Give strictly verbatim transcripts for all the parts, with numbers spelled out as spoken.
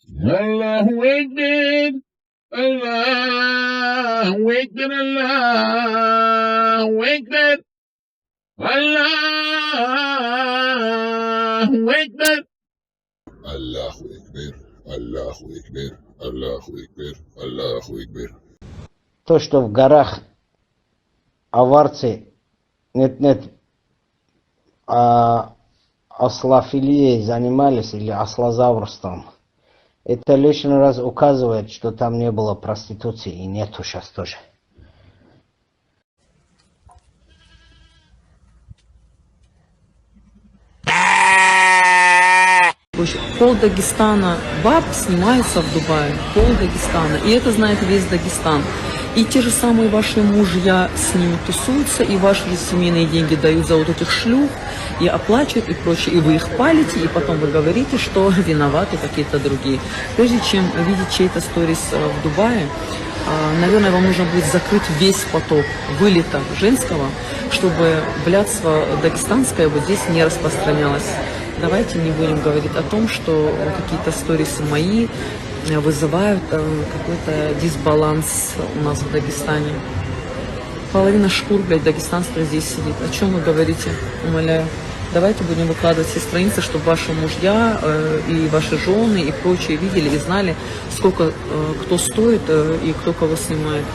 الله أكبر. الله أكبر. الله أكبر. الله أكبر. الله أكبر. الله أكبر. الله أكبر. الله أكبر. То, что в горах аварцы нет-нет, а, ослофилией занимались или ослозаврством, это лишний раз указывает, что там не было проституции и нету сейчас тоже. В общем, пол Дагестана баб снимаются в Дубае. Пол Дагестана. И это знает весь Дагестан. И те же самые ваши мужья с ними тусуются, и ваши же семейные деньги дают за вот этих шлюх, и оплачивают, и прочее. И вы их палите, и потом вы говорите, что виноваты какие-то другие. Прежде чем видеть чей-то сторис э, в Дубае, а, наверное, вам нужно будет закрыть весь поток вылета женского, чтобы блядство дагестанское вот здесь не распространялось. Давайте не будем говорить о том, что какие-то сторисы мои э, вызывают э, какой-то дисбаланс у нас в Дагестане. Половина шкур, блядь, дагестанских здесь сидит. О чем вы говорите? Умоляю. Давайте будем выкладывать все страницы, чтобы ваши мужья э, и ваши жены и прочие видели и знали, сколько э, кто стоит э, и кто кого снимает.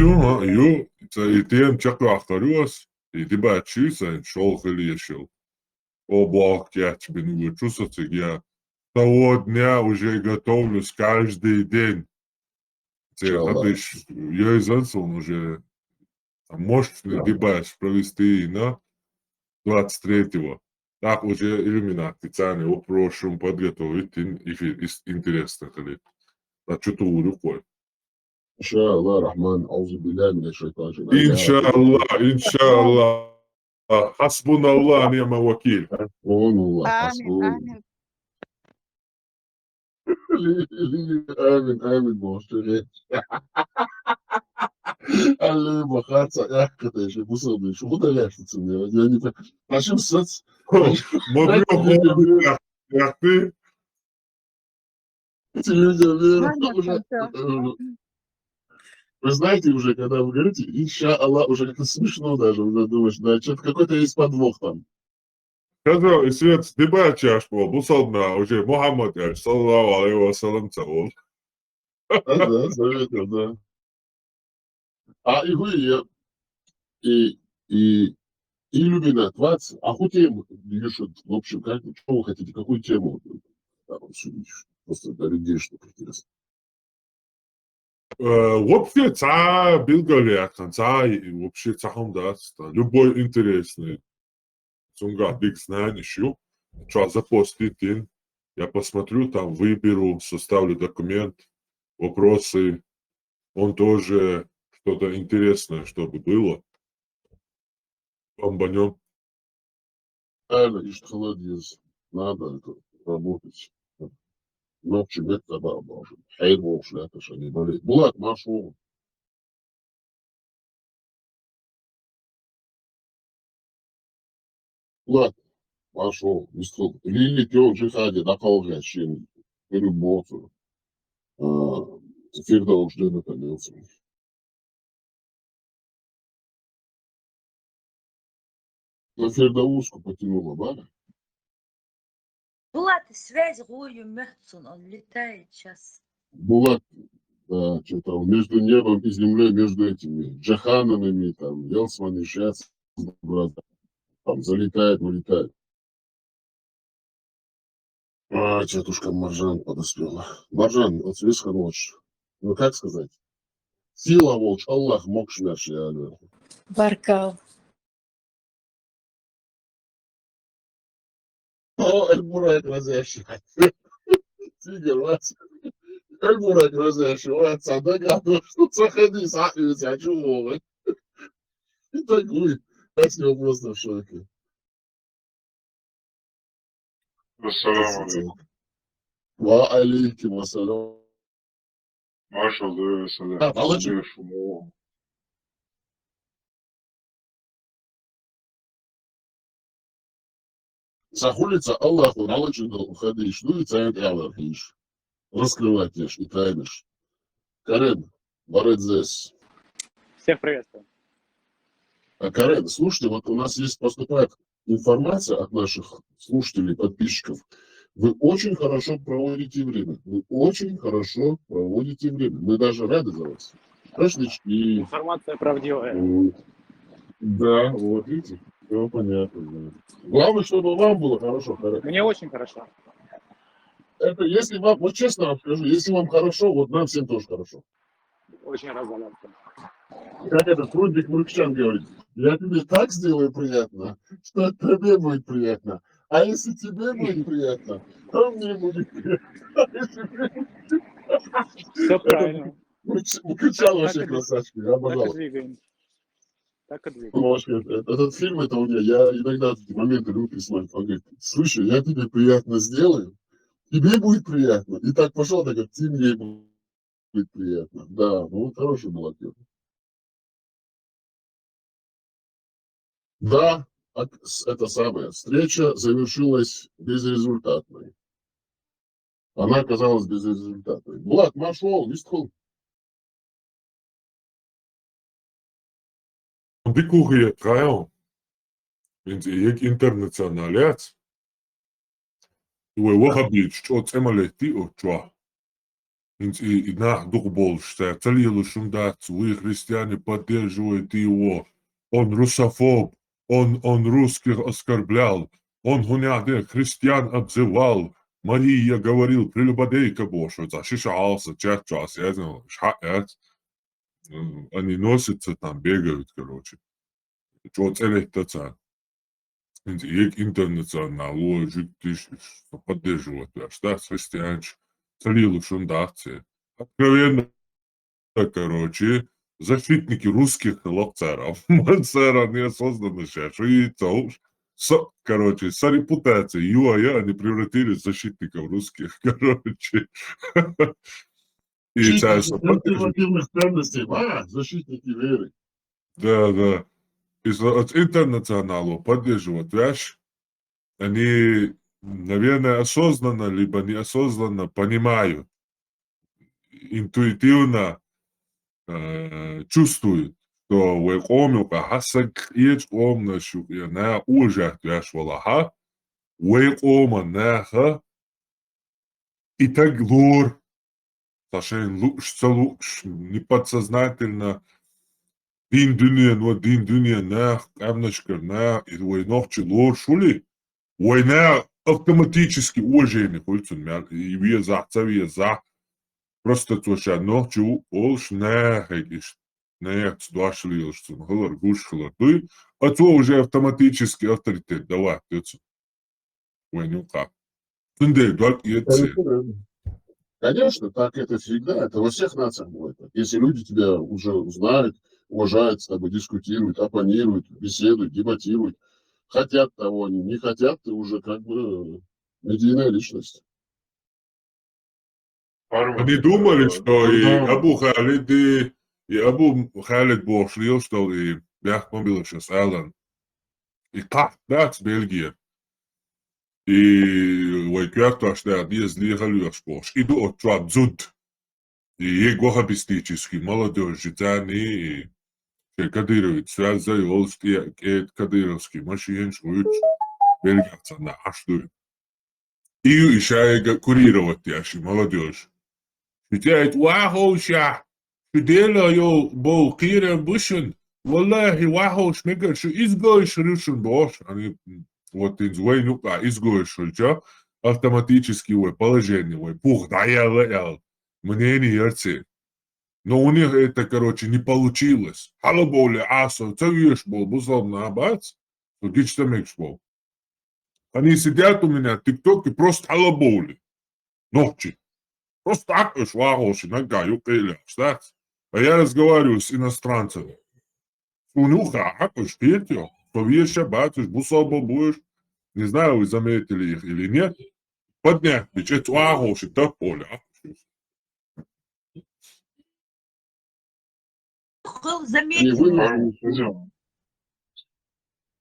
Ю, ю, ца и тема чакхваьккхар ю ас, и дебаташ ю сайна шолха хила езаш йола. О, блог кечбина вочу со цига я. Со дня уже готовлюсь каждый день. Церан диш йойзан сона уже мощный дебаташ провести на двадцать третьего. Так уже иллюминативни царна вопросаш подготовить, ин, и фи-, ис-, интересно хилийта. Ца чу тухур ю кхой. إن شاء الله الرحمن. أعوذ بالله من الشيطان الرجيم. إن شاء الله، إن شاء الله. حسبنا الله ونعم الوكيل. حسبنا الله، Амин, حسبنا. амин. Амин, амин, боже. Алло, бахаца, я катаюсь, бусал, блин, что куда я, что ты мне, я не так. Нашим сац. Мобил, мобил, яхты. Эти люди, блин, Ладно, уже, хорошо. э, вы знаете, уже когда вы говорите, иншаллах, уже как-то смешно даже, уже думаешь, да, что-то какой-то есть подвох там. Хаза, и свет, дебаташ бо, бусалба, уже Мухаммад, я, саллаллаху алейхи ва саллям, цавол. Да, да, заметил, да. А и вы, я, и, и, и Люминат, Ватс, а хоть тему, Юшут, в общем, как, что вы хотите, какую тему? Там, обсудить? Просто для людей, что интересно. Э, вообще, ца билгалиятан, ца, и вообще, ца хам дац, та, любой интересный. Цунга биг знание ищу. Что, запостить ин. Я посмотрю, там выберу, составлю документ, вопросы. Он тоже что-то интересное, чтобы было. Бомбанем. Правильно, ишт холодец. Надо это работать. Ночью бед таба должен. Хейр волш, это что, не болеть. Булат, марш вон. Булат, марш вон. Мистер Лили, тёл, джихади, накалга, чин. Переботу. А, Фирдауш, дженнет, алёсу. На Фирдауску потянуло, да? Булат, связь гӀур ю мехцун, он летает сейчас. Булат, да, что-то он между небом и землей, между этими Джахананами, там, Елсман и Швец, там, залетает, вылетает. А, тетушка Маржан подоспела. Маржан, вот тебе ночь. Ну, как сказать? Сила волч, Аллах мокшмяш, я говорю. Баркал. О, Эльбурак разящий. Тигр, вас. Эльбурак разящий, вас. Догадываюсь, что заходи, сахиз, я чего? И так будет. Я с него просто в шоке. Ассаламу алейкум. Ва алейкум ассалам. Маршал, здравия, салам. А, Алло, чё? Здравия, шуму. Сахулица Аллаху налачугал уходишь, ну и цаят ялар хиш. Раскрывать ешь и тайниш. Карен, Барадзес. Всех приветствую. А, Карен, слушайте, вот у нас есть, поступает информация от наших слушателей, подписчиков. Вы очень хорошо проводите время. Вы очень хорошо проводите время. Мы даже рады за вас. Шашлычки. Информация правдивая. М, да, вот видите, все понятно. Да. Главное, чтобы вам было хорошо, Карен. Мне очень хорошо. Это если вам, вот честно вам скажу, если вам хорошо, вот нам всем тоже хорошо. Очень рад за вас. Как этот Рудик Муркчан говорит, я тебе так сделаю приятно, что тебе будет приятно. А если тебе будет приятно, то мне будет приятно. Все правильно. Включал вообще красавчик, я обожал. Так и двигаемся. Так и двигаемся. Этот фильм, это у меня, я иногда такие моменты люблю присматривать. Он говорит, слушай, я тебе приятно сделаю, тебе будет приятно. И так пошел, так как тебе будет приятно. Да, ну хороший был актер. Да, это самое, встреча завершилась безрезультатной. Она оказалась безрезультатной. Булат, маршал, вистхул. Дикухи кайл. Инзи ек интернационалец. Вай вахабич, чо цемалети о чо. Инзи и нах дух болш, цалилу шум дац, вы христиане поддерживаете его. Он русофоб, он, он русских оскорблял, он хуняде христиан обзывал. Мария говорил, прелюбодейка бошо, за шиша алса, чат час, я знаю, ша, я. Они носятся там, бегают, короче. Чо целехтаца. Инзи ек интернационал, жиктиш, поддерживать, да, христианч, цалилу шум дац. Откровенно, короче, защитники русских локцаров. Мансара неосознанно сейчас, и то, со, короче, со репутацией ЮАЯ они превратились в защитников русских, короче. И царь консервативных ценностей, а, защитники веры. Да, да. И со, от интернационала поддерживать, понимаешь? Они, наверное, осознанно либо неосознанно понимают, интуитивно, э, чувствуют, что вай къомюкъа хасаг еш къомна шук я на ужат яш валаха, вай къома наха и так лор. Сашен луш, ца луш, не подсознательно. Дин дунен, ва дин дунен, нах, амнашкар, нах, и вай нохчи лор шули. Вай нах автоматически уважение хуйцун мял, и веза, ца веза. Просто цоша нохчи у, олш нах, эгиш, нах, цдуаш лилш цун, хылар, гуш хылар. Дуй, а цо уже автоматически авторитет давать, тецу. Ванюка. Тунде, дольк еци. Конечно, так это всегда, это во всех нациях бывает так. Если люди тебя уже знают, уважают, с тобой дискутируют, оппонируют, беседуют, дебатируют, хотят того они, не хотят, ты уже как бы медийная личность. Они думали, что и Абу Халид, и, и Абу Халид бошли, что и бяхман билышас Алан. И как дац Бельгия. И вай квяхташ да, диез лихалюаш бош. И ду отчуат зуд. И егоха бистически молодёжь житани, и кадыровец связь за, и олсти, э, кадыровский машин, шуич, Бельгия цана, аш дуй. И ещё курировать яши молодёжь. Шу цӀаьхьа ваховшахь, шу Дела йо-, бо кхерам бу шун. Валлахьи, ваховш мегар шу изгойш хир шун бохуш. Ани, вот инза вайн юкъа изгойш хилча, автоматически вай положение, вай пух дӀаяьлла аьлла, мнение яр церан. Но у них это, короче, не получилось. Хьалабовле Ӏа со, ца веш болу бусалба нах бац, со гича ца мегаш болу. Они сидят у меня в ТикТоке, просто хьалабовле. Нохчи. Просто Ӏакъаш вахоши, наггахь юккъе а лаьхьаш дац. А я разговариваю с иностранцами. Суна юха Ӏакъаш кхетайо. Со веша бац уьш, бусалба бу уьш. Не знаю, вы заметили их или нет. Поднять бичец вахоши тапполи Ӏакъаш. Хул Они заметила. Вынуждены.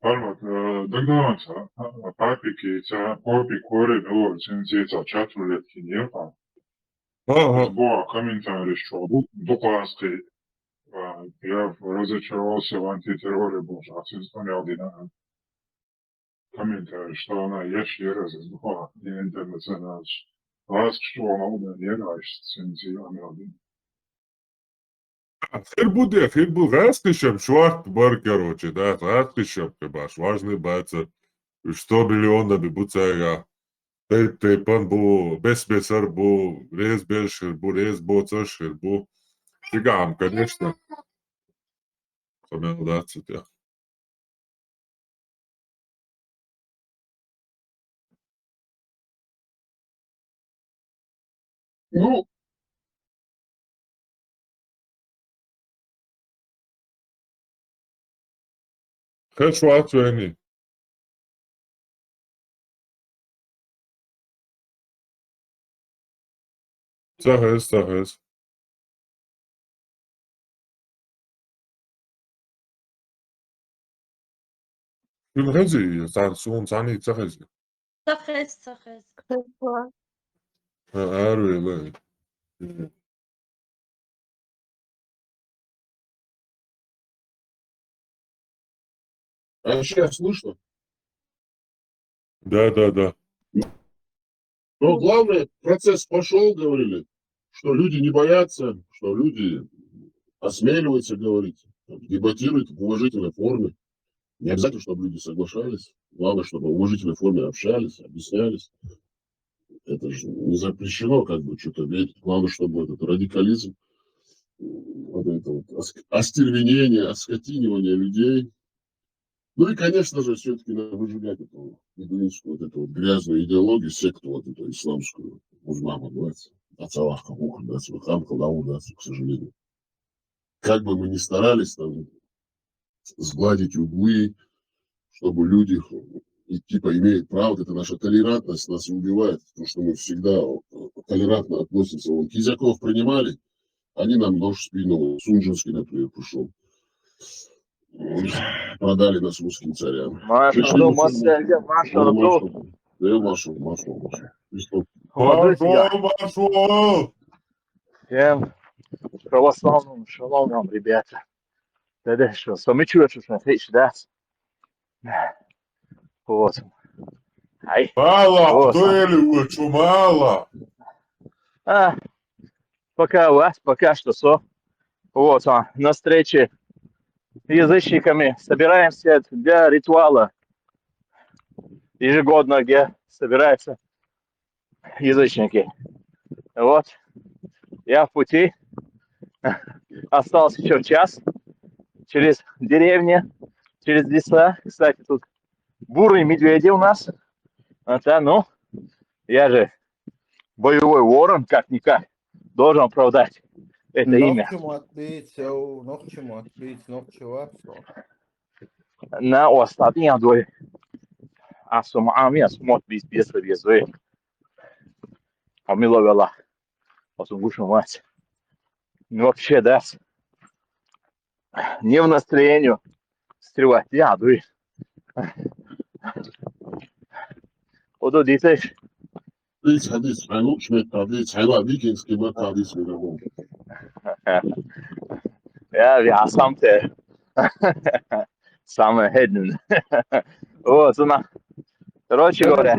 Формат, э, догнаванца, а, папики, ца, попи, кори, ну, цинци, ца, чатулетки, не, а. Ага. Бо комментарий, что ду-, дукъаски, а, я разочаровался в антитерроре, боже, а цинци там я один, а. Комментарий, что она еш ераз из бухуа, и интернационалш. Ласк, что она уда не еш, цинци, а, не один. Хир бу де, хир бу, гӀаьскхишам шорт бар, короче, да, гӀаьскхишам ке баш, важный баца, сто миллионами бу цайга, тайп-тайпан бу, бес-бесар бу, рез беш хир бу, рез боцаш хир бу. Цигахьам, конечно, ца мел дац цу тӀехь. Ну, хеш вац вайни. Ца хеза, ца хеза. Шуна хези, цхьана суна цхьаьнниг ца хези. Ца хез, ца хез. Ха, арвела. А сейчас слышно? Да, да, да. Но главное, процесс пошёл, говорили, что люди не боятся, что люди осмеливаются говорить, дебатируют в уважительной форме. Не обязательно, чтобы люди соглашались. Главное, чтобы в уважительной форме общались, объяснялись. Это же не запрещено, как бы, что-то верить. Главное, чтобы этот радикализм, вот это вот оск-, остервенение, оскотинивание людей. Ну и, конечно же, всё-таки надо выжигать эту бедуинскую, вот эту вот грязную идеологию, секту вот эту исламскую. Уж мама, да, отца Аллаха, да, свой хам, да, к сожалению. Как бы мы ни старались там сгладить углы, чтобы люди, и, типа, имеют право, вот эта наша толерантность нас и убивает, потому что мы всегда, э, толерантно относимся. Вон, Кизяков принимали, они нам нож в спину, Сунжинский, например, пришёл. Продали нас русским царям. Маршал, Пришли машал, мы сюда. Маршал, Маршал, Маршал, Маршал. Пришёл. Маршал, Маршал. Всем православным шалом вам, ребята. Да, да, что, что мы чуем, что, что, да? Вот. Ай. Мало, вот. Кто или вы, чё мало? А, пока у вас, пока что со. Вот он, на встрече с язычниками собираемся для ритуала ежегодно, где собираются язычники. Вот. Я в пути. Остался ещё час. Через деревни, через леса. Кстати, тут бурые медведи у нас. А та, ну, я же боевой ворон, как-никак. Должен оправдать это имя. Нохчи ма бийца, нохчи ма бийца, нохчи вац. На остатнее дой. А сумами, а сумот бис, бис, бис, дой. А мило вела. А сум гушу мать. Ну, вообще, да. Не в настроении стрелять. Я дой. Оду дитеш. Дис, а дис, а лучше нет, а дис, а ладно, викинский мат, а дис, не могу. Я, я сам ты. Самое хедин. Вот, она. Короче говоря.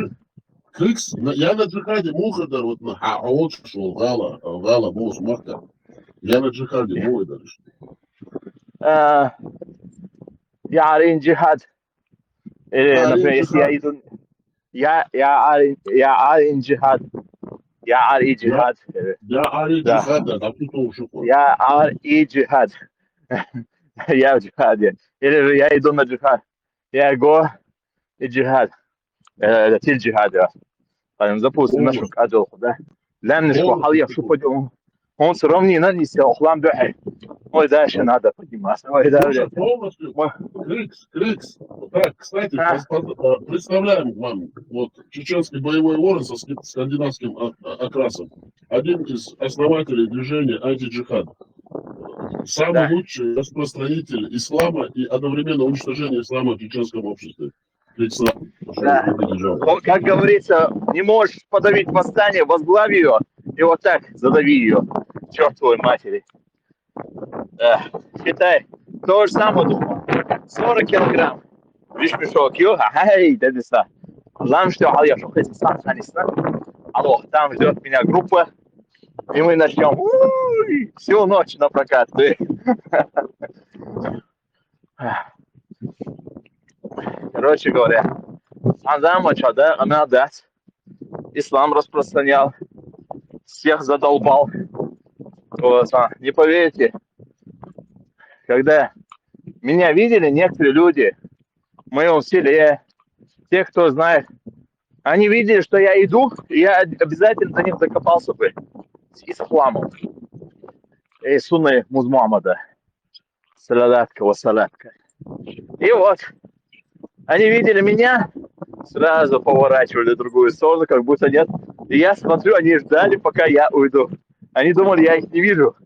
Крикс, на- я на джихаде муха дар, вот на а- а вот шо гала, гала бос махта. Я на джихаде муха дар. Э, я арин джихад. Или, Арин например, если я джихад. иду... Я, я арин, я арин джихад. Я арин джихад. Я ари Да. Джихад, да, а тут тоже. Я арин джихад. Я в джихаде. Или же я иду на джихад. Я го и джихад. Э, Это тил джихад, да. Там запустим О. нашу кадру, да. Лям не школа, Полностью. Я шо пойду. Он все равно не нанесет, охлам духе. Ой, дальше надо подниматься. Ой, да, Слушай, блядь. полностью. Ой. Крикс, Крикс. Так, кстати, А. пред- а, представляем вам вот чеченский боевой ворон со ски- скандинавским а- а- окрасом. Один из основателей движения антиджихад. Самый Да. лучший распространитель ислама и одновременно уничтожение ислама в чеченском обществе. Крикс, Да. видели же. Он, как говорится, не можешь подавить восстание, возглави ее. И вот так задави ее. Чертовой матери. Э, Считай, то же самое думал. сорок килограмм. Видишь, мешок, ё, ай, да, да, да. Главное, что я шо хесса сам ханисна. Алло, там ждет меня группа. И мы начнем. Уй, всю ночь напрокат. Короче говоря, Сандам Мачада, она даст. Ислам распространял. Всех задолбал. Вот, а, не поверите, когда меня видели некоторые люди в моем селе, те, кто знает, они видели, что я иду, и я обязательно за ним закопался бы с исламом и сунной Муз Мухаммада. Салалатка, ва салатка. И вот, они видели меня, сразу поворачивали в другую сторону, как будто нет. И я смотрю, они ждали, пока я уйду. Они думали, я их не вижу.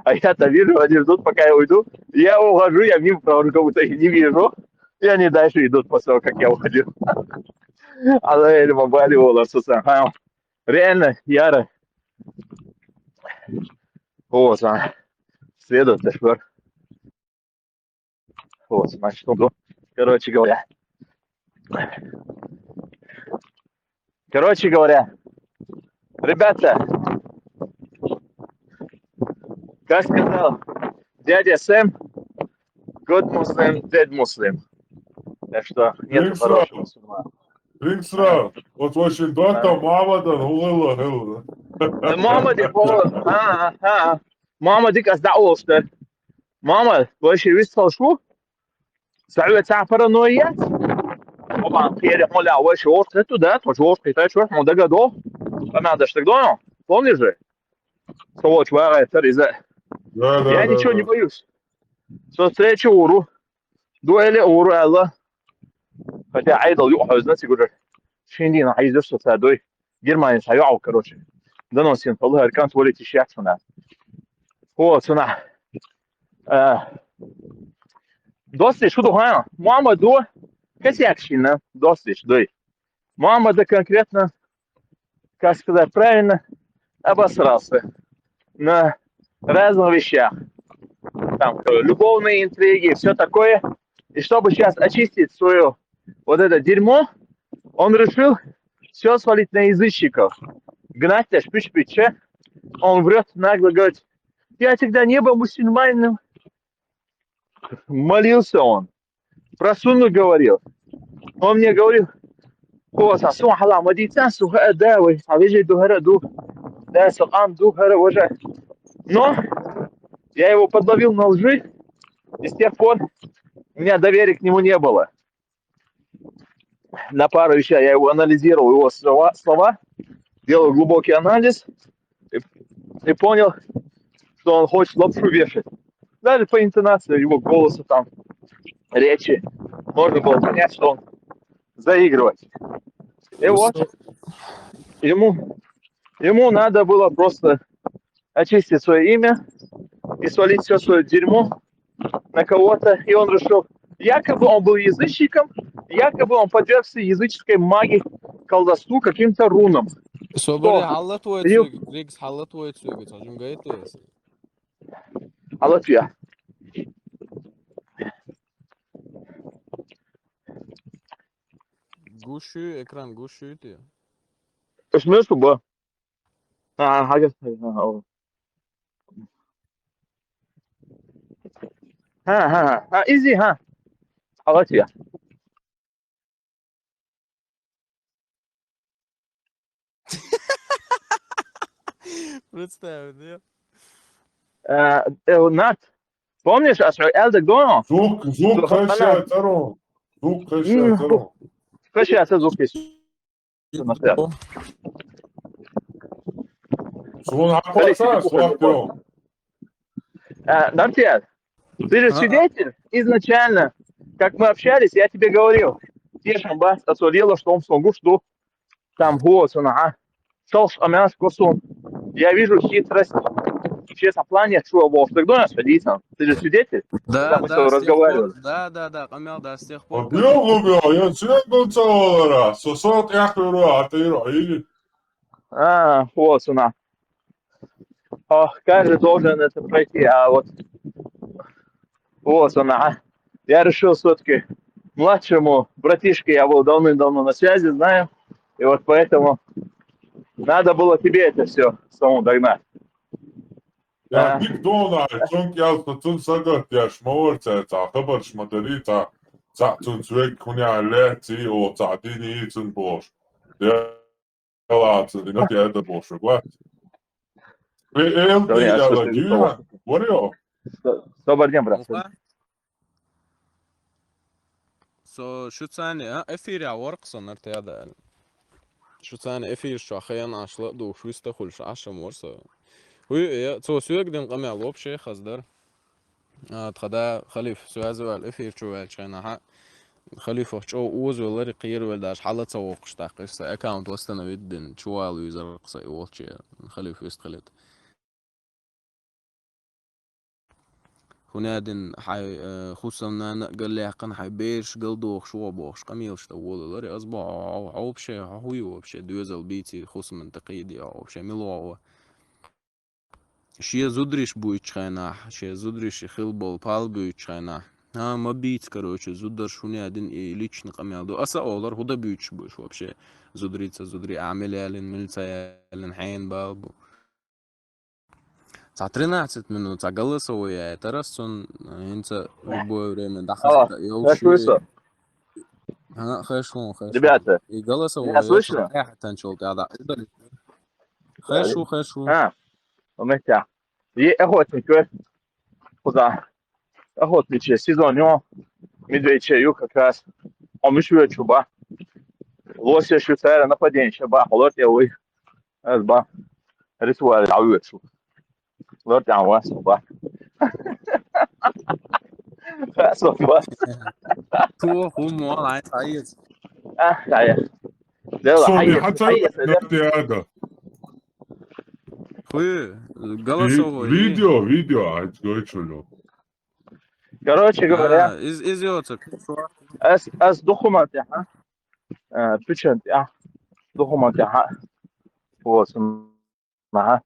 А я-то вижу, они ждут, пока я уйду. Я ухожу, я мимо прохожу, как будто их не вижу. И они дальше идут после того, как я уходил. Аллах или мабали, Аллах, Сусан. Ха. Реально, яра. Вот, а. Следует, да, швар. Вот, значит, он был. Короче говоря. Короче говоря, ребята, как сказал дядя Сэм, good Muslim, dead Muslim. Так что нет Крикс хорошего Рав. Мусульмана. Крикс Рав. Вот очень дота Мухаммадан улыла хылы. Мухаммад, я помню. А, а, а. Мухаммад, дик аз даъвал шта. Мухаммад, вообще вис салшу. Саъве ца паранойя. Обан кери моля вообще орт эту, да, то чё орт китай чё, он дагадо. Там надо что, помнишь же? Что вот, вара, это из-за Да, да, Я да, ничего да. не боюсь. Со встречи уру. Дуэли уру, Алла. Хотя айдал ю хозна сигур. Шинди на айдал что садой. Германия саю, короче. Да, но син, Аллах, аркан, тволи тишьяк сана. О, сана. Э, Дости, что духая? Мама до. Косяк сильно. Дости, что дой. Мама да конкретно, как сказать правильно, обосрался на разных вещах. Там э, любовные интриги, все такое. И чтобы сейчас очистить свое вот это дерьмо, он решил все свалить на язычников. Гнать, аж пич-пиче. Он врет нагло, говорит, я тогда не был мусульманином. Молился он. Про сунну говорил. Он мне говорил, Коса, сун хала мадица, сун ха да, вы, а вы же духара дух. Да, сакан духара уже. Но я его подловил на лжи, и с тех пор у меня доверия к нему не было. На пару вещей я его анализировал, его слова, слова, делал глубокий анализ и, и понял, что он хочет лапшу вешать. Даже по интонации его голоса, там, речи можно было понять, что он заигрывает. И вот ему, ему надо было просто очистить свое имя и свалить все свое дерьмо на кого-то. И он решил, якобы он был язычником, якобы он подвергся языческой магии, колдовству, каким-то рунам. Собери, Что? хала твой Ю- цуг, Крикс, хала твой цуг, цажум гайт твой. Алатвия. Гуш ю, экран гуш ю те. Уж муьлш бу? ХӀа, хьагӀ, хьагӀ, хьагӀ. ХӀа, хӀа, хӀа, хӀа, изи, хӀа. Хьалати я. Представь, да? Э, э, Нарт, помнишь, ас хьоя аьлла дагадоагӀий? Звук, звук Слушай, хьаша она- царо. Звук хьаша М, царо. Скажи, а звук есть? Сона хьакхоачаш, Алексей, слаб йо. А, Нарт, ты же Ага. Свидетель, изначально, как мы общались, я тебе говорил, тешам бас, а то дело, что он сон гуш ду, там, вот, он, ага. Шалш, а мяш, косун. Я вижу хитрость. Вообще, в плане, что, Вов, ты до нас ходить, а? Ты же Свидетель, когда Да, мы с да, тобой с тех пор, разговаривали. Да, да, да, къамаьл да, с тех пор. Объёл, объёл, я цвет был целого раз. Сосот я хуру, а ты ро, или? А, вот она. О, каждый должен это пройти, а вот, вот она. А. Я решил все-таки младшему братишке, я был давным-давно на связи, знаю, и вот поэтому надо было тебе это все самому догнать. Я А. дик дона, чонг ял, цун сагат, я шмовар, ца, ца, хабар шмадари, ца, ца, цун цвек, хуня ле, ци, о, ца, дини, цун бош. Я, ла, цун, дина, я, это бош, ва. Э, эл, Да, ди, я я, ла, слушаю, дивина, варио. Добрый день, брат. Ну-ка. Со шуцани, а, эфир я ворк со, Нарт, я да. Шуцани эфир шо хаян ашла, дух, швиста хуль шо, ашам вор со. Хуй, я, цо сюек дин къамял вообще хаздар. А, тхада Халиф связывал эфир чу вел чайна, ха. Халифах чо уз вел, ри кир вел, даже хала ца вокш, так, са аккаунт восстановить дин, чувал юзер, са, и волчи, Халиф вист халит. Хунядин хьай, э, хусамнана галлякъан хьай берш галдохш ва бохш, къамелш да волалари, аз ба, вообще, хуй вообще, дуэзал бийци хусаман такъиди, вообще, милова. Шия зудриш буйч хайнах, шия зудриш хил бол пал буйч хайнах. А, ма бийц, короче, зударш хунядин и личный къамел ду. Аса олар худа буйч буйш вообще. Зудрица, зудри, амел ялин, милца ялин, хайн бал бу. Ца тринадцать минут, ца голосовой я, это раз он, э, инца любое время, да, Алло, хас-, я я учу. слышу. Ага, хорошо, хорошо. Ребята, И голосовой меня я, слышно? я хатан чёлка, да. Хорошо, хорошо. А, у меня. И охотник, э, куда? Охотничий сезон, ё. Медведчий ю как раз. А мы шве чуба. Лося швейцара нападение, ба, холод я, ой. Аз ба. Ритуал, а вы шу. Лорд, а вас, ба. Хасо, ба. Ту хуму, ай, ай. А, ай. Дело, Сони, ай, хата, ай, ай, на театр. Хуй, голосовой. Видео, видео, а, говорит, что ли? Короче говоря, А, из, из йоцак. аз, аз духумат, а? Э, пичент, а? Духумат, а? Вот, ага.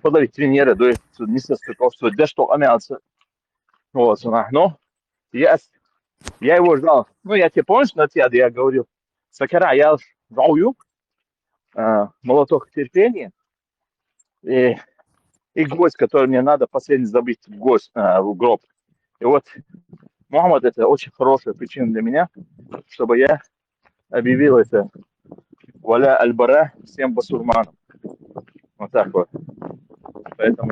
Подавить тренера, да, не со стыков, что, да что, амялся. Вот, ага. Ну, я, я его ждал. Ну, я тебе, помнишь, на тебя я говорил? Сакара, я ждал, э, молоток терпения. И, и гвоздь, который мне надо последний забить в гвоздь, э, в гроб. И вот, Мухаммад, это очень хорошая причина для меня, чтобы я объявил это Валя Аль-Бара всем басурманам. Вот так вот. Поэтому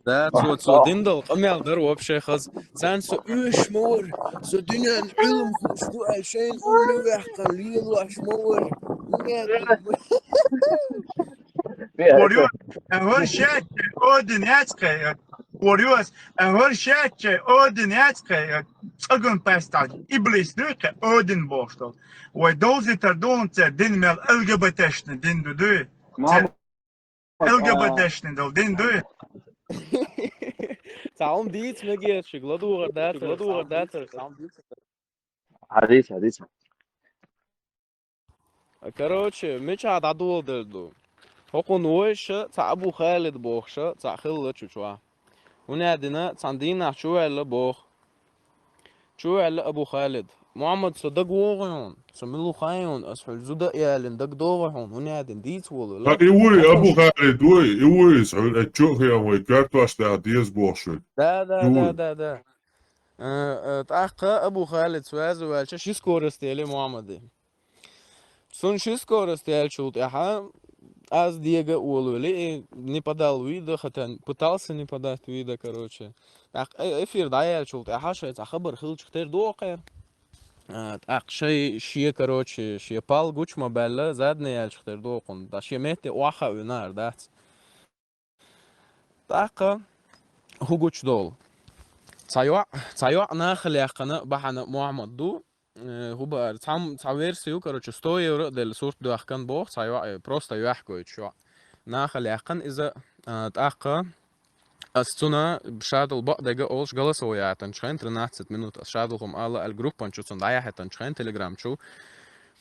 Да, цо, цо, диндал, къамял дар вообще хаз. Цан со уьш мавар, со дунян илм хуш ду, ай шайн уллу вяхка лилуаш мавар. Ворюс, а гьор шаьчча Один яцкъе, ворюс, а гьор шаьчча Один яцкъе, цӀагун пастал, иблис дуьхъе Один бохтал. Вай довзитар дунца дин мел Л Г Б Т-шна дин ду дуй. Л Г Б Т-шна дал дин дуй. Цаун диц мегерчиг, ладугъар датар, ладугъар датар. Хьадис, хьадис. Короче, мича дӀадоладелду. ХӀокхун вайша цхьа Абу Халид бохуша, цхьа хилла чу чохь. ХӀунда дина, цхьана дийнахь чуваьлла боху. Чуваьлла Абу Халид. Мухьаммад, со дагавогӀий хьуна, со мила ву хаий хьуна, ас хьуна зуда а ялийна дагадогӀий хьуна, хӀунда аьлча дийца волавелар. Так и вуй, Абу Халид вуй, и вуй, ас хьуна а чу хьехам вай, картош тӀехь деза бохуш вай. Да, да, И да, вуй. да, да. Э, э, ТӀаккха Абу Халид связываьлча, ши скорость яьлча Мухьаммада. Цунна ши скорость яьллачул тӀаьхьа, аз дега а волавелла, и не подал вида, хотя пытался не подать вида, короче. ТӀаккха э-, эфир дӀаяьлчул тӀаьхьа шайн цхьа хабар хилча тера догӀу-кх. А, тӀаккха шай, шен, короче, шен пал гуча ма баьлла, задний яьлча тера догӀу-кх. Да, шен метте охьа а вина ара дац. ТӀаккха хӀу гучудолу. Цхьа йоӀ, цхьа йоӀ нахала яьккхина бахьана Мухьаммад ду. Э, хӀу баара, цхьа, цхьа верси ю, короче, сто евро а делла сурт доьхкан боху, цхьа йоӀ, э, просто йоьхкойтуш йоӀ. Нахала яьккхина иза, а, тӀаккха ас цунна шадолу бакъдерг а олуш, голосовой яьттанчу хенахь, тринадцать минут, ас шадолу хӀума ала аьлла, группан чу цунна дӀаяхьийтанчу хенахь, Telegram чу.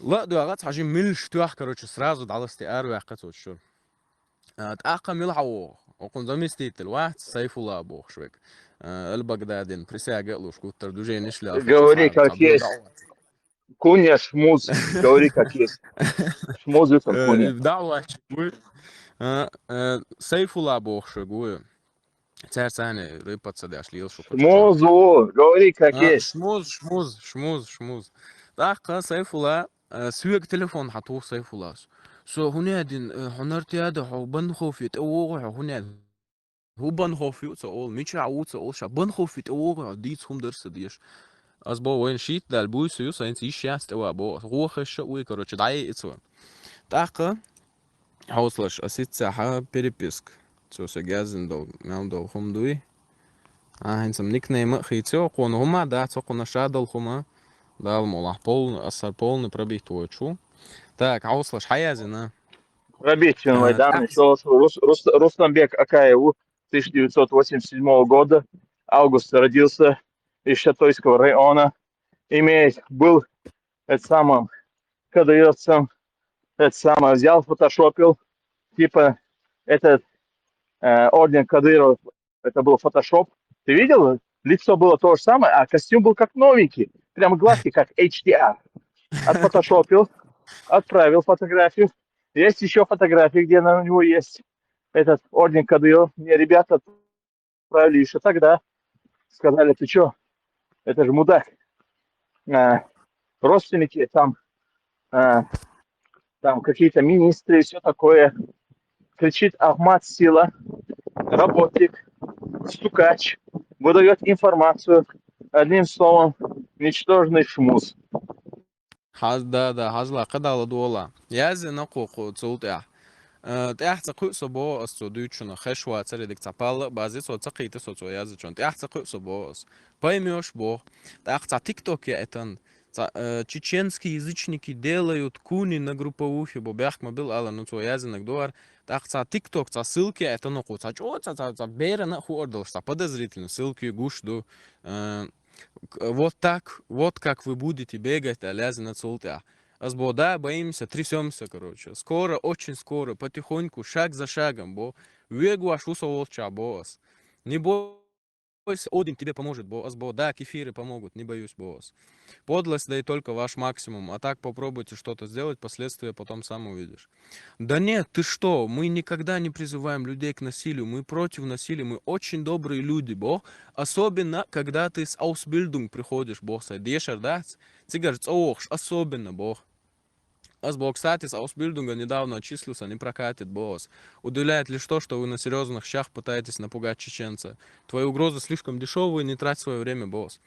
Ла а доьгӀна, цхьа жимма милаш тоьхна, короче, сразу дӀаласте араваьккхи цо чуьра. А, тӀаккха мила хьан вогӀу? Окхун заместитель вац, Сайфулла бохуш верг. А, Аль-Багдадин, присяга а луш, гуттар движенеш лелаш. Говори, как есть. Кунья шмуз. Говори, как есть. Шмуз ю сан, Э, кунья. ДаӀватчик вуй. А, э, Сайфулла бохуш верг вуй. Цаьрца цхьаьна рыпаться деш лела шу кху чу. Шмуз ву. Говори, как А, есть. шмуз, шмуз, шмуз, шмуз. ТӀаккха Сайфулла, э, соьга телефон хьан туху Сайфуллас. Со хӀунда аьлла, э, хьо нарт яда, хьо Банхофе тӀе вогӀу, хьо хӀунда аьлла. ХӀу Банхоф ю ца олу, мичахь ву ца олу, ша Банхофе тӀе вогӀу, хьо дийца хӀума дара сан деша. Ас боху, вайна шийтта даьлла буьйса ю, сайца йиш яц тӀе ван боху. Ас гӀо хезча а вуй, короче, дӀае и цо. ТӀаккха хьовсалаш, ас иццехьа переписка. Цо сан гезна долу, мел долу хӀума дуй. А, хӀинца никнейм а хийцо, кхуна хӀума дац, кхуна шадолу хӀума. Дала мукъ лахь, полный, ас сар полный пробит войтуш ву. Так, хьовсалаш, хьан язйина? Пробитчен вай А, данный так. Шолошев Рус-, Рус-, Рустамбек Акаеву тысяча девятьсот восемьдесят седьмого года, августа родился, из Шатойского района, имеет, был это самым кадыровцем, это самое, взял, фотошопил, типа, этот э, орден Кадырова, это был фотошоп. Ты видел? Лицо было то же самое, а костюм был как новенький, прям гладкий, как H D R. Отфотошопил, отправил фотографию. Есть еще фотографии, где на, у него есть этот орден Кадырова. Мне ребята отправили еще тогда. Сказали, ты что, это же мудак. А, родственники там, а, там какие-то министры и все такое. Кричит Ахмат Сила, работник, стукач, выдает информацию. Одним словом, ничтожный шмуз. Хьаз-, да, да, хьажал, кхидӀа ладогӀал. Язйина кху, кху, цул тӀаьхьа. Э, тӀаьхьа ца кхуьу со боху ас цо дуьйцучунах, хезаш вацара дика цхьа палла а база, цо ца кхийтира со цо язйинчунна. ТӀаьхьа ца кхуьу со боху ас. Поймёшь боху. ТӀаккха цхьа TikTok яийтина. Цхьа, э, чеченские язычники делают куни на групповухе бо бехк ма билла ала, ну цо язйинарг ду хӀара. ТӀаккха цхьа TikTok, цхьа ссылка яийтина кху, цхьа чӀогӀа, цхьа, цхьа, цхьа берана а хӀу ара долуш, цхьа подозрительная ссылка гуш ду. Э, к-, вот так, вот как вы будете бегать аьлла язйина цул тӀаьхьа. Ас боху, да, боимся, трясёмся, короче. Скоро, очень скоро, потихоньку, шаг за шагом, бо. Вегош ву со волчохь, бо ас. Не бойся, Один тебе поможет, бо ас бо. Да, кефиры помогут, не боюсь, бо ас. Подлость, да и только ваш максимум. А так попробуйте что-то сделать, последствия потом сам увидишь. Да нет, ты что, мы никогда не призываем людей к насилию, мы против насилия, мы очень добрые люди, бо. Особенно, когда ты с Ausbildung приходишь, бо, сай дешар дац, цигара цӀа вохуш, особенно, бо. Ас бо, кстати, с Ausbildung недавно отчислился, не прокатит, бо ас. Удивляет лишь то, что вы на серьёзных щах пытаетесь напугать чеченца. Твои угрозы слишком дешёвые, не трать своё время, бо ас.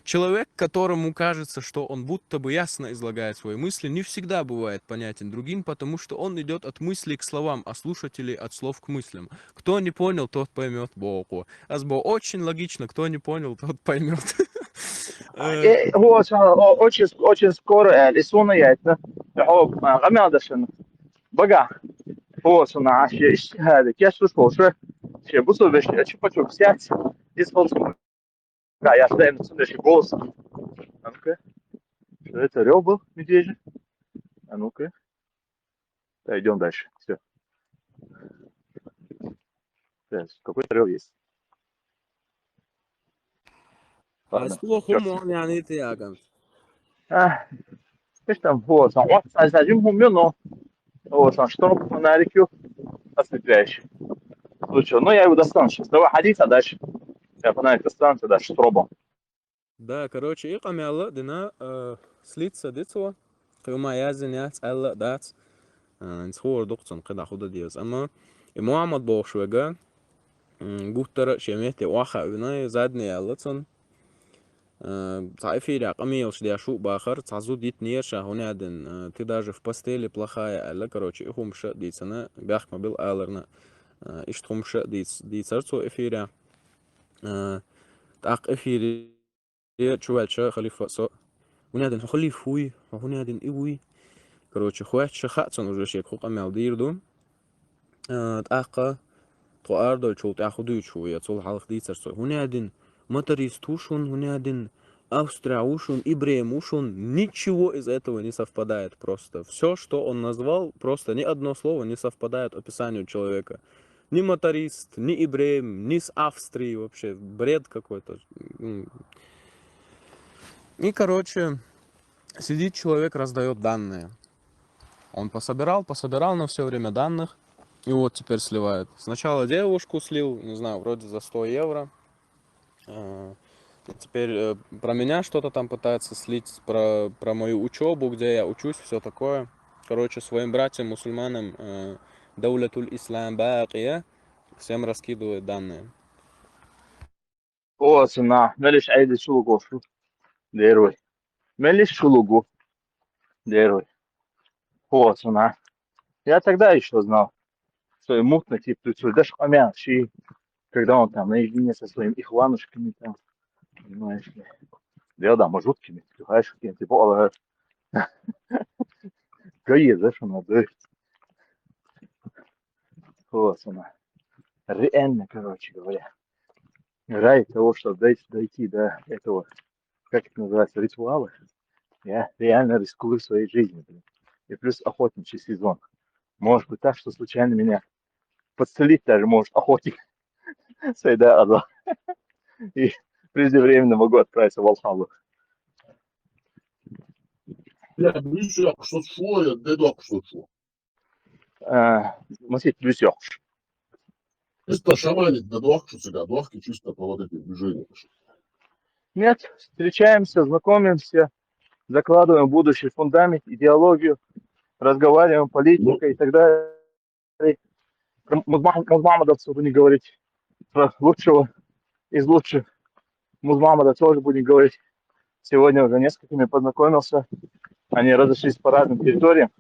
Человек, которому кажется, что он будто бы ясно излагает свои мысли, не всегда бывает понятен другим, потому что он идёт от мыслей к словам, а слушатели от слов к мыслям. Кто не понял, тот поймёт, бо ас. Ас бо, очень логично, кто не понял, тот поймёт. Э, вот, а, о, очень, очень скоро, э, лисуна яйтна. О, а, гамял дашан. Бага. Вот, она, а, ще, ще, э, я слушал, что, ще, бусу, веш, э, чупа-чуп, сядь. Здесь вот. Да, я стою, ну, смотри, голос. А ну-ка. Что это, рёв был медвежий? А ну-ка. Да, идём дальше. Всё. Да, какой-то рёв есть. Ладно. Ас боху, хӀума яна итт яган. А, знаешь, там, вот, там, вот, а, зажим умер, но, вот, там, штроп, фонарик, ё, осветляющий. Слушай, ну, я его достану сейчас. Давай, ходить, а дальше. Я фонарик достану, тогда штробом. Да, короче, и къамаьл а дина, э, слиться дицо. Кхы ма яздина яц, аьлла а дац. Э, инц хуур дукха цун, кхы дӀа худа деза. Амма и Мухьаммад бохуш вега, м, гуттара а шен метте охьа а вина, задни яьлла цун. Э, цхьа эфиря къамелаш деш ву бахар, цхьа зуда йитнера ша, хӀунда аьлла, э, ты даже в постели плохая, аьлла, короче, и хӀумаш а дийцина, бехк ма билла аларна, э, иштта хӀумаш а дийц-, дийцар цо эфиря. Э, тӀаккха эфире чуваьлча халифа со. ХӀунда аьлла, хьо халифа вуй, хьо хӀунда аьлла и вуй. Короче, хоьттича хаьа цунна уже шега хӀу къамаьл дийр ду. Э, тӀаккха тхо арадолчул тӀаьхьа хӀу дуьйцуш ву, я цул хьалха дийцар со. ХӀунда аьлла, моторист ву шун, хӀунда аьлла, Австрия ву шун, Ибрем ву шун. Ничего из этого не совпадает просто. Всё, что он назвал, просто ни одно слово не совпадает описанию человека. Ни моторист, ни Ибрем, ни с Австрии вообще. Бред какой-то. М. И, короче, сидит человек, раздаёт данные. Он пособирал, пособирал на всё время данных, и вот теперь сливает. Сначала девушку слил, не знаю, вроде за сто евро. А, и теперь, э, про меня что-то там пытается слить, про, про мою учёбу, где я учусь, всё такое. Короче, своим братьям мусульманам, э, Даулятуль Ислам Бакия, всем раскидывает данные. О, цуна, мел иштта Ӏайда шу лугу шу. Дер вай. Мел иштта шу лугу. Дер вай. О, цуна. Я тогда ещё знал, что и мутно, типа, тут всё, даже къамаьл, ши, когда он там наедине со своими ихванушками там, понимаешь ли. Да, да, мы жуткими, ты понимаешь, какие-то, типа, о, да. Какие, знаешь, он отдает. Вот она. Реально, короче говоря. Ради того, чтобы дойти, дойти до этого, как это называется, ритуала, я реально рискую своей жизнью, блин. И плюс охотничий сезон. Может быть так, что случайно меня подстрелить даже может охотник. Сайда Аллах. И преждевременно могу отправиться в Валхаллу. Я, ну и всё, что шо, я, да, да, что шо. А, масит, ну и всё. Чисто шаманить, да, да, что всегда, да, чисто по вот этим движениям. Нет, встречаемся, знакомимся, закладываем будущий фундамент, идеологию, разговариваем, политика и так далее. Про Муз-, Муз-, Мухаммада будем говорить, про лучшего из лучших. Муз-, Мухаммада тоже будем говорить. Сегодня уже несколькими познакомился. Они разошлись по разным территориям.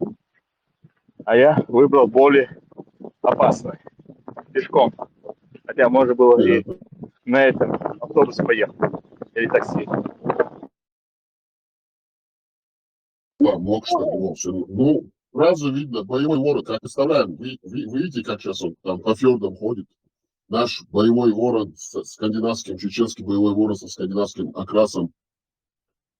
А я выбрал более опасный. Пешком. Хотя можно было и на этом автобусе поехать. Или такси. Да, мог, что ли, мог, всё. Ну, сразу видно, боевой ворон, как представляем. Вы, вы, вы видите, как сейчас он там по фьордам ходит? Наш боевой ворон с скандинавским, чеченский боевой ворон со скандинавским окрасом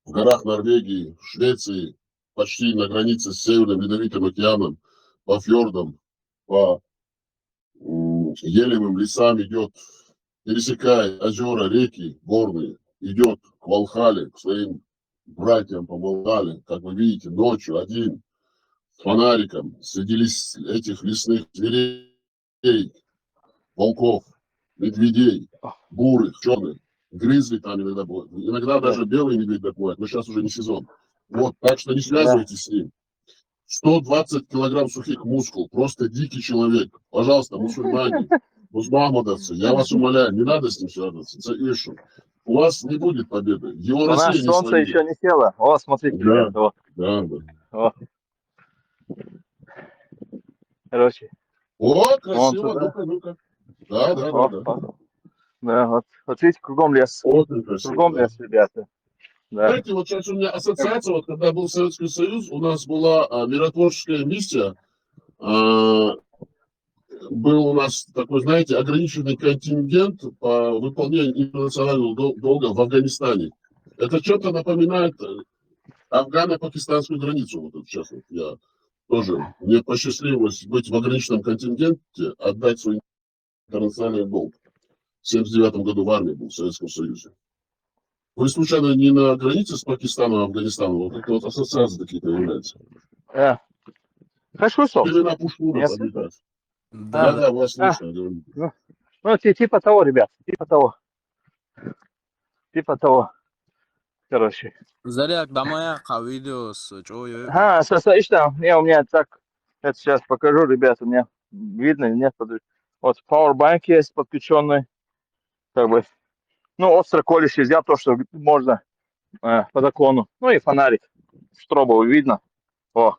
в горах Норвегии, Швеции, почти на границе с Северным Ледовитым океаном, по фьордам, по, м, елевым лесам идёт, пересекая озёра, реки горные, идёт к Валхале, к своим братьям по Валхале, как вы видите, ночью один с фонариком среди лес-, этих лесных зверей, волков, медведей, бурых, чёрных, гризли там иногда бывают. Иногда даже белый медведь бывает, но сейчас уже не сезон. Вот, так что не связывайтесь с ним. Сто двадцать килограмм сухих мускул, просто дикий человек. Пожалуйста, мусульмане, муз-, мухаммадовцы, я вас умоляю, не надо с ним связываться. Это issue. У вас не будет победы. Его У нас Россия не солнце сломит. Еще не село. О, смотрите, Да. вот, Да, да. Вот. Короче, О, он красиво, сюда. Ну-ка, ну-ка. Да, да, да, О, да. о. Да, вот. Вот видите, кругом лес. Очень красиво. Кругом Да. Лес, ребята. Да. Знаете, вот сейчас у меня ассоциация, вот когда был Советский Союз, у нас была, а, миротворческая миссия, а, был у нас такой, знаете, ограниченный контингент по выполнению интернационального дол-, долга в Афганистане. Это чем-то напоминает, э, афгано-пакистанскую границу. Вот сейчас вот я тоже, мне посчастливилось быть в ограниченном контингенте, отдать свой интернациональный долг. В семьдесят девятом году в армии был в Советском Союзе. Вы случайно не на границе с Пакистаном и Афганистаном? Вот это вот ассоциации какие-то являются. Э, Хашусо. Или на Пушкуре Нет. подбегать. Да. Да, да, вас А. слышно, говорю. Ну, ти- типа того, ребят, типа того. Типа того. Короче. Заряд, дамая, ка видео с чё, ё- Ага, со, со, ишта, я у меня так, это сейчас покажу, ребят, у меня видно или нет, подожди. Вот powerbank есть подключенный, как бы, ну, остро колющий, взял то, что можно э, по закону, ну и фонарик, чтобы видно. О,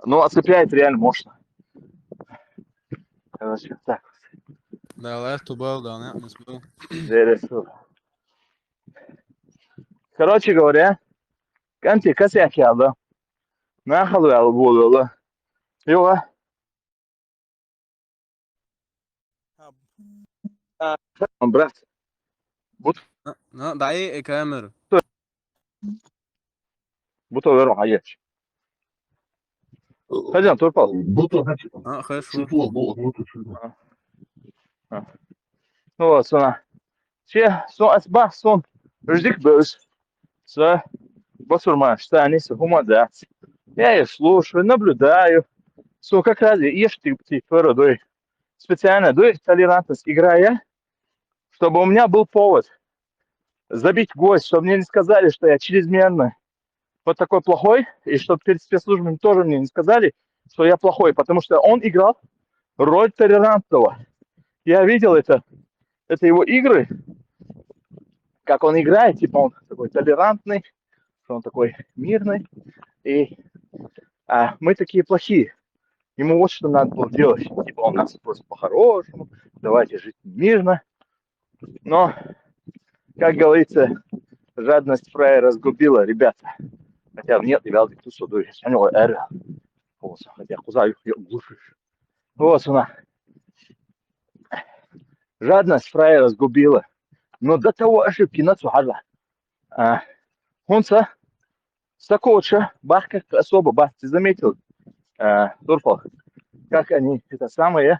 ну, оцепляет реально мощно. Короче, так. Да, лайф ту был, да, не, не смог. Здесь вот. Короче говоря, канти косяк я, да. Нахал я, да. Йога. А, брат. Вот, Ну, да и камеру. вот, верно, а есть. Хозяин, Турпал. Будто хочу. А, хорошо. Что-то, вот, вот, вот, что-то. А. Ну вот, сона. Че, сон, асба, сон. Ждик бэс. Са, басурма, что они са, хума, да. Я их слушаю, наблюдаю. Сон как раз и ешь ты, ты, фэро, дой. Специально, дой, толерантность играя, чтобы у меня был повод забить гвоздь, чтобы мне не сказали, что я чрезмерно вот такой плохой, и чтобы перед спецслужбами тоже мне не сказали, что я плохой, потому что он играл роль толерантного. Я видел это, это его игры, как он играет, типа он такой толерантный, что он такой мирный, и а мы такие плохие. Ему вот что надо было делать. Типа он нас просто по-хорошему, давайте жить мирно. Но, как говорится, жадность фраера разгубила, ребята. Хотя нет, ребята, тут суду есть. Они вот, эра. Вот, хотя куда их, их глушишь. Вот она. Жадность фраера разгубила. Но до того ошибки на цухарла. А, он са, сакоча, бах как особо, бах, ты заметил, а, Турпал, как они это самое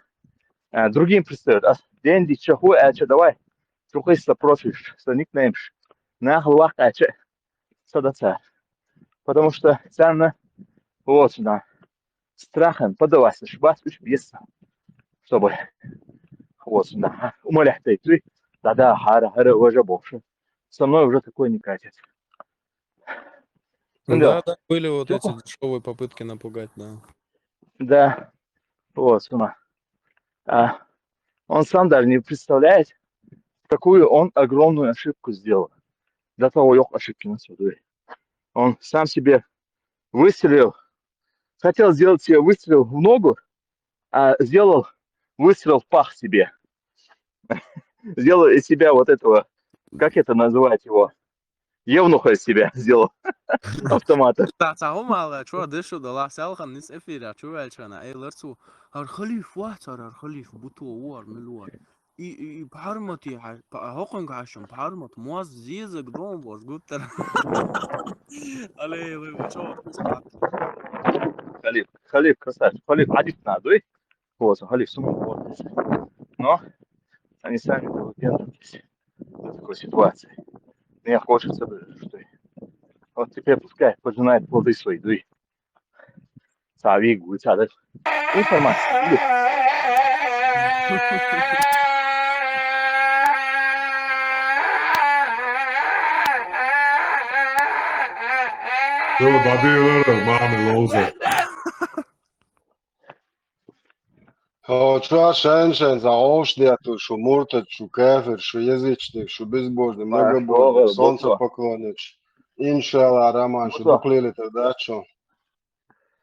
а, другим пристают. А, деньги, чаху, а, чё, давай. Чухайса профиш, са никнеймш. Нахал вах, а, чё, садаца. Потому что цена, вот, да, страхом поддаваться, шибас уж бьется. Чтобы, вот, да, умолять ты, да, да, хара, хара, уже больше. Со мной уже такое не катит. Ну Да. Да, да, были вот Чё? Эти дешевые попытки напугать, да. Да. Вот, сама. А он сам даже не представляет, какую он огромную ошибку сделал. До того йог ошибки на суду. Он сам себе выстрелил, хотел сделать себе выстрел в ногу, а сделал выстрел в пах себе. Сделал из себя вот этого, как это называть его, евнуха из себя сделал автомата. Та цагу мала, чё, дышу да ла салхан нис эфира, чё валчана, эй, ларцу, ар халиф, ва, цар ар халиф, буту, вар, милуар. И, и, и пармати, ха-, па-, хокон гашам, пармат, муаз зизаг дом ваш, гуптар. Але, вы, вы чё, Халиф, халиф, красавчик, халиф, адит надо, эй? Вот, халиф, сумма, вот. Но они сами были в такой ситуации. Мне хочется бы, что и вот теперь пускай пожинает плоды свои, дуй. Сави, гуй, садак. Информация. Yo, Daddy, mami, loser. О, чё, шеншен, за овш дяту, шу муртат, шу кафир, шу язычник, шу безбожник, многобожник, солнцепоклонник. Иншалла, Роман, шу буклили тогда, чё?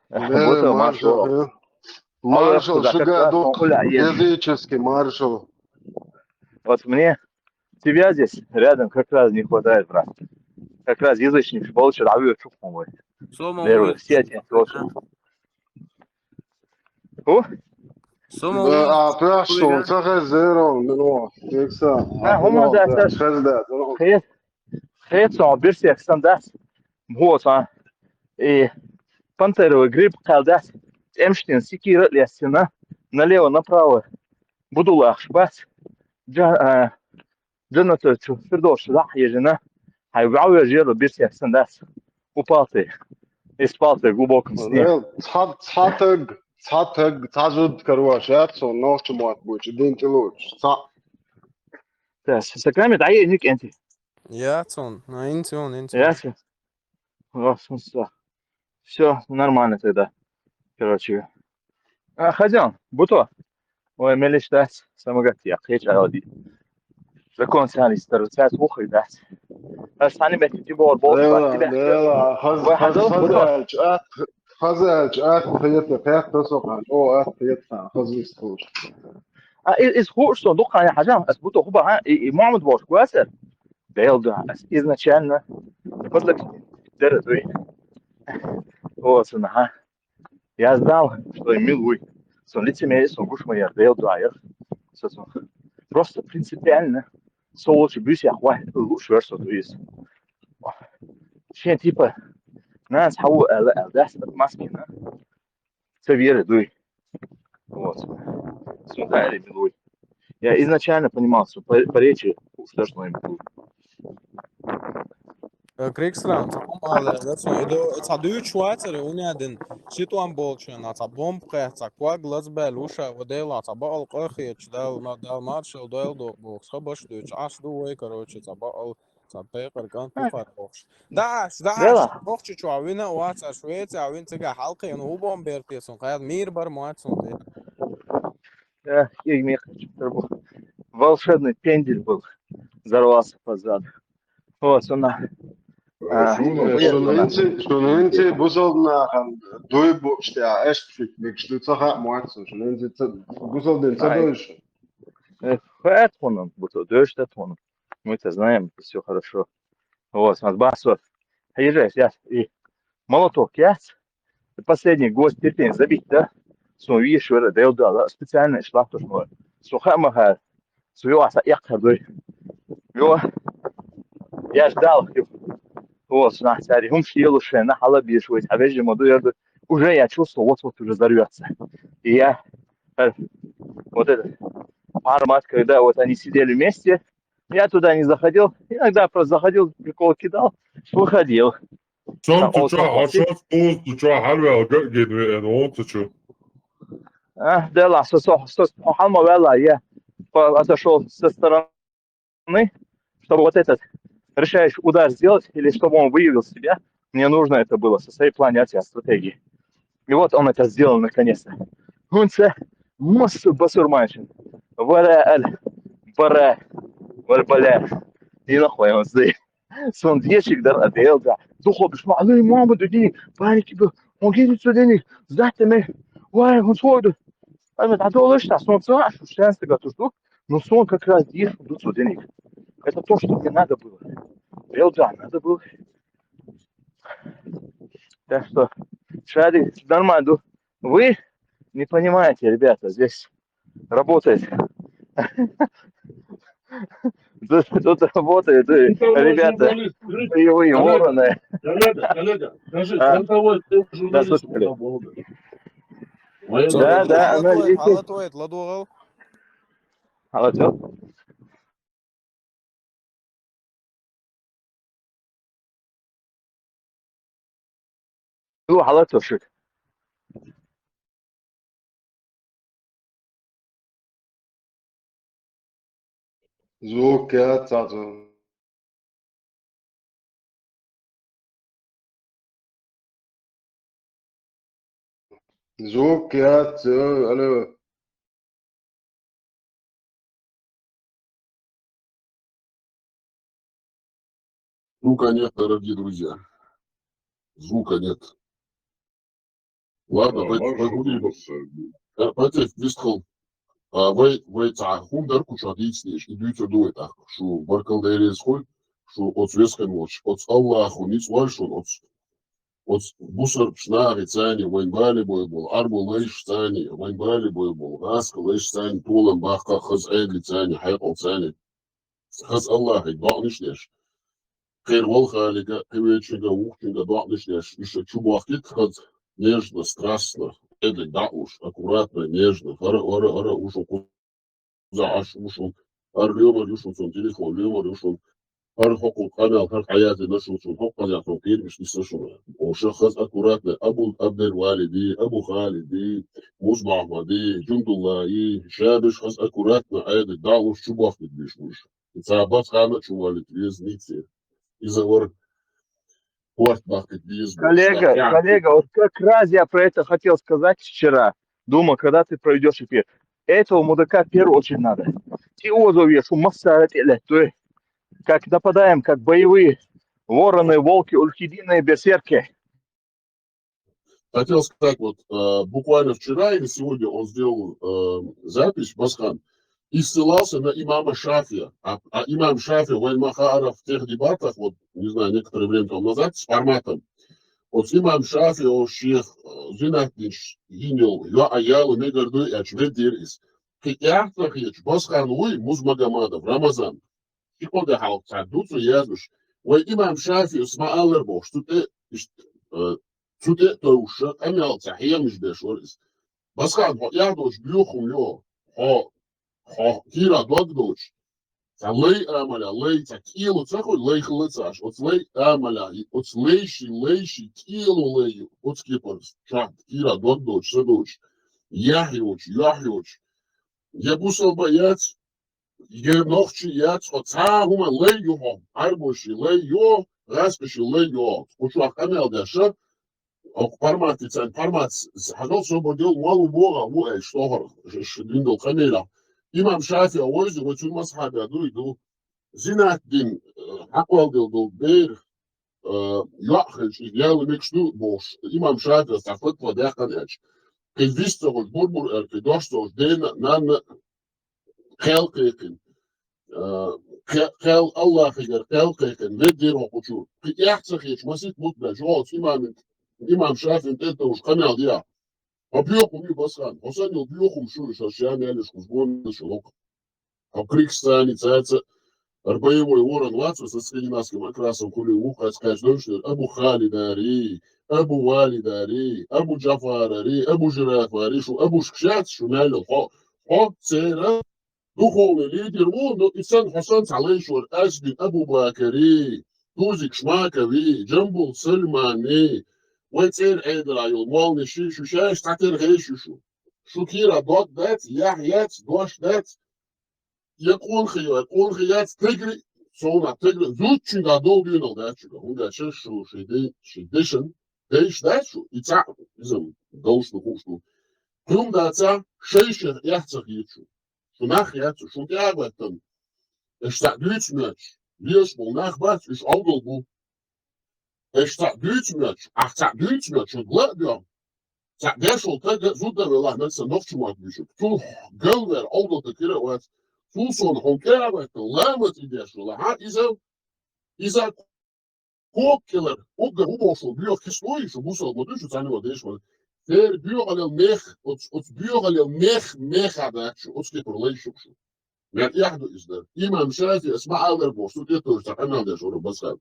Буту, маршал. Маршал, шуга дух, языческий маршал. Вот мне тебя здесь рядом как раз не хватает, брат. Как раз язычник, получше, а вы чё, по-моему. Сома Первый, улица. Все эти вопросы. О? Сома Да, улица. а прашал, сахай зеро, ну, текса. А, хума, да, да. Хез да, ну. Хет, хет сон, бир сексен да. Вот, а. И пантеровый гриб калдас. Эмштин, секира лесина. Налево, направо. Буду лахшбас. Джа-, а, Джаннато чу, Фирдовс чу дӀа а хьежина, хьай вӀовежа ера бирсех сан дац. Упал тӀе, из пал тӀе глубоком сне. Цхьа, цхьа таг, цхьа таг, цхьа зуда карош яц сона, нохча мотт бучу дин тӀе лоцуш. Цхьа. Тас, са каме дӀаеъниг кӀентий. Яц он, а, инц он, инц он. Яц. О, всё, всё. Всё нормально тогда. Короче. А, хозяин, буто. Ой, мелиш дац, самогат я, хеч алади. Закон сани старцац ухай дац. Ас сани метти бор бор Дела, бор. Дела, хаз-, Ой, хаз-, хазал, буто. Хазалч, ат, хазалч, ат, хета, хета, сокан. О, ат, хета, хазис туш. А, из, из хуш сон, дукха я хажам, ас буто хуба, а, и, и Мухаммад бош, куасер. Дел да, ас изначально. Подлог дера дуй. О, сон, ага. Я знал, что Эмил Луи. Сон лицемерие, сон гуш моя, Дел да, я. Со сон. Просто принципиально. Со лучше бюсь я хва, лучше версо, то есть. Шен типа, нас хау, эл, эл, дас, маскина. Ца вера дуй. Вот. Сон хайри дуй. Я изначально понимал, что по, по речи уж то, что он имеет. Э, Криксран, ца хӀума алара, ца иду, ца дуьйцуш вацара, уня дин, ши тӀом болчу, на ца бомб кхех, ца ког лазбаьлла вуша, ва Дела, ца баал къахеташ, Дала ма-, Дала маршал дойла доху боху, ца баш дуьйцу, Ӏаш ду вай, короче, ца баал, ца пекъар кӀант А. Бухар бохуш. Да, аш, да, аш, Дела. Бохучу чохь вина а вац, аш веца а вина, цига хьалкхийна, хӀу бомб бертий, цун кхаьда мийра бар моац, цун тӀе. Э, кӀег мекхачу тар бу. Волшебный пендель был. Взорвался позаду. Вот, сон на. А, Шуна, ну, шуна я хӀинца, шуна хӀинца бусалба нахана дуй бу, штя, эшпшик, мегаш ду ца хаьа моац, шуна хӀинца ца, бусалба дин ца Ай. Дойш. Э, хаьа тхуна, бусалба дойш да тхуна. Мы-то знаем, всё хорошо. Вот, сан басо. Хьежа, я, и молоток яц. Последний гвоздь терпения забить, да? Сон веш вара, Дела да, специально ишла то, что сон хама ха, сон йо аса якхар дой. Йо, я ждал. Вот, сон цари, хӀумаш елуш, на хьала беш вай, а вежа ма ду, я ду. Уже я чувствовал, вот-вот уже взорвётся. И я, э, вот этот аромат, когда вот они сидели вместе, я туда не заходил, иногда просто заходил, прикол кидал, выходил. Сон цу чохь, хьо шоц кхуза цу чохь хьалаваьлла ган гина веана, вон цу чу. А, Дела, со, со, со, со хьалма ваьлла, я по-, отошёл со стороны, чтобы вот этот решающий удар сделать, или чтобы он выявил себя, мне нужно это было со своей планеты, от стратегии. И вот он это сделал наконец-то. ХӀинца массо басурманчин. Вара аль, бара, валь баля. И нахуй он здесь. Сон дешиг дар а Дела да. Духо биш ма, алай мама да дини, паники бу. Он гини цу дини, зате ме. Вай, он сой да. Ай, ме да долаш та, сон ца, а шу шанс да туш ду. Но сон как раз деш ду цу дини. Это то, что мне надо было. Дела да, надо было. Так что, шари, нормально ду. Вы не понимаете, ребята, здесь работает. Тут, тут работают, э, ребята, боевые вороны. Коллега, коллега, скажи, А. Фронтовой ты журналист. Да, слушай, коллега. Да, да, она здесь есть. Алло, алло, алло. Ду хьала тушуьг. Звук яц цхьацца. Звук яц, алло. Звука нет, дорогие друзья. Звука нет. Ладно, а, пойдем, пойдем. Э, пойдем, вистхал. А, вай, вай цхьа хӀума дара кху чохь дийцинеш, и дуьйцур ду вай тӀаккха. Шу баркалла Делера хуьлда, шу оцу весхина волчу, оцу Аллахо ницкъ лойла шуна оцу. Оцу бусарбаш нахе царна, вайн бале бой болу, Ӏарбо лайш царна, вайн бале бой болу, гӀаска лайш царна, толам баккха хаза Ӏедал царна, хьекъал царна. Хаза Аллахе доӀанаш деш. Кхин валхалига, кхин вечуьнга, вухчуьнга доӀанаш деш, уьш чу бохкийта хаза, нежно, страстно, Ӏедалга дӀа а луш, аккуратно, нежно, хӀара, хӀара, хӀара, уьш кхузахь Ӏаш, уьш ХӀара лоьмар ю шуна, цун телефон лоьмар ю шуна. ХӀара хӀокху къамел, хӀара хьаязде шу цун, хӀокху хаза цун кхербиш нисса шуна. Оша хаза аккуратно, Абу Абдел Валиди, Абу Халиди, Муз Махмади, Джундуллаи, шабиш хаза аккуратно, айда далуш чу бохкит биш уж. Ца бац хана чу валит везницы. Иза вар порт бахкит без. Коллега, коллега, вот как раз я про это хотел сказать вчера. Думал, когда ты проведешь эфир. Этого мудака в первую очередь надо. Ти озов еш, у массара тӀеле, то есть, как нападаем, как боевые вороны, волки, ульхидины, берсерки. Хотел сказать, вот э, буквально вчера или сегодня он сделал э, запись, Басхан, и ссылался на имама Шафия. А, а имам Шафия, вайн махара в тех дебатах, вот, не знаю, некоторое время тому назад, с форматом. Вот имам Шафия, о шейх, э, зинатдин йинел, я аяла мегарду, я чведир из. Кхы яхтах ич, Басхан уй, Муз Магомадов, Рамазан. Ши кхо де хьалха цхьа ду цу яздуш. Вай имам Шафи ма алар бохуш, цу тӀе, ишт, э, цу тӀе а товша, къамел цхьа хьемаш беш вара иза. Басхан, хьо яхь доцуш боьхум йо, хьо, хьо кийра дог доцуш. Цхьа лай амаля, лай, цхьа кӀело ца хуй, лай хила ца аш. Оцу лай амаля, оцу лайши, лайши, кӀело лай ю, оцу кепара, чохь кийра дог доцуш, са доцуш. Яхь йоцуш, яхь йоцуш. Я бусалба яц, я нохчи яц, хьо цхьа а хӀума лай ю хьо, Ӏарбоши лай ю, гӀазкхаши лай ю. Кху чохь къамел деш, окху форматица, формат хьажал собар дел, мал ву богӀа ву ай, штохар, ш-, ш-, дин дол къамелах. Имам Шафи а войзи, вай цуьнан масхьаба дуй ду. Зинат дин, э, хьакъал дел дол бер, э, йоӀ хилча, иза яла мегаш ду бохуш. Имам Шафи цхьа фатва даьккхина аьлча. Кхин вист ца хуьлуш, бур-бур аьлла, кхин дош ца хуьлуш, дена, нанна, кхел кхайкхина. А, кхе-, кхел Аллахьигара кхел кхайкхина, веддира хьо кху чу. Кхин эхь ца хеташ, масийтта бутт баьлча, оцу имамин, имам Шафин тӀе а товш, къамел дехьа. Хьо боьхум ю, Басхан, хьо санна йолу боьхум шу, ша ша мел еш кхуза гонаш йолу хӀокху. Хьо крикстаница, ара боевой ворон вац, со скандинавским окрасом хуьлий ву, кхаьч, кхаьч, дойш дерг, Абу Халидари, Абу Валидари, Абу Джафарари, Абу Жирафари, шу Абушка шац, шу мел йолу, хьо, хьо церан духовный лидер ву, но и санна хьо санна цхьа лайш вара Азбин Абу-Бакари, Тузик Шмакови, Джамбул Сальмани, вай цӀера Ӏедара йолу молланаши, шу шаьш цхьатерра хезаш ю шу. Шу кийра дог дац, яхь яц, дош дац, я къонахий, я къонахий яц, тегри, совнах тегри, зудчуьнга долу доьналла дац шуьга. ХӀунда аьлча шу шайн де-, шайн дешан, дайша дац шу, и цхьаъ, иза, долуш ду, хууш ду. Хьуна даца, шай-шайх эхь ца хета шу. Шу нах яц, шун тӀе а гӀоьттина. Аша цхьаъ дуьйцу моьттуш, лелаш болу нах бац, уьш Ӏовдал бу. Аша цхьаъ дуьйцу моьттуш, ахь цхьаъ дуьйцу моьттуш, шуьга ла а доьгӀна. Цхьаъ деш волу таг а зуда а велахь, нагахь санна нохча мотт буьйцург. Цул галвер Ӏовдал дан кира а вац. Цул сона хьуна тӀе а гӀоьттина, ламаз и деш велахь, иза, иза ког килар, уггар хӀун бохуш волу боьха кислой, шу бусалба ма ду, шу цхьаьна ван деш ван. Церан боьхалел мех, оцу, оцу боьхалел мех, меха дац шу, оцу кепара лай шу шу. Мел эхь ду иза дар. Имам Шафи, ас ма алар бохуш, шу тӀетуьйсу цхьа къамел деш вара Басхан.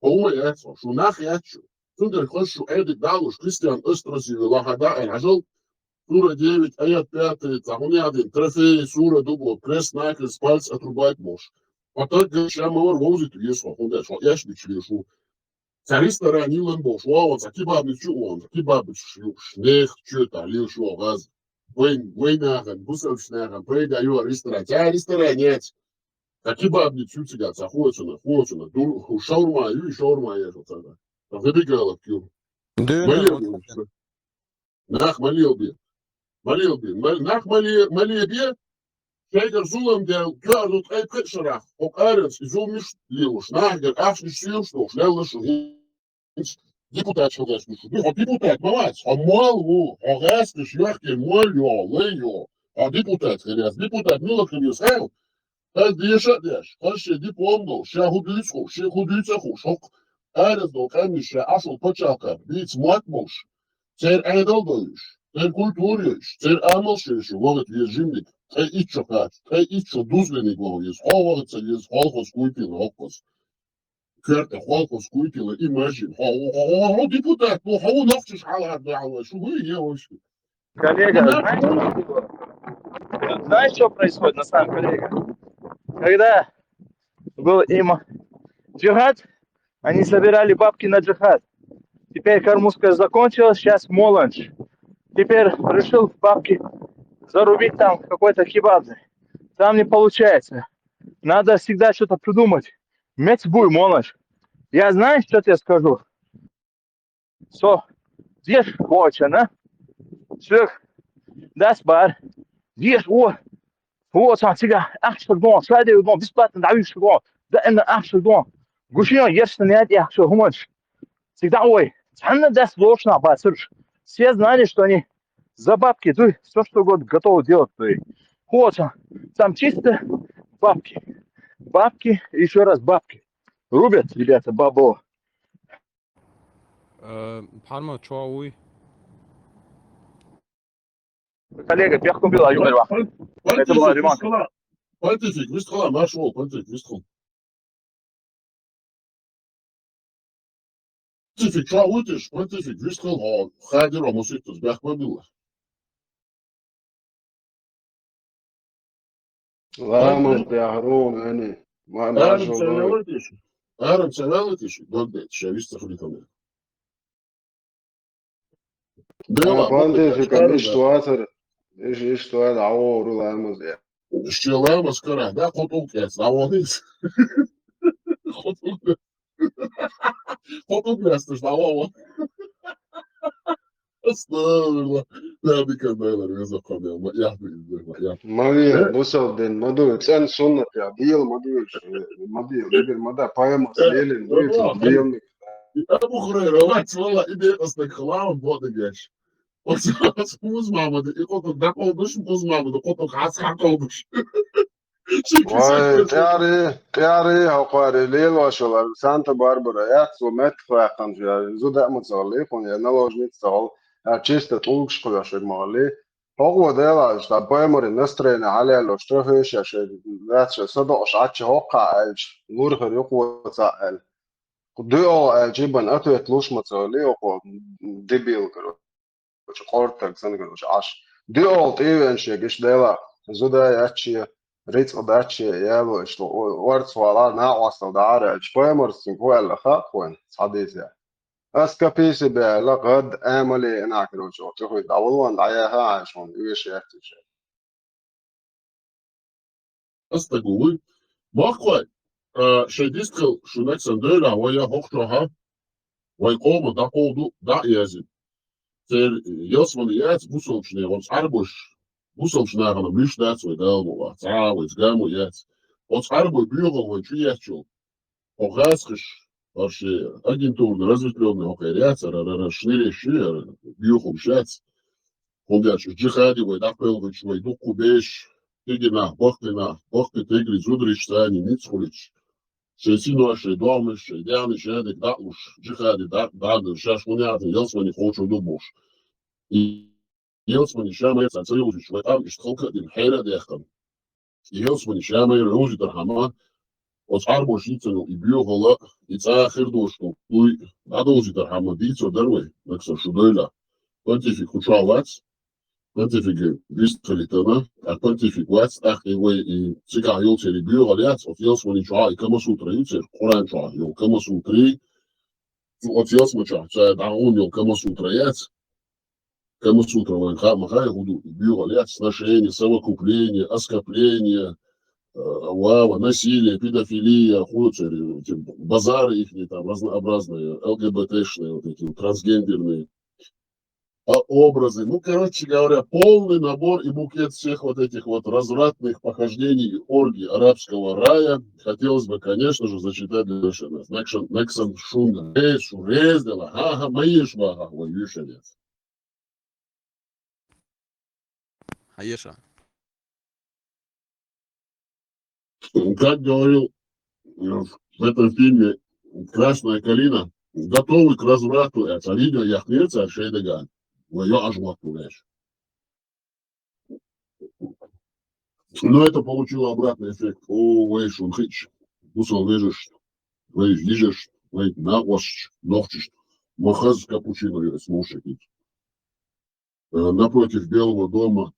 Хьо хӀума яц хьо, шу нах яц шу. Цундела хаза шу Ӏедик далуш, Кристиан Остросиви лахьа даӀар хьажал, Сура девять, аят пятый, цхьа хӀун яхьа дина, трофей, сура ду бо, крест-накрест, пальцы отрубать бохуш. Хьо таггара ша ма вара вовзийта веза хьо, хӀунда аьлча хьо эшнича везаш ву. Цхьа ресторан йиллан бохуш, вогӀу цхьа кебабница чу а вогӀу, кебаб юуш, нехан чоьтахь лелаш йогӀу гӀаз. Вайн, вайн нахана, бусалбаш нахана, пайда йогӀу ресторан. Цхьа ресторан яц. Цхьа кебабница ю цигахь, цхьа хо цунах, хо цунах. Дур-, ху шаурма ю, шаурма еш оцунах. Цхьа забегаловка ю. Дойнер. Ма лела бе. Нах ма лела бе. Ма лела бе. Ма-, нах ма ле-, ма лела бе. Шайгара зулам дел, коьрта ткъе пхи шарахь, хӀокху аренца и зуламаш лелош, нахагара ахчанаш соьлуш долуш, лелла шу хӀинца депутат хила гӀерташ ду шу. Ду хьо депутат ма вац, хьо молла ву, хьо гӀаскхаш йохкина молла йо, лай йо. Хьо депутат хир яц, депутат мила хир яц, хьо? Хаза деша а деш, хаза шен диплом долуш, ша хӀун дуьйцу хууш, шен хӀун дуьйцу а хууш, хӀокху аренца долу къаьмнаш ша Ӏаш волу пачхьалкхе бийца мотт болуш, церан Ӏедал а дойуш, церан культура а йойуш, церан амалш а йойуш вахийта веза жиманиг, ткъе итт шо кхача, ткъе итт шо дузлиниг ваха веза, хьо вахийта ца веза, колхоз куйтийла хӀокхуз. Коьрта тӀе колхоз куйтийла и мажин. Хьо, хьо, хьо, хьо депутат, ну, хьо ву нохчаш хьалхара дуьхьал вай, шу вуй, е вай шу. Коллега, знаешь, что происходит на самом деле? Когда был им джихад, они собирали бабки на джихад. Теперь Кармузская закончилась, сейчас Моланч. Теперь решил бабки зарубить там в какой-то кебабной. Там не получается. Надо всегда что-то придумать. Мецбуй, Моланч. Я знаешь, что тебе скажу? Со, деш, хочешь, а? Сюк, дас бар. Деш, о, о, сан цига, ах, что дон, шаде дон, бесплатно даю, что дон. Да, это, ах, что дон. Гушион, ешь, что нет, я что, хуманч. Всегда, ой, цанна дас ложь на бацурш. Все знали, что они за бабки, то есть все, что угодно, готовы делать, то есть. Вот, там чисто бабки. Бабки, еще раз бабки. Рубят ребята бабо. Э, Парма, чё, уй? Коллега, бяхкун бил, аюгай ва. Это была ремонт. Пантифик, вист хала, марш вол, Пантифик, вист хала. Пантифик, чё, уйтиш, Пантифик, вист хала, хадир, а мусит, бяхкун бил. Ламаз тӀехь руна, ани, ма-, Арам маршалла ца вай. Велатиш? Арам ца велатиш? Догдет, ша вист хали тане. Дела, Пантифика, Пантифика, иштта вацара, иш-, иштта вацара, дӀавора ламаз, я. Ше ламаз кара, да, кхо тӀулг эц, дӀаволийца. Кхо тӀулг. Кхо тӀулг эц, дӀавола. Астагфирулла. Да, дика, да, да, веза кхо дел, ма, я, да, да, ма, я. Ма ве, Э? Бусалба дин, ма ду, цӀен суннат, я, дел, ма ду, ма дел, дигер, ма да, пайхамар, Э, лелин, ду, да, дел, Абу Хурайра, вац, валла, иде, астагфирулла, вот, дигеш. Оцу, оцу Муз-Мамада, и кхо тӀулг дӀакховдуш, Муз-Мамада, кхо тӀулг хьац хьакховдуш. Вай, тӀаьхьарий, тӀаьхьарий, хьокхарий, лелош йолар, Санта-Барбара, яц, цо меттах ваьккхинчу, я, зуда а ма ца гӀаллий, хьуна, я, наложница ца гӀал, я, чисто тӀулгаш кхоьш верг ма гӀаллий. ХӀокхо делахь, ша пайхамаран настроение хьалаьллош, тӀехьа шаьш, дац, ша садоӀуш Ӏаччи хӀоккхахь аьлча, лур хир ю кхо цхьаъ аьлла. Кху дуьхьал аьлча, ибан ответ луш ма ца гӀаллий, хӀокхо дебил, короче. Корчу къортаг санна, короче, Ӏаш. Дуьхьал тӀевеанчега иштта делахь, зуда яц шен, рицкъ дац шен, яло иштта, о-, орцахвала, накъостал дахьара аьлча, пайхамарца цуьнга хӀун аьлла хаьа хьуна, цхьа дийца. Ас каписи бе аьлла, гӀад, амале, инахь, короче, оцу хӀуьйту дӀаваллон, дӀаяха Ӏаш хьуна, уьш яц уьш. Ас дагу вуй. Махкой, а, шайн дистхил шуна сан дойлахь вай я хӀокху чохьа, вай къоман дӀакховду, дӀа а язйина. Церан ялсамани яц бусалбачу нехан, оцу Ӏарбош, бусалбачу нахана муьш дац вай, Дала мукъ лахь, цхьа а вай цкъа а мо яц. Оцу Ӏарбойн боьхалла вай чу еттачул, хӀокху гӀазкхаша, хӀара шен агентурный, разведённый хӀокхеран яц, хӀара, хӀара, хӀара шнареш ю, хӀара боьхаллаш яц. ХӀунда аьлча уьш джихаде вай дӀакхелхича, вай дуккха беш, кегий нах, баккхий нах, баккхий тегри, зударий, царна ницкъ хуьлуьйтуш, шайн синош, шайн догӀмаш, шайн даьхнаш, шадерг дӀа а луш, джихаде дӀа, дӀа а луш, шаьш хӀун яхьа ялсамани кхочур ду бохуш. И ялсамани ша майра царна ца йовзуьйтуш, вай къам иштта халкъ а дина, хьера а даьккхина. И ялсамани ша майра йовзийтархьама, оцу Ӏарбоша йийцина йолу и боьхалла, и цкъа а хир доцуш долу дуй дӀадовзийтархьама дийцар дара вай, Максим, шу дойлахь. Понтифик кху чохь вац, понтифик вистхилийтина, ткъа понтифик вац, тӀаккха и вай и цигахь йолу церан боьхалла яц, оцу ялсамани чохь и Камасутра ю церан, Къуръан чохь йолу Камасутри, оцу ялсамани чохь цара дӀагӀуна йолу Камасутра яц. Камасутра вайн хаьа ма хаьа, хӀун ду, и боьхалла яц, сношение, совокупление, оскорбление, э, вава, насилие, педофилия, хӀун церан, эти базары ихние там разнообразные, ЛГБТ-шные, вот эти вот трансгендерные, а, образы. Ну, короче говоря, полный набор и букет всех вот этих вот развратных похождений и оргий арабского рая хотелось бы, конечно же, зачитать для нас. Нексон, нексон шун, рез, шу рез дела, ха-ха, маеш ва, ха, ва, юшанец. Хьан еша? Как говорил, э, в этом фильме «Красная калина», готовы к разврату, это видео я хнеца шейдаган. Вай йоӀаш ватту веш. Но это получило обратный эффект. О, вай шун хич, бусал вежаш, вай йижаш, вай накъосташ, нохчаш. Ма хаза капучино ю эс мушакит. Э, напротив Белого дома,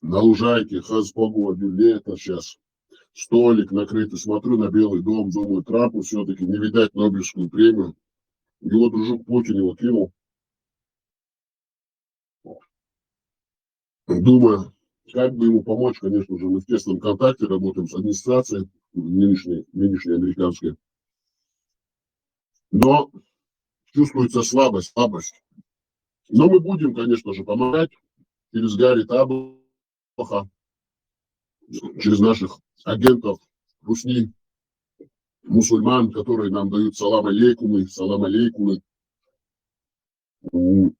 на лужайке, хаза погода, лето щас. столик накрытый, смотрю на Белый дом, думаю, Трампу все-таки не видать Нобелевскую премию. Его дружок Путин его кинул. Думаю, как бы ему помочь, конечно же, мы в тесном контакте работаем с администрацией нынешней, нынешней американской. Но чувствуется слабость, слабость. Но мы будем, конечно же, помогать через Гарри Таблаха, через наших агентов Русни, мусульман, которые нам дают салам алейкумы, салам алейкумы. М,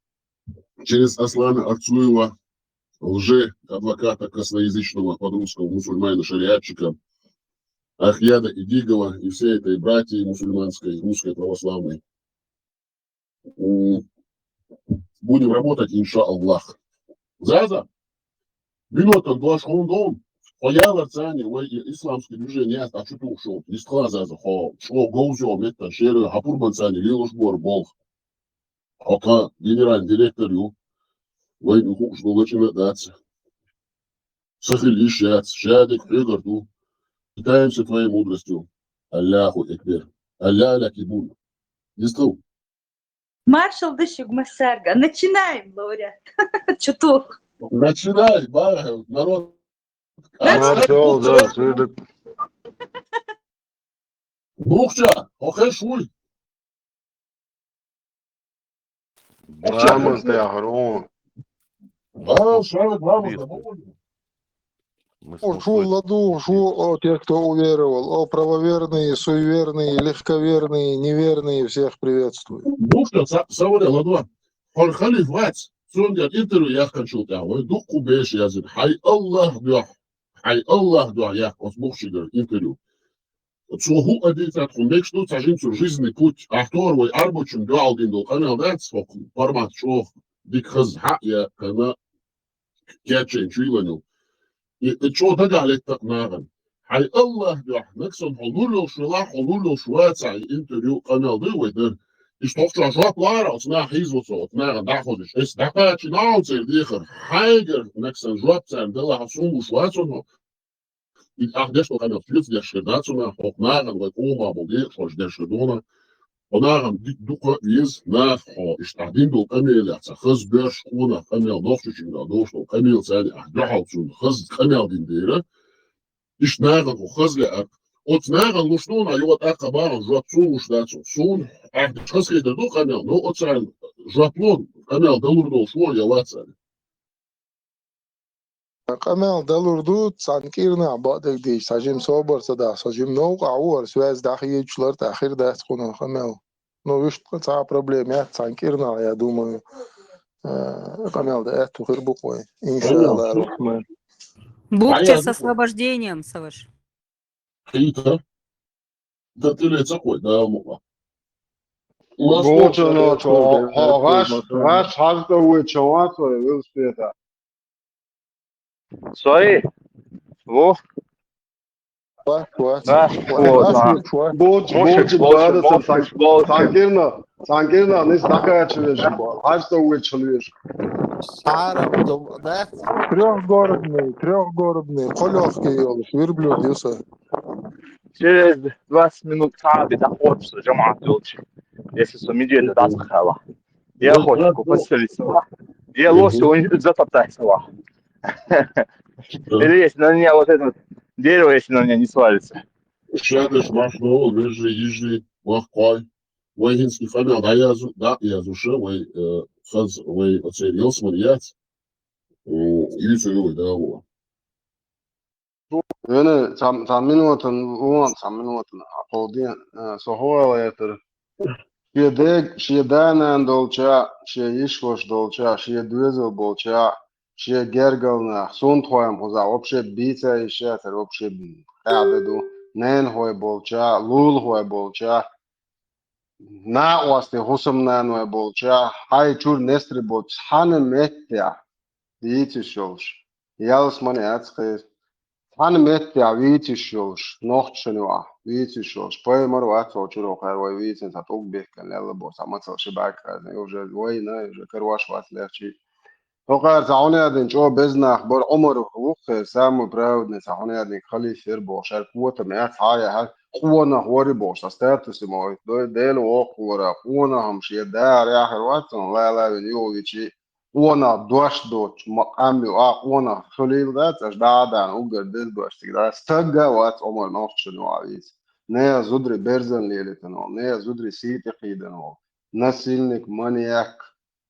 через Аслана Арцуева, лже-адвоката косноязычного под русского мусульманина-шариатчика, Ахьяда Идигова и всей этой братьи мусульманской, русской православной. М, Будем работать, иншаллах. Заза, минута, два шхундон, хо яларца ани, вай исламский движение яц, а чу тухшо, истхла Заза, хо, шо говзё метта, шеры, хапур банца ани, лилуш бор болх. Хо ка генеральный директор ю, вай ухуш долачина дац. Сахил иш яц, шадик хьюгар ду. Питаемся твоей мудростью. Аллаху Экбер. Аллах лякибун. Исту. Маршал дышиг массарга. Начинаем, лауреат. Чутух. Начинай, ба, народ. Маршал, да, сыдык. Бухча, охе шуй. Браман тяхрон. Ба, шарик, браман, да, бухча. О, шу ладу, шу, о, те, кто уверовал, о, правоверные, суеверные, легковерные, неверные, всех приветствую. Бухта, са-, саваре ладу. Хор халиф вац, цунгар интервью яхкан чултя, вай духу беш язин. Хай Аллах дух, хай Аллах дух ях, ос бухшигар интервью. Цо ху адицат ху мекшду, цажин цур жизненный путь. Ахтор вай арбучун дуал дин дол, канал дац, хок формат чох, дик хаз ха я, кана кячен чуйланил. И, и чо дага леттак наган. Хай Аллах дух, наксон холур йол шула, холур йол шуаца, и интервью канал ды вайдыр. Иш тохча жоп лара, оцна хиз оцо, оцна дахозиш. Эс даха чи наун цер дихар. Хайгар наксон жоп цер дала хасун шуаца но. И ах деш то канал, филц деш дацуна, хок наган вай кума бул ди, хош деш дона. Хонаган ди-, дука из, нах хо, иш тахдин дол камеля, ца хаз беш куна камел нохчу чинга, дошто камел цани, ах дохал цун, хаз камел дин дера. Иш наган хо, хаз ле ак. Оц наган лушнона, йот ака баран, жуат сун луш дацу. Сун, ах деш хаз хейдер ду камел, но оцан жуат лон, камел далур дол шуа, я вацан. Къамел далур ду, цан кӀирнахь бакъдерг дийш, сан жим собар ца дахь, сан жим новкъахь ву, ара связь дахьийчулара тӀе хир дац кхуна къамел. Ну, вуьшта цхьа а проблема яц, цан кӀирнахь, я думаю, э, къамел да аьтту хир бу кхуй. Иншаллах рахман. Бухте с освобождением, Саваш. Хита. Да ты ле ца кхой, да, муха. Боча ночо, гаш, гаш, хьажда вуй, чаван сой велосипеда. Сой? Во? Гаш, вот, да. Боч, боч, боч, боч, боч, боч. Санкирна, санкирна, не стакачиваешь, хьажда вуй, чалвеш. Сара, да? Трёхгорбный, трёхгорбный, колёхки ёлуш, верблюд юса. Через двадцать минут каби да хочется, жамаат ёлчи. Если сумидиет, да, хава. Я хочу, купить сельцева. Я лось, он затоптать сова. Или если на меня вот это вот дерево, если на меня не свалится. Шадыш машно, вежи, ижи, вахкой. Вай хинский фамил да язу, да язу ше, вай, э, хаз, вай оцей елсман яц. М, юцу юй да во. Вене, цхьа, цхьа минотан, вон, цхьа минотан, а полдин, э, со хӀоалайтар. Шен дег, шен да-нана долча, шен йиш-ваша долча, шен доьзал болча, шен гергал нах, сунтхойн хуза, вообще бийца йиш яцар, вообще хьаьда ду, ненахой болча, лулахой болча, накъостий хӀусамнаной болча, хьай чур нестри боцу цхьана меттехь дийцаш йолуш, ялсмани яц кхийра. Цхьана меттехь вийцаш йолуш, нохчашна юкъахь вийцаш йолуш, пайхамар вац цо чуьра вахара вай вийцина, цхьа тӀулг бихкина лелла бо, цхьа мацалла ши бӀаьрг хазна, и уже вайна, и уже карош вац лехчий. ХӀокхара цхьа хьунадин чӀо безнах бар Ӏумар вуххе, самый праведный цхьа хьунадин халиф яр бохуш, хӀара котам яц хьа яхьар, къонах вари бохуш, цхьа статусе ма вайта дой, Дела воккхавара, къонахам шен дара яхар вац, лала вин югӀвичи, къонах дош доцу макъам ю, а къонах хуьлийла дац, аш дӀа а даьнна уггар деза дош цига дац. Стагга а вац Ӏумар нохчашна ваха вийца. Нехан зударий берзан лелийтина волу, нехан зударий сий тӀе кхийдина волу. Насильник, маньяк,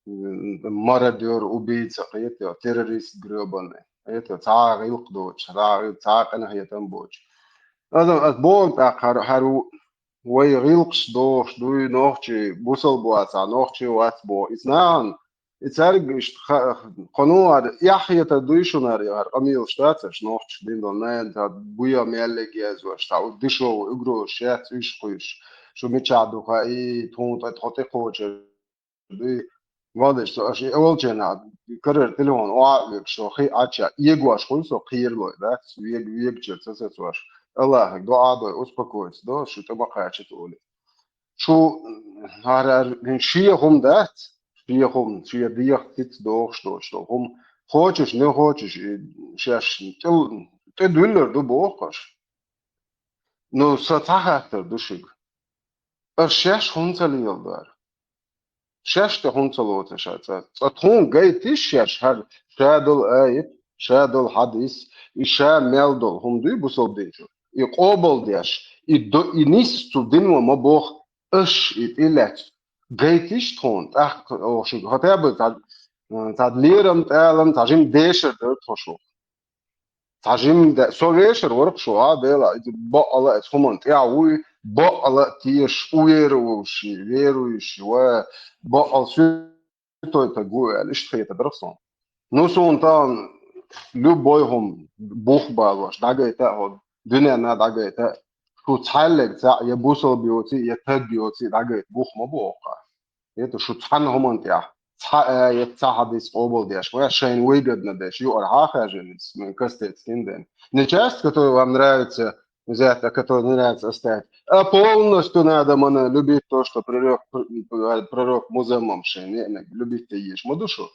м, мародёр, убийца, кхетий, террорист грёбаный. Кхетий, цхьа а гӀиллакх доцуш, цхьа а гӀил-, цхьа а къинхетам боцуш. Аса, аса боху тӀаккха хӀара, хӀара ву-, вай гӀиллакхаш дохуш дуй, нохчий бусалба вацахь, нохчий вац боху. Иза нахана, и цаьрга иштта ха-, кхуьнан хӀара эхь хетар дуй шуна хӀара, хӀара къамелаш дац аша нохчашка дина долу, нана, цхьа буьйха мел лег езош, цхьа дешевый угрозаш яц уьш кхуьйсуш. Шу мичахь ду хаий, тхуна тӀе тхо тӀекхочур дуй. Вадаш, со аша и олченахь, карара телефон охьа а вегаш, со хи Ӏача, эгош хуьлу со кхералой, дац, вега, вегачуьра ца сацош. Аллахьага доӀа дой, успокоиться до, шу тӀе ма кхача тӀе олий. Шу, хӀара, хӀара, шен хӀума дац, шен хӀума, шен дегӀах циц дохуш доцуш долу хӀума. Хочешь, не хочешь, и шаьш тӀе-, тӀедуьллур ду боху аша. Ну, сан цхьа хаттар ду шуьга. Аш шаьш хӀунда ца леладора? Шаьш тӀе хӀунда ца лоцу ша цӀа? Цкъа тхуна гайтиш шаьш хӀара ша долу аят, ша долу хьадис, и ша мел долу хӀума дуй бусалба дин чу? И къобалдеш, и до-, и нисса цу дино ма боху, аш и тӀе лаьцна. Гайтиш тхуна, тӀаккха оха шуьга, хотя бы цхьа, цхьа лерам тӀе алам, цхьа жима дешар дара тхо шух. Цхьа жима де-, со вешар вара-кх шу, а, Дела, иза бакъала а иза хӀуманна тӀехь вуй, бакъала а тешаш, уверующий, верующий ва, бакъала святой таг ву аьлла, иштта хета дара-кх суна. Ну, суна тахана любой хӀума бух балош, дӀагайта а хӀо, дуьненна дӀагайта а, шу цхьаьллиг цхьаъ я бусалба йоций, я таг йоций дӀагайта бух ма бу оха. Это шу цхьана хӀуманна тӀехь цхьа аят, цхьа хьадис къобалдеш, вай шайна выгодно деш, юкъара хьахаьжжина, кастец хинден. Не часть, которая вам нравится взять, а которая не нравится оставить. А полностью надо мана любить то, что пророк, пророк музаммам шайна, любить-то еш ма ду шу.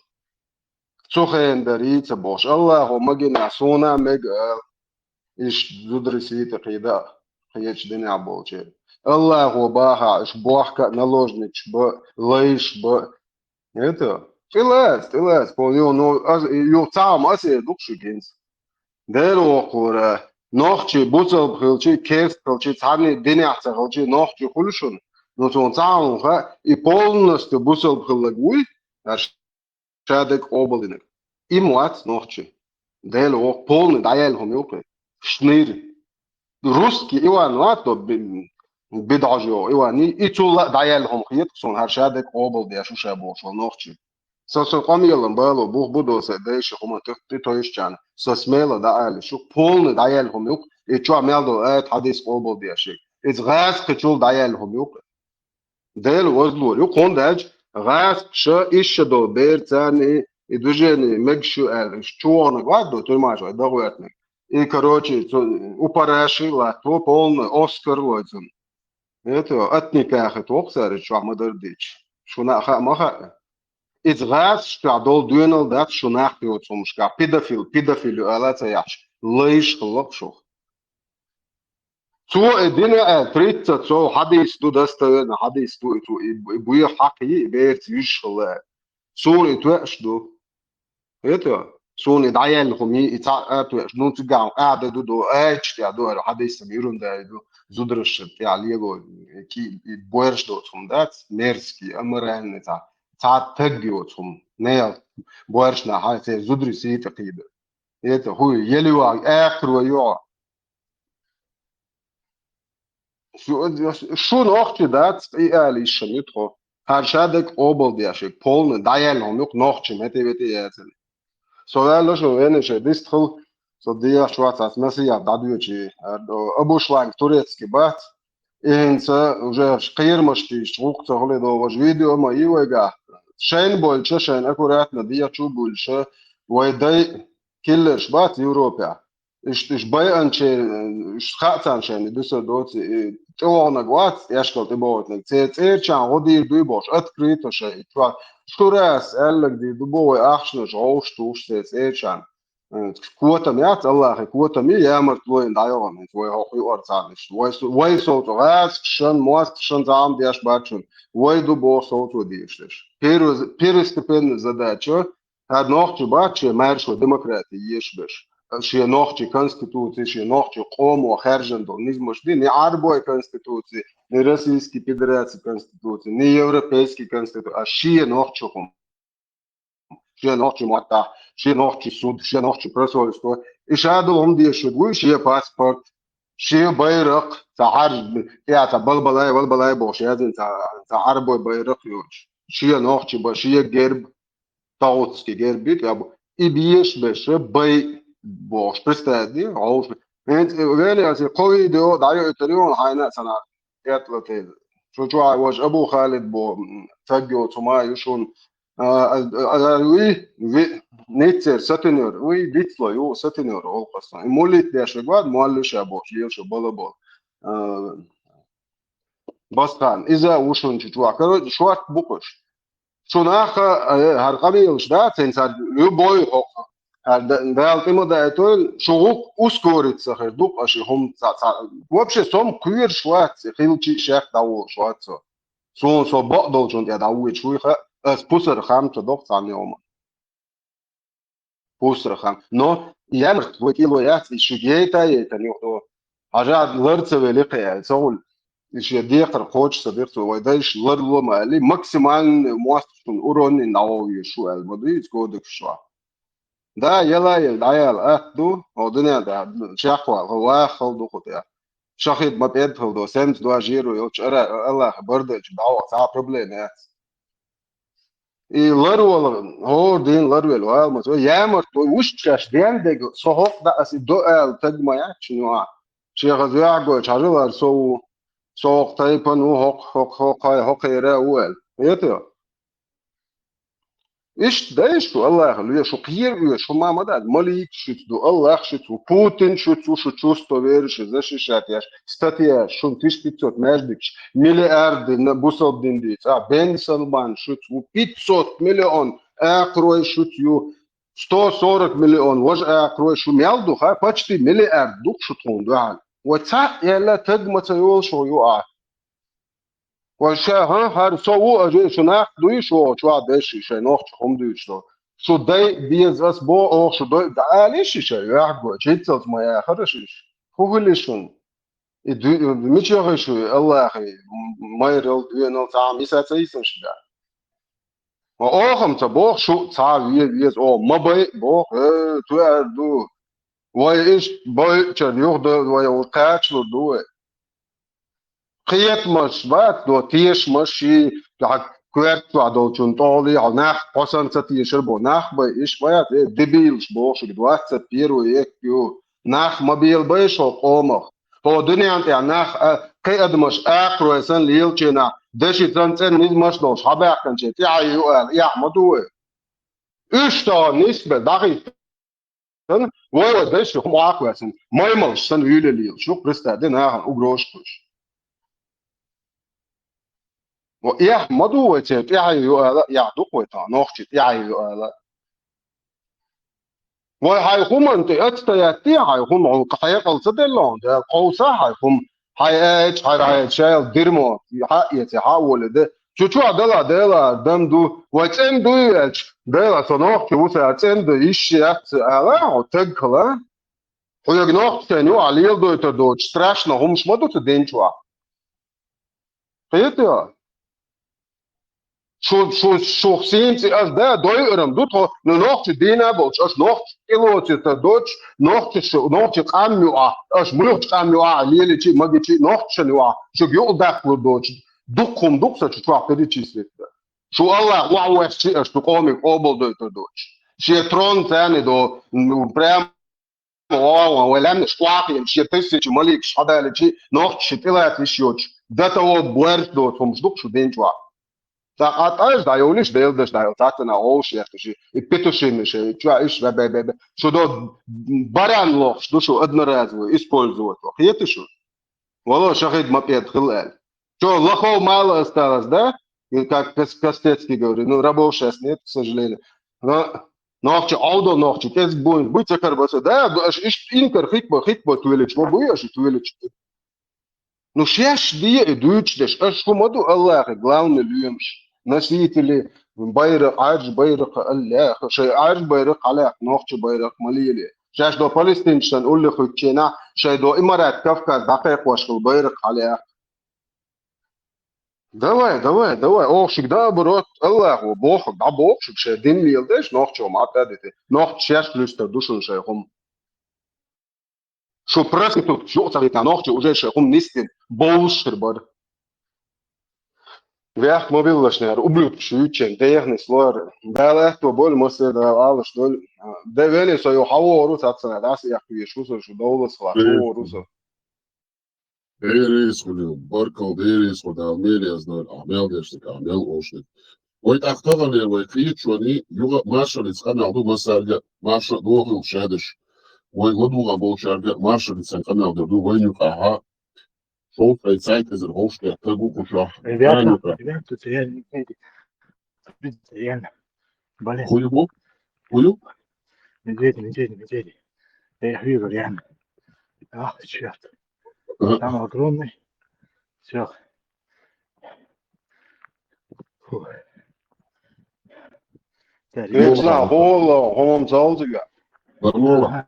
Цу хенан дарий ца бохуш, Аллахо магина суна мега ала, иш зударий сий тӀе кхийда, кхечу динехь болчеран. Аллахо баха, иш бохка а наложничаш ба, лайш ба. Это, тӀелаца, тӀелаца, пол, ю, ну, ас, ю, цхьа хӀума ас эр ду-кх шуьга хӀинца. Дера воккхура, нохчий бусалба хилчий, керст хилчий, цхьанний динехь ца хилчий, нохчий хуьлу шуна. Ну, цунна цхьа хӀума хаьа, и полностью бусалба хиллаг вуй, аш ша дерг къобалдинарг. И ма вац нохчи. Дела воккха, полный дӀаяьлла хӀума ю-кх и. Шнир. Русский Иван вац до би-, бидӀожо Иван, и, и цул а дӀаяьлла хӀума хета-кх суна, хӀара ша дерг къобалдеш ву ша бохуш волу нохчи. Со, со къамелан бало бух бу до сан дайша хӀума тӀе, тӀе тойшучарна. Со смело дӀаали шу, полный дӀаяьлла хӀума ю-кх, и чохь мел долу аят хьадис къобалдеш. Иза гӀазкхичул дӀаяьлла хӀума ю-кх. Дела возлур ю, хӀунда аьлча гӀазкхаша ишша долу бер царна и, и движение мегаш ю аьлла, уьш чу ваханарг вац ду, тюрьмаш вай дагӀоьртинарг. И, короче, цу, упараши латто полный, Оскар лойцун. Это, атникахи тоху цара чохь ма-дарра дийча. Шуна а хаьа, ма хаьа. Иза гӀазкхаш чохь долу доьналла дац шу нах йоцу хӀумашкахь. Педофил, педофил ю ала а ца яхьаш, лайш хилла-кх шух. Цо и дина аьлла, тридцать сов хьадис ду, достоверно хьадис ду, и цо и, и буьйха хьакхайи, и берца вуьжуш хилла аьлла. Суна и тоьаш ду. Это, суна и дӀаяьлла хӀума йий, и цхьаъ а тоьаш, ну, цигахь къаьхьа ду, ду, айча тӀехь ду, хӀара хьадисам юрундай ду, зударашна тӀехь лело, и ки-, и боьрша доцу хӀума дац, мерзкий, аморальный цхьа, цхьа таг йоцу хӀума, нехан боьршна хьан церан зударий сий тӀе кхийда. Это, хӀуй, елла йоагӀа, аьккхаро йоӀ. Шу, шу нохчи дац, и ала йиш ю тхо. ХӀара ша дерг къобалдеш, полный дӀаяьлла хӀума ю-кх нохчи метте-ветте яцара. Со ваьлла шу вене шайн дистхила, со дехьа чохь цхьацца насихьат дӀадоьчий, Абушланг турецкий бац, и хӀинца уже кхерамаш тийсча, гӀуллакх ца хуьлий догӀуш, видео ма йий вайгахь. Шайна болча, шайна аккуратно дехьа чу а буьллуша, вай дай киллерш бац Европехь. Иштта уьш байанче, уьш хаацан шайна дуьсар доций, и тӀевогӀнаг вац, тӀешкал тӀебогӀитнаг. Церан цӀерачарна гӀо дийр дуй бохуш, открыто шай. Чо, шурас аьллаг дийр ду бо вай ахчанаш гӀовш туш церан цӀерачарна. Э, котам яц, Аллахе котам и, ямартло йина дӀайогӀан, хӀинца вай хӀокху юкъара цхьаъ иштта. Вай со-, вай совцо, гӀазкхаш шан, мостагӀаш шан, зама деш бац шуна. Вай ду боху совцо дезаш дерш. Первый-, первостепенная задача, хӀара нохчий бац шен маьршо демократи еш берш. Шен нохчий конституци, шен нохчий къомо хаьржина долу низамаш ди, ни Ӏарбой конституци, ни Российский Федерации конституци, ни Европейский конституци, а шен нохчий хӀума. Шен нохчий маттахь, шен нохчий суд, шен нохчий посольство. И ша долу хӀума дезаш шу вуй, шен паспорт, шен байракх, цхьа Ӏарж-, тӀе цхьа балбалай, валбалай бохуш яздина цхьа, цхьа Ӏарбой байракх йоцуш. Шен нохчий бан, шен герб, тагӀутский герб ю тӀе бу. И беш берш бай бохуш, представь ди, гӀовш. ХӀинца вене аса кхо видео дӀайойтар ю хьайна а санна, тӀетла теза. Шу чохь а важа Абу Халид бо, м, цаг йоцу хӀума ю шуна. А, а, а, а, ви, ви, Ниццера сатинера, ви, дицло ю, сатинера олу кхасан. И муллит деш вегвад, моллиша бохуш, лелаша бала бо. А, Басхан, иза ву шуна чу чохь. Короче, шорт бу кхуш. Шу наха, э, хӀара къамелаш дац, хӀинца любой хӀокху. ХӀара да-, Дала тӀе ма даийтойла, шу гӀуллакх ускориться хир ду, аш и хӀума ца, ца. Вообще, со-м кхоьруш вац, хилчи шех дӀаволуш вац со. Суна со бакъдолчунна тӀе дӀавоьдуш вуй хаьа, ас пусар хам ца доккху цхьанна йома. Пусар хам. Но ямарт вай кӀело яц, и шуьга яйта яйтан юхадо. Хьажа лар ца вели кхиаьлла, ца гӀуьллу. И шен декхар кхочуш ца дира цо, вай дайша ларло ма аьлли, максимальный мостагӀчун уронний дӀавовъеш шу аьлла, ма дуй иза кодекс чохь. Да, яла а яла, дӀаяла атта ду, хӀо дуьнен тӀехь чекхвала, хӀо ваха хала ду кху тӀехь. Шахид ма пӀеда хала ду, сенца дожийр ву йолчу ара, Аллахьа бардачу дӀаваха цхьа а проблема яц. И ларвала, хӀора дийна ларвелла вала ма ца, ямарт вай вуьшта шаьш ден дега, со хӀокху даа аса и до аьлла таг ма яц шуна юкъахь. Шен хаза юьхьа гойтуш хьажал хӀара со ву, со хӀокху тайпана ву, хӀокху, хӀокху, хӀокху, хӀокхера а ву аьлла. Хета? Иштта дайша шу Аллахьа лоьшу, кхера оьшу, хӀума ма дац, малик шуьца ду, Аллах шуьца ву, Путин шуьца ву, шу чувство верующих защищать еш, статья шуна тысяча пятьсот маьждигаш, миллиарды на бусалба дин дийца, а Бен Салман шуьца ву, пятьсот миллион акхарой шуьца ю, сто сорок миллион важа акхарой шу мел ду, ха, почти миллиард ду-кх шу тхуна дуьхьал. Вай цхьаъ яьлла таг ма ца йолуш ву юкъахь. Вай ша, хӀан, хӀара со ву, аш шу нах дуй, шу чохь дайша шайн нохча хӀума дуьйцуш ду. Шу дай беза ас бо, оха шу дай, да алий ши шай, ваьхго, чиццалц ма яхара шиш. ХӀун хуьли шуна? И дуй, мича яхи шу, Аллахьи, майрал, доьнал, цхьа а миса ца йисна шу да? Ма охам ца боху шу, цхьа ве-, веза, оха ма бай, боху, э, туьар ду. Вай иштта бойчар юхада, вай кхачалур ду вай. Кхетамаш бац, до тешамаш и, хьан коьрта чохь долчун тӀолий, хьо нах кхо санна ца тешар бо, нах бай, иш бац, э, дебилаш боху шуьга, двадцать первый век ю, нах ма белабай шо къомах. Хьо дуьнен тӀехь нах, а, кхин адамаш акхарой санна лелаченахь, даши санна цӀена низамаш долуш, хьабаьккхинче тӀаьхье ю аьлла, эхь ма ду вай. Уьш тахана нисбелла дӀахийтта. Сан, вай, вай дайша хӀума Ӏахоьцна, маймалш санна вуьйлаллалаш ю, представь де, нахана угрозаш кхуьйсуш. Ва эхь ма ду вай церан тӀаьхье ю ала, эхь ду-кх вай тахана, нохчий тӀаьхье ю ала. Вай хьайн хӀуманна тӀе отстоять де, хьайн хӀума хьуна хьекъал ца делла хьуна, Дала кховса хьайн хӀума, хьайн аьлча, хьайн, хьайн шайла дирмо, хьаэца, хьа а воле де. Цу чохь дала Делара дам ду, вай цӀена дуй аьлча, Дела со нохча ву, сан цӀена ду, йиш яц ала, хьо таг хила. Хьоьга нохчашна юкъахь леладойтур доцуш страшно хӀумаш ма ду цу дин чохь. Кхетий? Шу, шу, шух сийна цӀе аш да, дойур-м ду тхо, ну, нохча дийна а болчу, аш нохча тӀелоцуьйтур доцуш, нохча шу, нохча къам юкъахь, аш муьлххачу къам юкъахь леличи, магичи, нохчашна юкъахь, шуьга юкъадаккхалур доцуш, дукха хӀума ду-кх сан чу чохь перечислить дан. Шу Аллах охьавоьссичи, аш ду къомиг къобалдойтур доцуш. Шен трон царна до, ну, прям, вай лаьмнаш кхохьа а хиъна, шен тысяча маликаш хьадаличи, нохчашна тӀелаца йиш йоцуш, до того боьрша доцу хӀумаш ду-кх шу дин чохь. ТӀаккха тӀаьжа дӀайолуш, Делан даш дӀайолуш, цхьацца нах вовшах ехкаш, и петушинаш, и чоь иш, бе, бе, бе, бе. Шу до баран лохуш ду шу одноразовый, использовать ваха. Хета шу? Вало, шахид ма пед хил аьлла. Чё, лохов мало осталось, да? И как Кос-, Костецкий говорит, ну, рабов сейчас нет, к сожалению. Но нохча Ӏовдал, нохча кӀезиг буйнга буй ца карбаса, да? Аш иш инкар хикба, хикба туьлич, ма буй аш туьлич. Ну, шеш де и дуьйцуш деш, аш хӀума ду Аллахе главный лоьмаш. Носители байракъ, Ӏаьржа байракъ Аллаха, шай Ӏаьржа байракъ хьалаьхка, нохча байракъ ма леле. Шаьш до палестинцашан улле хуьттученахь, шай до Имарат Кавказ дӀакхайкхош хила байракъ хьалаьхка. Давай, давай, давай, оха шуьга наоборот, Аллахо бохург дӀабоху шуьга, шайн дин леладеш, нохчо ма тӀадите. Нохча шаьш луьстар ду шуна шайн хӀума. Шу проститутка юкъа ца хийтина, нохчо уже шайн хӀума нисдина, бовлуш хир бара. Вехк ма биллаш нера, ублюдкаш юьйчен, дехни слор. Дала аьтто боль, массе Дала алаш доль. Да вели со ю хьавор ву, сацана, дас яхкуеш ву со, шу довлас хала, хьавор ву со. Деррис хуьлу, баркал, деррис ху Дала мел яздойла, ахь мел дешниг, ахь мел олушниг. Вай тӀаккха таханлера вай кхеташони, юха маршаллица къамел ду массаьрга, марша а дохийла шадаш. Вай ладугӀа болчаьрга маршаллица къамел дар ду вайна юкъахьа. Шовзткъе цхьайтта эзар ховш тӀе таг ву кхушахь. Ребята, ребята, тут реально, реально. Блин. Хую бу? Хую? Медведи, медведи, медведи. Я их вижу, реально. Ах, черт. Ага. Там огромный. Все. Фу. Да, Вецна, реально. Хьо валло, хьо ма цалзига. Нормально. Ага.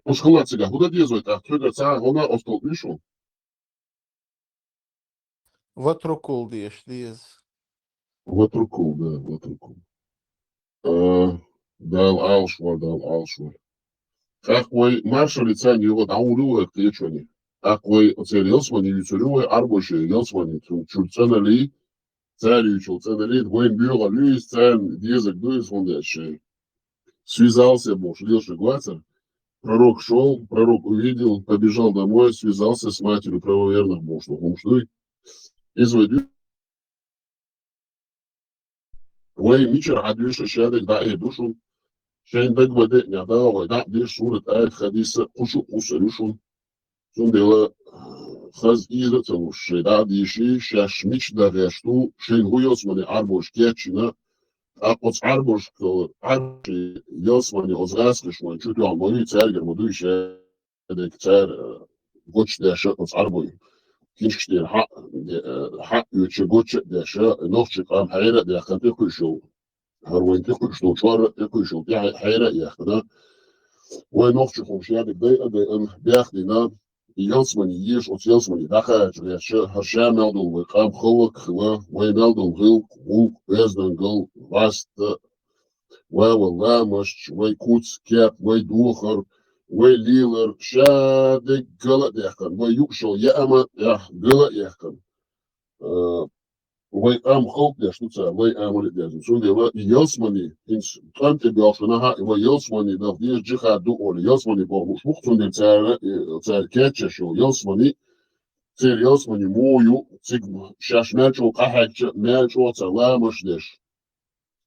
Уж хала цига, хӀун дан деза вай тӀаккха? Тхуьгара цхьа гӀо мел остал уьш ву? Ватрукул деш деза. Ватрукул, да, ватрукул. А, Дала Ӏалаш вар, Дала Ӏалаш вар. ТӀаккха вай маршаллица юха дӀавуллу вай кхеташони. ТӀаккха вай оцеран ялсамани юьйцур ю вай, Ӏарбоша ялсамани, цу чуьра цӀанали, цара юьйцул цӀанали, вайн боьгӀал ю иза, царна дезарг ду иза, хӀунда аьлча шайн. Связался бохуш лелаш вацара. Пророк шёл, пророк увидел, побежал домой, связался с матерью правоверных бохуш ду, хӀумаш дуй. Иза вай дуьйцу. Вай мичара хьан дуьйцу, шадерг дӀа а ду шуна. Шайн дага ма деъна, дӀа вай дӀа а деш, сурат, аят, хадиса, кху шу кхуссур ю шуна. Цундела хаза ийра а ца луш, шайн дӀа а дийши, шаьш мича дан гӀерта ду, шайна хӀун ялсамане Ӏарбоша кечйина, тӀаккха оцу Ӏарбошка, Ӏарбоши ялсамани оцу гӀазкхаша вайн чу тоьхна ма юй, цаьргара ма дуй шадерг, цара, э, гочдеш оцу Ӏарбой. Киншкаш тӀера хьа, э, хьа а оьцуш, гоча а деш, нохчийн къам хьера а даьккхина тӀекхуьуш йолу. ХӀара вайн тӀекхуьуш долу чорра а тӀекхуьуш йолу, тӀе хье-, хьера а яьккхина. Вай нохчо хӀума шадерг дайа а дайина, баьхна дина, и ялсамани езаш, оцу ялсамани дӀакхача гӀерташ, хӀара ша мел долу вай къам хӀаллакьхила, вай мел долу гӀиллакх, гӀуллакх, оьздангалла, васта, вай, вай ламасташ, вай куц, кеп, вай духар, вай лелар, шадерг гала а даьккхина, вай юуш йолу яа ма яхь гала а яьккхина. А, вай къам халкъ деш ду цара, вай амал а деш ду. Цундела и ялсамани, хӀинца къам тӀе боьлхуш нахьа, и вай ялсамани дала деза джихад ду олу, ялсамани бохуш бу-кх, цундела цара, э, цара кечъеш йолу ялсамани, церан ялсамани муха ю, цига шаьш мел чӀогӀа къахьегча, мел чӀогӀа цара ламазаш деш.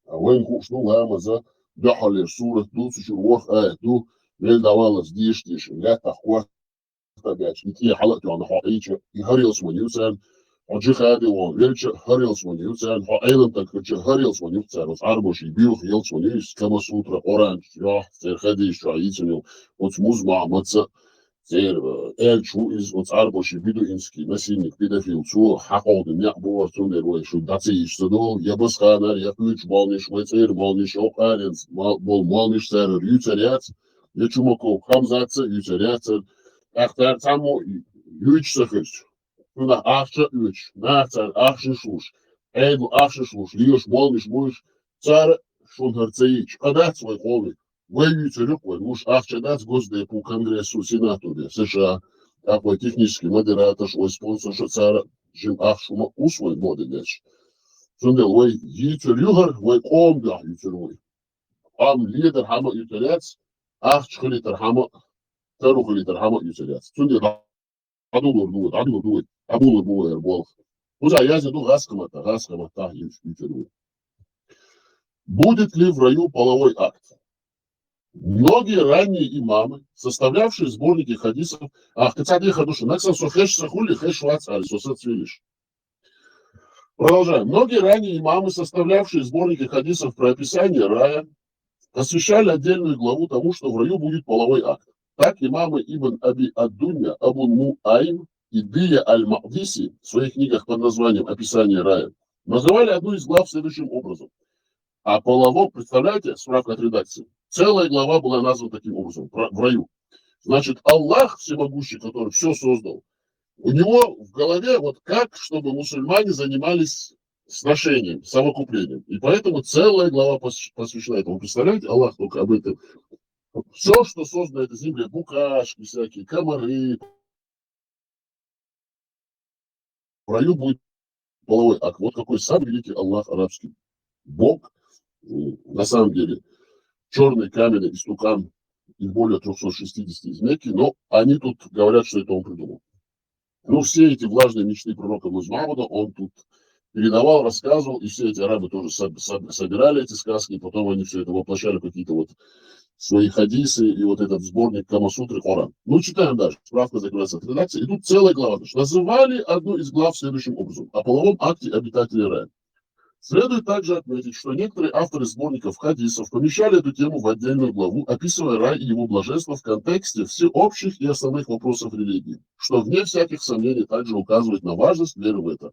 А вайна хууш ду ламаза, дуьххьарлера сурат ду, цу чуьра ворхӀ аят ду, мел дӀаваллалц деша дезаш, лаьттах кот а баьчча, и тӀе хьала а тоьхна хьо Ӏийча, и хӀара ялсамани ю царна, хьо джихаде вахана велча, хӀара ялсамани ю царна, хьо Ӏелам таг хилча, хӀара ялсамани ю царна, оцу Ӏарбошийн боьха ялсамани ю иза, Камасутра, Къуръан чохь, церан хадисаш чохь йийцина йолу, оцу муза-мохь маца, церан, э, аьлча ву иза, оцу Ӏарбошийн бедуинский насильник, педофил, цо хьакховдийна некъ бу, цундела вай шу дӀа ца йийцуш ца долу, я Басханара, я кхечу болниш, вай цӀера болниш, я Къаренца мол-, болу молниш цара юьйцур яц, я Чумаков Хамзатца юьйцур яц цара, тӀаккха цара цхьаммо юьйцуш ца хилча. Цунах ахча а оьцуш, наха царна ахчанаш луш, Ӏедална ахчанаш луш, лелаш болниш буйш, цара шуна хӀара ца йийцча, кхин дац вай къоме. Вай юьйцур ю-кх вай, луш ахча дац Госдепу, Конгрессу, Сенату бен, С Ш А, тӀаккха вай технический модераторш, вай спонсорш а, цара жима ахча хӀума а ус вай боху дерг аьлча. Цундела вай йийцур ю хӀара, вай къоман дуьхьа юьйцур вай. Къам ледархьама а юьйцур яц, ахча хилийтархьама а, таро хилийтархьама а юьйцур яц. Цундела дӀадулур ду вай, дӀадулур ду вай, дӀабулур бу вай хӀара болх. Уза, я зайду газ комната, газ комната, и, и так далее. Будет ли в раю половой акт? Многие ранние имамы, составлявшие сборники хадисов, а, кстати, я хочу, наксан со хеш сахули, хеш вац али, со сацвилиш. Продолжаем. Многие ранние имамы, составлявшие сборники хадисов про описание рая, посвящали отдельную главу тому, что в раю будет половой акт. Так имамы Ибн Аби ад-Дунья, Абу Нуайм и Дия аль-Махдиси в своих книгах под названием «Описание рая» называли одну из глав следующим образом. О половом, представляете, справка от редакции. Целая глава была названа таким образом, про- в раю. Значит, Аллах всемогущий, который все создал, у него в голове вот как, чтобы мусульмане занимались сношением, совокуплением. И поэтому целая глава пос- посвящена этому. Представляете, Аллах только об этом. Все, что создано на этой земле, букашки всякие, комары, в раю будет половой акт. Вот какой самый великий Аллах арабский. Бог, м, на самом деле, черный каменный истукан, их более трёхсот шестидесяти из Мекки, но они тут говорят, что это он придумал. Ну, все эти влажные мечты пророка Музмамуда он тут передавал, рассказывал, и все эти арабы тоже соб- соб- собирали эти сказки, и потом они все это воплощали в какие-то вот свои хадисы и вот этот сборник Камасутры Коран. Ну, читаем дальше. Справка закрывается от редакции. И тут целая глава. Значит, называли одну из глав следующим образом. О половом акте обитателей рая. Следует также отметить, что некоторые авторы сборников хадисов помещали эту тему в отдельную главу, описывая рай и его блаженство в контексте всеобщих и основных вопросов религии, что вне всяких сомнений также указывает на важность веры в это.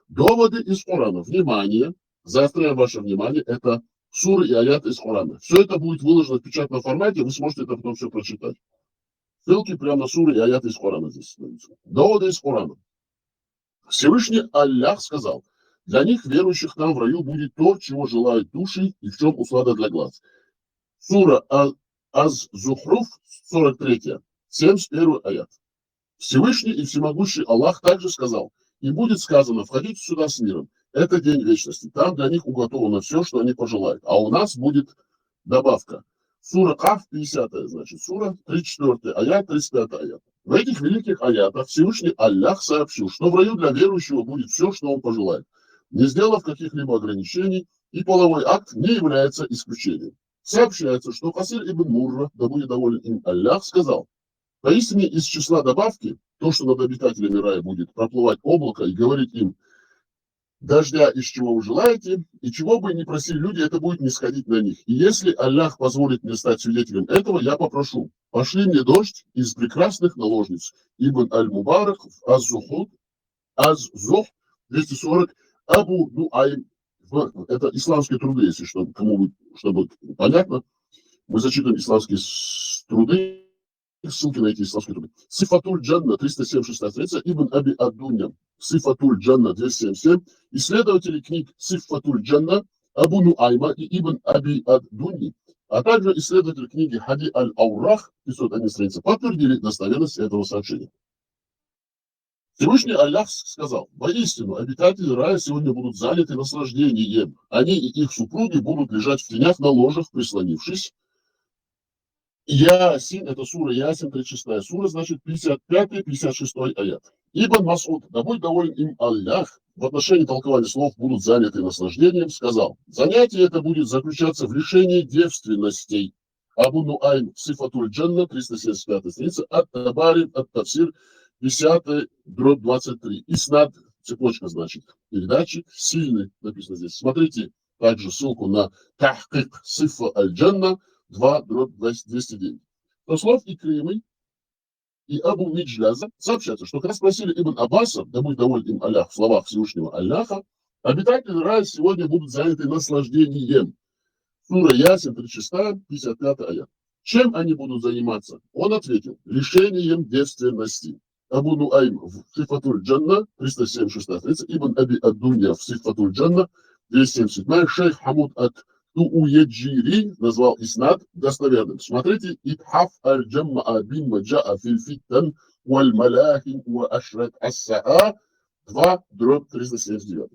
Доводы из Корана. Внимание, заостряю ваше внимание, это суры и аяты из Корана. Все это будет выложено в печатном формате, вы сможете это потом все прочитать. Ссылки прямо на суры и аяты из Корана здесь даются. Доводы из Корана. Всевышний Аллах сказал: «Для них, верующих, там в раю будет то, чего желают души и в чем услада для глаз». Сура А- Аз-Зухруф, сорок третья, семьдесят первый аят. Всевышний и Всемогущий Аллах также сказал: «И будет сказано: входите сюда с миром. Это день вечности. Там для них уготовано все, что они пожелают. А у нас будет добавка». Сура Каф, пятидесятая, значит, сура, тридцать четвёртый аят, тридцать пятый аят. В этих великих аятах Всевышний Аллах сообщил, что в раю для верующего будет все, что он пожелает, не сделав каких-либо ограничений, и половой акт не является исключением. Сообщается, что Касир ибн Мурра, да будет доволен им Аллах, сказал: «Поистине из числа добавки то, что над обитателями рая будет проплывать облако и говорить им: дождя, из чего вы желаете, и чего бы ни просили люди, это будет нисходить на них. И если Аллах позволит мне стать свидетелем этого, я попрошу: пошли мне дождь из прекрасных наложниц». Ибн Аль-Мубарак в Аз-Зухуд, Аз-Зух, двести сорок, Абу Нуайм. В- Это исламские труды, если что, кому вы- чтобы понятно. Мы зачитываем исламские с- труды, ссылки на эти исламские труды. Сифатуль Джанна, триста семьдесят шестая страница, Ибн Аби ад-Дунья. Сифатуль Джанна, двести семьдесят семь. Исследователи книг Сифатуль Джанна Абу Нуайма и Ибн Аби ад-Дуньи, а также исследователь книги Хади аль-Аурах, пятьсот одна страница, подтвердили достоверность этого сообщения. Всевышний Аллах сказал: «Воистину, обитатели рая сегодня будут заняты наслаждением. Они и их супруги будут лежать в тенях на ложах, прислонившись». Ясин, это сура Ясин, тридцать шестая сура, значит, пятьдесят пятый, пятьдесят шестой аят. Ибн Масуд, да будет доволен им Аллах, в отношении толкования слов «будут заняты наслаждением», сказал: «Занятие это будет заключаться в лишении девственностей». Абу Нуайм, Сифатуль Джанна, триста семьдесят пятая страница, Ат-Табари, Ат-Тафсир, десятый, дробь двадцать три. Иснад, цепочка, значит, передатчик, сильный, написано здесь. Смотрите также ссылку на Тахкик Сифа Аль-Джанна, два, дробь двести девять. Со слов Икримы и Абу Миджляза сообщается, что когда спросили Ибн Аббаса, да будет доволен им Аллах, в словах Всевышнего Аллаха, обитатели рая сегодня будут заняты наслаждением. Сура Ясин, тридцать шестая, пятьдесят пятый аят. Чем они будут заниматься? Он ответил: лишением девственности. Абу Нуайм в Сифатуль Джанна, триста семьдесят шестая страница, Ибн Аби ад-Дунья в Сифатуль Джанна, двести семьдесят седьмая, шейх Хамуд ат-Туяджири назвал иснад достоверным. Смотрите, Итхаф аль-Джамма бин Маджаа филь Фитан валь Маляхим ва Ашрат ас-Саа, два, дробь триста семьдесят девять.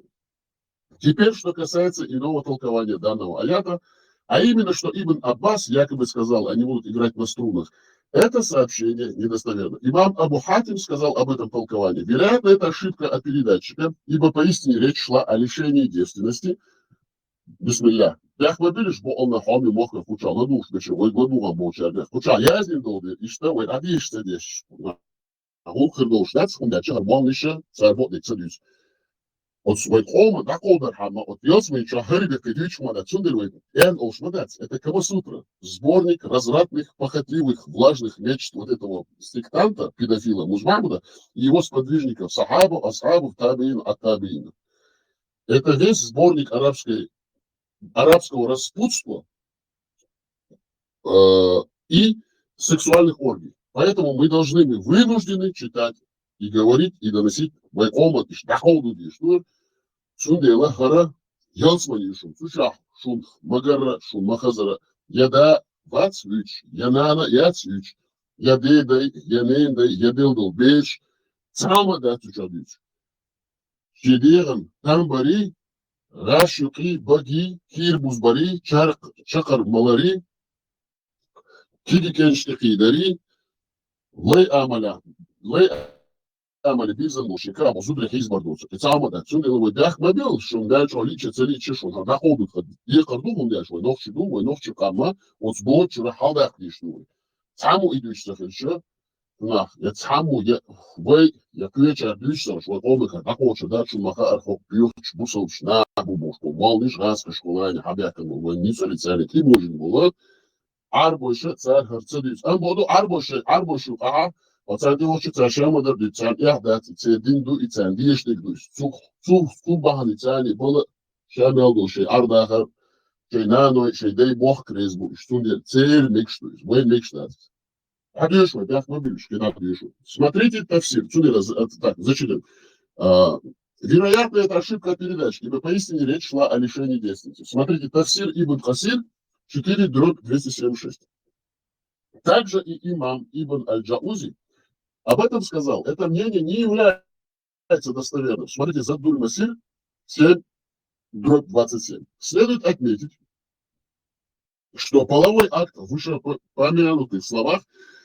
Теперь, что касается иного толкования данного аята, а именно, что Ибн Аббас якобы сказал, они будут играть на струнах, Это сообщение недостоверно. Имам Абу Хатим сказал об этом толковании: «Вероятно, это ошибка от передатчика, ибо поистине речь шла о лишении девственности». Бисмилла. Бяхма билиш бо ална хьоми мохка куча ладуш бече, вай ладуга болча бяхма. Куча язин долде, ишта вай адиш цедеш. Гул кырдош дац, хунда чагар болниша, цар бо дек цадюс. От свой кома, да колдар хама, от йос мин ча хырбе кедюч мада цундер вай. Эн ош мадац, это Камасутра. Сборник развратных, похотливых, влажных мечт вот этого сектанта, педофила Музмамуда и его сподвижников, сахабов, асхабов, табиин, от табиина. Это весь сборник арабской, арабского распутства, э, и сексуальных оргий. Поэтому мы должны, мы вынуждены читать и говорить, и доносить вай кома, иш дахолду диш. Ну, цундела хара ялсмани шун, сушах шун, магара шун, махазара, яда вац вич, янана яц вич, ядедай, янендай, яделдол беш, цама да цуча бич. Чидиран, тамбари, рашуки, баги, кирбузбари, чарк, чакар малари, киги кеншти кидари, лай амаля, лай амаля бирзан боши, кабо зудре хиз бардоца. Цама да цундела вай дах мабил, шун да чо лича, цали ча шун, да холдут хад. Е карду хун да чо, нохчи ду, вай нохчи кама, оцбо чура халдах дишну. Цаму идуч сахилча, нах, я цаму, я вай, я квеча дуч саш, вай омаха, да хоча, да чумаха, архок, пюхч, бусалч, на, бу бошко, валниш, гаска, школани, хабяка, вай ница лицяни, ти можин бола, арбойша, цар харца дуч. Ам боду арбойша, арбойшу, ага, оцар ди очи, цар шама дар дуч, цар ях да, цар дин ду, и цар дишник дуч. Цух, цух, цух бахани, цани, бола, шамял ду, шей ардахар, шей наной, шей дай бох крез бу, иштун дер, цер мекш дуч, вай мекш дац. Адюшма, бяхма билиш, кина адюшма. Смотрите тафсир. Цуни раз, э, так, зачитаем. А, вероятно, это ошибка передач, ибо поистине речь шла о лишении девственности. Смотрите, тафсир Ибн Касир, четыре дробь двести семьдесят шесть. Также и имам Ибн Аль-Джаузи об этом сказал. Это мнение не является достоверным. Смотрите, Заддуль Масир, семь дробь двадцать семь. Следует отметить, что половой акт в вышеупомянутых словах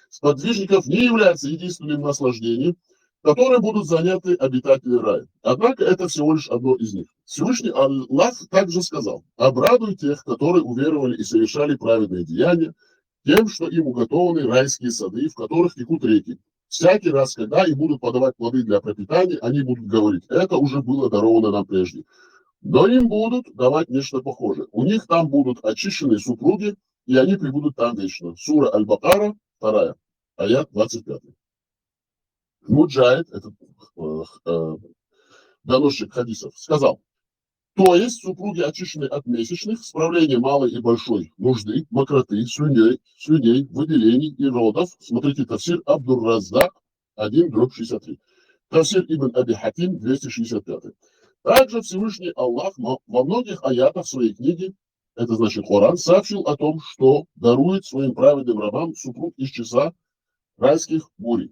сподвижников не является единственным наслаждением, которым будут заняты обитатели рая. Однако это всего лишь одно из них. Всевышний Аллах также сказал: «Обрадуй тех, которые уверовали и совершали праведные деяния, тем, что им уготованы райские сады, в которых текут реки. Всякий раз, когда им будут подавать плоды для пропитания, они будут говорить: это уже было даровано нам прежде. Но им будут давать нечто похожее. У них там будут очищенные супруги, и они пребудут там вечно». Сура Аль-Бакара, вторая, аят двадцать пятый. Муджаид, этот, э, э, доносчик хадисов, сказал: «То есть супруги очищены от месячных, справления малой и большой нужды, мокроты, слюней, слюней, выделений и родов». Смотрите, тафсир Абдур-Раззак, один дробь шестьдесят три. Тафсир Ибн Аби Хатим, двести шестьдесят пятый. Также Всевышний Аллах мо-, во многих аятах своей книги, это значит Коран, сообщил о том, что дарует своим праведным рабам супруг из числа райских гурий.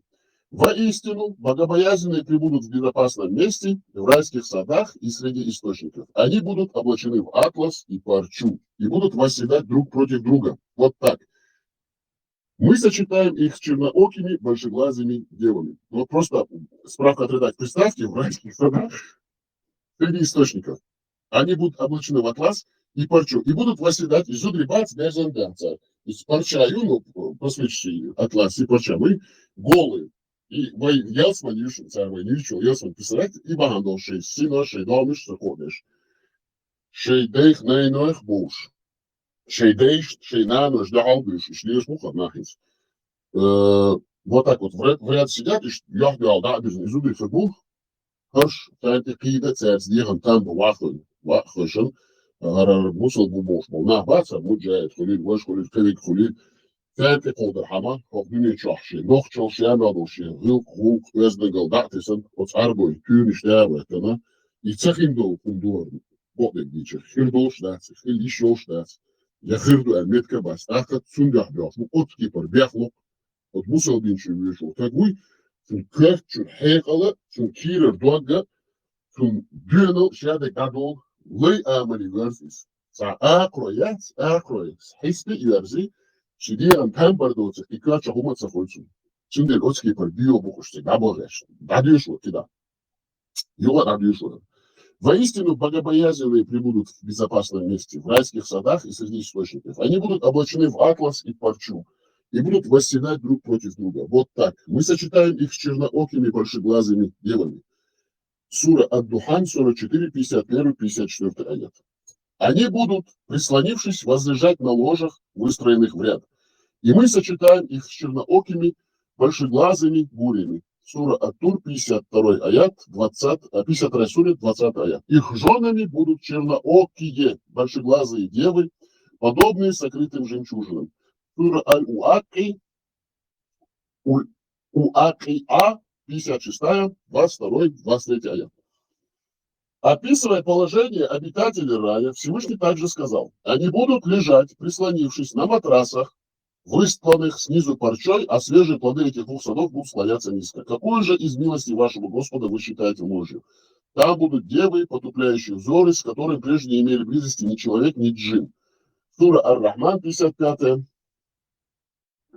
«Воистину, богобоязненные пребудут в безопасном месте, в райских садах и среди источников. Они будут облачены в атлас и парчу и будут восседать друг против друга». Вот так. Мы сочетаем их с черноокими, большеглазыми девами. Вот просто справка от редактора. Представьте, в райских садах среди источников. Они будут облачены в атлас и парчу, и будут восседать из удрибац берзан бяца. Из парча, ну, просвечи атлас и парча, мы голые. И вай ялсман юшин цар вай ничего, ялсман писать, и бахандол шей, сино шей, домиш, сокодеш. Шей дейх найноих буш. Шей дейш, шей нанош, да албиш, иш леш мухар нахис. Э, вот так вот в ряд, в ряд сидят, иш ях да алда, без изуби фигур. Хаш, тайти кида церц диган там бу вахой, вахойшан, арар мусул бу бош бу. На баца, муджаид хулил, ваш хулил, кавик хулил. Тайти колдар хама, хок дуне чахши, нох чалши, амадолши, гыл, гул, ознагал, датисан, оц арбой, тюниш, дава, тана. И цахин дол, кундуар, бот дик дича. Хир долш дац, хир иш йолш дац. Я хир ду, а метка бас, ахат сундах бяхлу, от кипар бяхлу, от мусал бинчу вешул. Так уй, цун кафчу хекала, цун кирар дуагга, цун дюнал шада гадол, лай амали верзис. Са акро яц, акро яц. Хиспи верзи, Сидиран тамбар доцех, и кача гумаца хольцу. Цундел оцки пар био бухуште, да богаш, да дюш вот кида. Юла да дюш вот. Воистину, богобоязненные пребудут в безопасном месте, в райских садах и среди источников. Они будут облачены в атлас и в парчу, и будут восседать друг против друга. Вот так. Мы сочетаем их с черноокими большеглазыми девами. Сура Ад-Духан, сорок четыре, пятьдесят первый, пятьдесят четвёртый аят. Они будут, прислонившись, возлежать на ложах, выстроенных в ряд. И мы сочетаем их с черноокими, большеглазыми гуриями. Сура Ат-Тур, пятьдесят второй аят, двадцать, а, пятьдесят вторая сура, двадцатый аят. Их женами будут черноокие, большеглазые девы, подобные сокрытым жемчужинам. Сура Аль-Уакъи, Уль-, Уакъиа, пятьдесят шестая, двадцать второй, двадцать третий аят. Описывая положение обитателей рая, Всевышний также сказал: «Они будут лежать, прислонившись на матрасах, выстланных снизу парчой, а свежие плоды этих двух садов будут склоняться низко. Какую же из милости вашего Господа вы считаете ложью? Там будут девы, потупляющие взоры, с которыми прежде не имели близости ни человек, ни джин». Сура Ар-Рахман, пятьдесят пятая,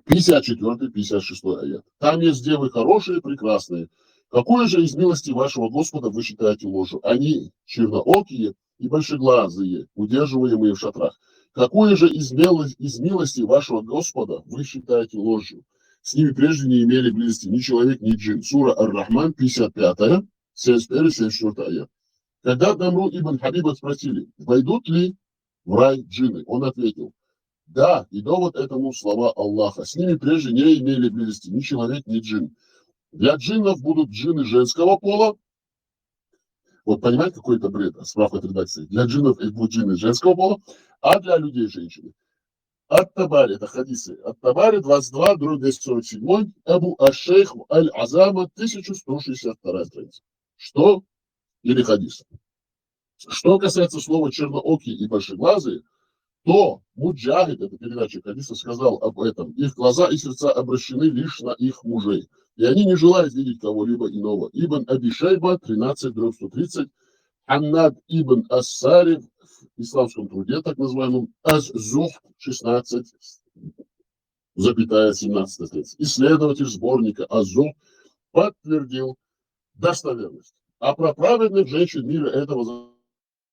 пятьдесят четвёртый, пятьдесят шестой аят. Там есть девы хорошие и прекрасные. Какую же из милости вашего Господа вы считаете ложью? Они черноокие и большеглазые, удерживаемые в шатрах. Какую же из, мило- из милости вашего Господа вы считаете ложью? С ними прежде не имели близости ни человек, ни джин. Сура Ар-Рахман, пятьдесят пятая, семьдесят первый, семьдесят четвёртый аят. Когда Дамру ибн Хабиба спросили, войдут ли в рай джинны, он ответил: «Да, и довод этому слова Аллаха. С ними прежде не имели близости ни человек, ни джин. Для джиннов будут джинны женского пола». Вот понимаете, какой это бред, справка от редакции. Для джиннов это будут джинны женского пола, а для людей женщины. Ат-Табари, это хадисы. Ат-Табари, двадцать два, дробь двести сорок семь, Абу Аш-Шейх Аль-Азама, тысяча сто шестьдесят вторая страница. Что? Или хадис. Что касается слова «черноокие» и «большеглазые», то Муджахид, это передатчик хадиса, сказал об этом: «Их глаза и сердца обращены лишь на их мужей, и они не желают видеть кого-либо иного». Ибн Аби Шайба, тринадцать, дробь сто тридцать, Ханнад ибн Ас-Сари в исламском труде, так называемом Аз-Зухд, шестнадцать, запятая, семнадцатая страница. Исследователь сборника Аз-Зухд подтвердил достоверность. А про праведных женщин мира этого,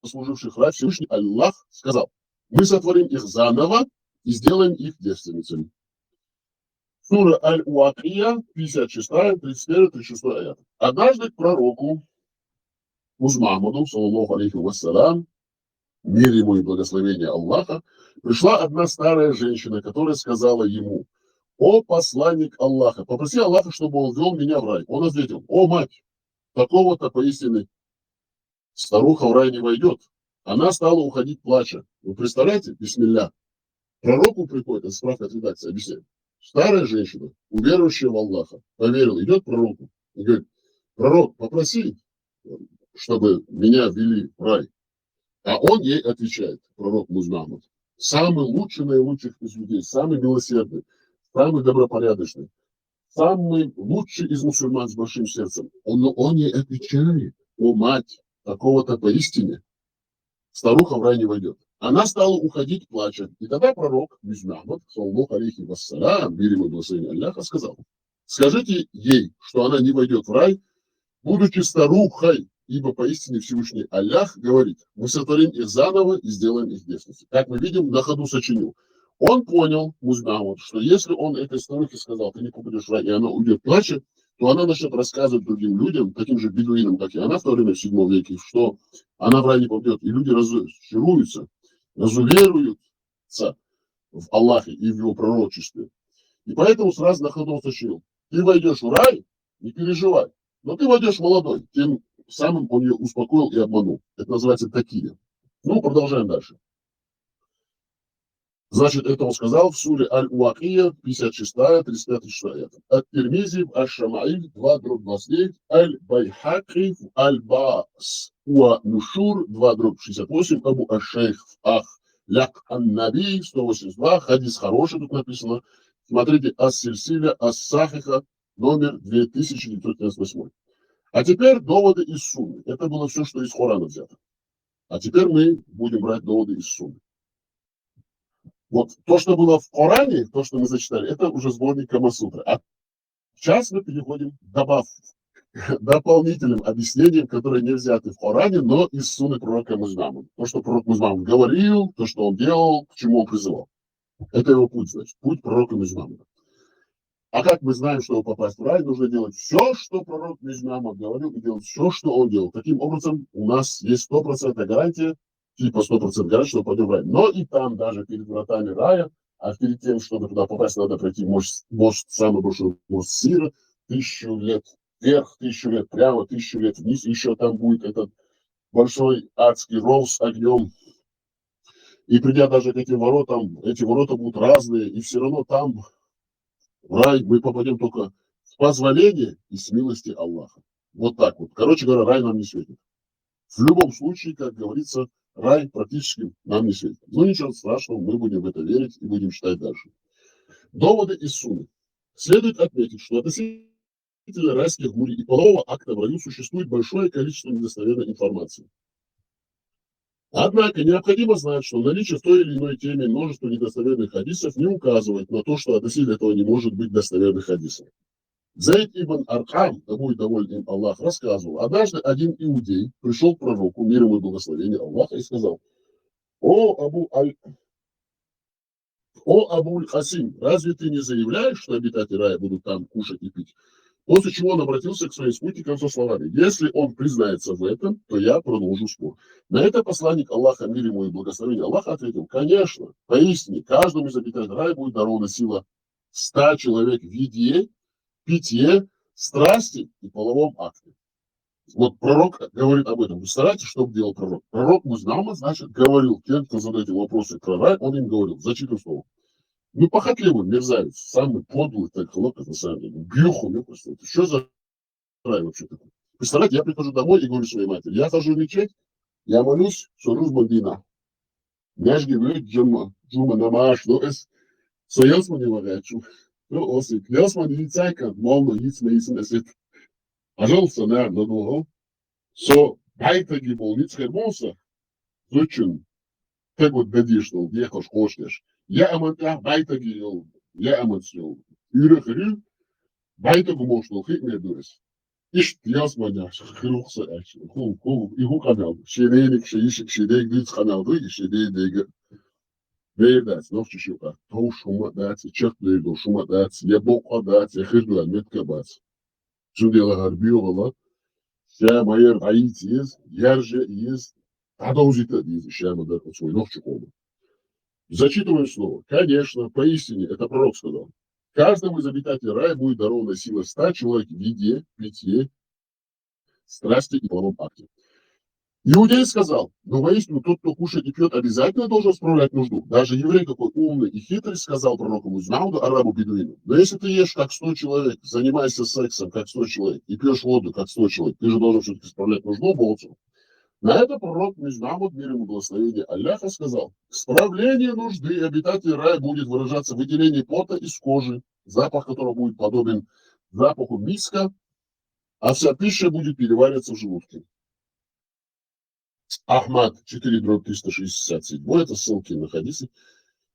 заслуживших рай, Всевышний Аллах сказал: «Мы сотворим их заново и сделаем их девственницами». Сура Аль-Уакия, пятьдесят шестая, тридцать первый, тридцать шестой аят. Однажды к пророку Муз Махмуду, саллаллаху алейхи вассалям, мир ему и благословение Аллаха, пришла одна старая женщина, которая сказала ему: «О посланник Аллаха, попроси Аллаха, чтобы он ввёл меня в рай». Он ответил: «О мать, такого-то поистине старуха в рай не войдёт». Она стала уходить плача. Вы представляете? Бисмилля. Пророку приходит, это справка от редакции, объясняю. Старая женщина, уверующая в Аллаха, поверила, идёт к пророку и говорит: «Пророк, попроси, чтобы меня ввели в рай». А он ей отвечает, пророк Муз Махмуд: «Самый лучший наилучших из людей, самый милосердный, самый добропорядочный, самый лучший из мусульман с большим сердцем». Он, но он ей отвечает: «О мать, такого-то поистине старуха в рай не войдёт». Она стала уходить плача. И тогда пророк Муз Махмуд, саллаллаху алейхи вассалям, мир ему и благословение Аллаха, сказал: «Скажите ей, что она не войдёт в рай, будучи старухой, ибо поистине Всевышний Аллах говорит: мы сотворим их заново и сделаем их девственницами». Как мы видим, на ходу сочинил. Он понял, Муз Махмуд, что если он этой старухе сказал: «Ты не попадёшь в рай», и она уйдёт плача, то она начнёт рассказывать другим людям, таким же бедуинам, как и она в то время, в седьмом веке, что она в рай не попадёт. И люди разочаруются, разуверуются в Аллахе и в его пророчестве. И поэтому сразу на ходу сочинил: «Ты войдёшь в рай, не переживай, но ты войдёшь молодой». Тем самым он её успокоил и обманул. Это называется такия. Ну, продолжаем дальше. Значит, это он сказал в суре Аль-Уакия, пятьдесят шестая, тридцать пятый, шестьдесят шестой аят. Ат-Тирмизи в Аш-Шамаиль, два дробь двадцать девять, Аль-Байхаки в Аль-Баас уа Нушур, два дробь шестьдесят восемь, Абу Аш-Шейх в Ах-, Лях Ан-Наби, сто восемьдесят два, хадис хороший тут написано. Смотрите, Ас-Сильсиля Ас-Сахиха, номер две тысячи девятьсот девяносто восьмой. А теперь доводы из Сунны. Это было всё, что из Корана взято. А теперь мы будем брать доводы из Сунны. Вот то, что было в Коране, то, что мы зачитали, это уже сборник Камасутры. А сейчас мы переходим к добав-, дополнительным объяснениям, которые не взяты в Коране, но из сунны пророка Музнамы. То, что пророк Музнамы говорил, то, что он делал, к чему он призывал. Это его путь, значит, путь пророка Музнамы. А как мы знаем, чтобы попасть в рай, нужно делать все, что пророк Музнамы говорил, и делать все, что он делал. Таким образом, у нас есть стопроцентная гарантия, типа сто процентов гарантия, что мы пойдем в рай. Но и там, даже перед вратами рая, а перед тем, чтобы туда попасть, надо пройти мост, мост, самый большой мост Сира, тысячу лет вверх, тысячу лет прямо, тысячу лет вниз, еще там будет этот большой адский ров с огнем. И придя даже к этим воротам, эти ворота будут разные, и все равно там в рай мы попадем только с позволения и с милости Аллаха. Вот так вот. Короче говоря, рай нам не светит. В любом случае, как говорится, рай практически нам не светит. Но ничего страшного, мы будем в это верить и будем читать дальше. Доводы из сунны. Следует отметить, что относительно райских гурий и полового акта в раю существует большое количество недостоверной информации. Однако необходимо знать, что наличие в той или иной теме множества недостоверных хадисов не указывает на то, что относительно этого не может быть достоверных хадисов. Зайд ибн Аркам, да будет доволен им Аллах, рассказывал: однажды один иудей пришел к пророку, мир ему и благословение Аллаха, и сказал: «О Абу Аль... О Абуль Касим, разве ты не заявляешь, что обитатели рая будут там кушать и пить?» После чего он обратился к своим спутникам со словами: «Если он признается в этом, то я продолжу спор». На это посланник Аллаха, мир ему и благословение Аллаха, ответил: «Конечно, поистине каждому из обитателей рая будет дарована сила ста человек в еде, питье, страсти и половом акте». Вот пророк говорит об этом. Представляете, что делал пророк? Пророк Музнама, значит, говорил тем, кто задает ему вопросы про рай, он им говорил, зачитывал слово. Ну, похотливый мерзавец, самый подлый, так, локоть, на самом деле. Бьюху, мне кажется, это что за рай вообще такой? Представляете, я прихожу домой и говорю своей матери: «Я хожу в мечеть, я молюсь, соружбан дина. Няжги вы джума, джума намаш, но эс, со ялсмани вагачу. Но осик, ялсмани цайка, молно, яйца, яйца эсет». Ажал са, наверное, надолго. Со байтаги болниц хермоса, зочин, так вот дадишнул, ехал шкоштеш. Я аманта байтаги йол, я аманс йол. Юрехрю, байтагу мошнул, хит мердуэс. Ишт ялсмани, хирухса, ху, ху, и ху канал. Шедейник, шеишик, шедейк, диц канал, дуй, шедейдейга. Бейдац, нохчи шука. Тау шума дац, чак лейдо шума дац, я бока дац, я хирдуа метка бац. Чудела гарбио гала. Ша майер гаит из, ярже из, тадоузита из, ша мадар от свой нохчи кома. Зачитываем снова. Конечно, поистине, это пророк сказал: «Каждому из обитателей рая будет дарована сила ста человек в еде, питье, страсти и половом акте». Иудей сказал: «Но воистину тот, кто кушает и пьет, обязательно должен справлять нужду». Даже еврей, какой умный и хитрый, сказал пророку Музнауду, арабу бедуину: «Но если ты ешь, как сто человек, занимаешься сексом, как сто человек, и пьешь воду, как сто человек, ты же должен все-таки справлять нужду, болцу». На это пророк Музнауд, мир ему благословение Аллаха, сказал: «Справление нужды обитателей рая будет выражаться в выделении пота из кожи, запах которого будет подобен запаху миска, а вся пища будет перевариваться в желудке». Ахмад, четыре дробь триста шестьдесят седьмой, это ссылки на хадисы.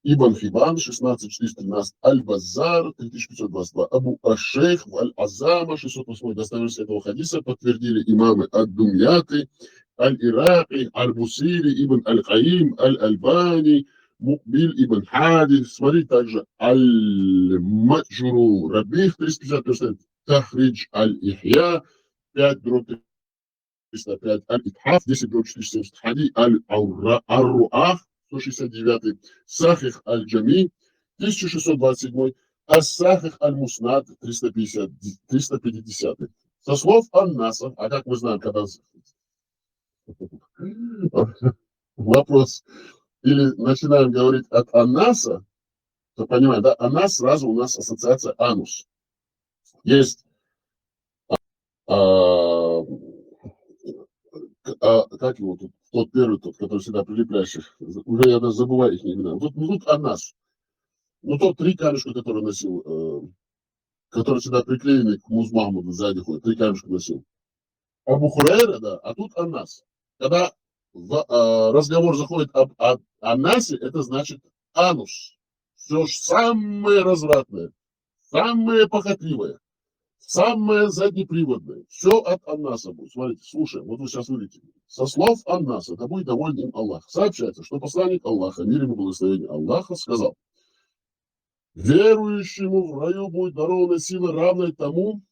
Ибн Хибан, шестнадцать четыреста тринадцать, Аль-Баззар, три тысячи пятьсот двадцать два, Абу Аш-Шейх, Аль-Азама, шестьсот восьмой. Достоверность этого хадиса подтвердили имамы Ад-Думьяты, Аль-Ираки, Аль-Бусири, Ибн Аль-Каим, Аль-Альбани, Мукбиль ибн Хади. Смотри также Аль-Маджуру Рабих, триста пятьдесят, Тахридж Аль-Ихья, пять дробь триста пять, Аль-Итхаф, десять дробь четыреста семьдесят, Хади Аль-Руах, сто шестьдесят девятый, Сахих Аль-Джами, тысяча шестьсот двадцать седьмой, Ас-Сахих Аль-Муснад, триста пятьдесят, триста пятидесятый. Со слов Аннаса, а как мы знаем, когда вопрос, или начинаем говорить от Аннаса, то понимаем, да, Аннас, сразу у нас ассоциация анус. Есть, а, а, как его тут, тот первый, тот, который всегда прилепляешь их, уже я даже забываю их имена. Вот, ну, тут Аннас. Ну, тот три камешка, которые носил, э, которые всегда приклеены к Муз Махмуду, сзади ходят, три камешка носил. Абу Хурайра, да, а тут Аннас. Когда в, э, разговор заходит об, об Аннасе, это значит анус. Все самое развратное, самое похотливое, самое заднеприводное. Все от аннаса будет. Смотрите, слушай, вот вы сейчас увидите. Со слов аннаса, да будет доволен им Аллах, сообщается, что посланник Аллаха, мир ему благословение Аллаха, сказал: верующему в раю будет дарована сила, равная тому,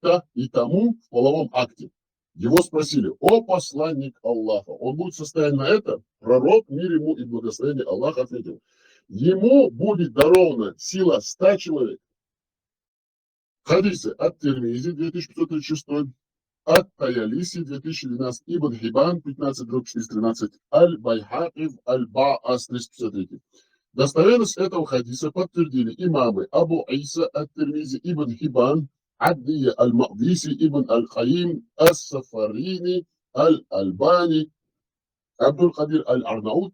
да, и тому в половом акте. Его спросили: «О посланник Аллаха, он будет в состоянии на это?» Пророк, мир ему и благословение Аллаха, ответил: «Ему будет дарована сила ста человек». Хадисы от Тирмизи, две тысячи пятьсот тридцать шестой, от Таялиси, две тысячи двенадцать, Ибн Хибан, пятнадцать дробь четыреста тринадцать, Аль-Байхаки, Аль-Баас, триста пятьдесят третий. Достоверность этого хадиса подтвердили имамы Абу Иса ат-Тирмизи, Ибн Хибан, Аддия аль-Макдиси, Ибн аль-Каим, ас-Сафарини, аль-Альбани, Абдул-Кадир аль-Арнаут.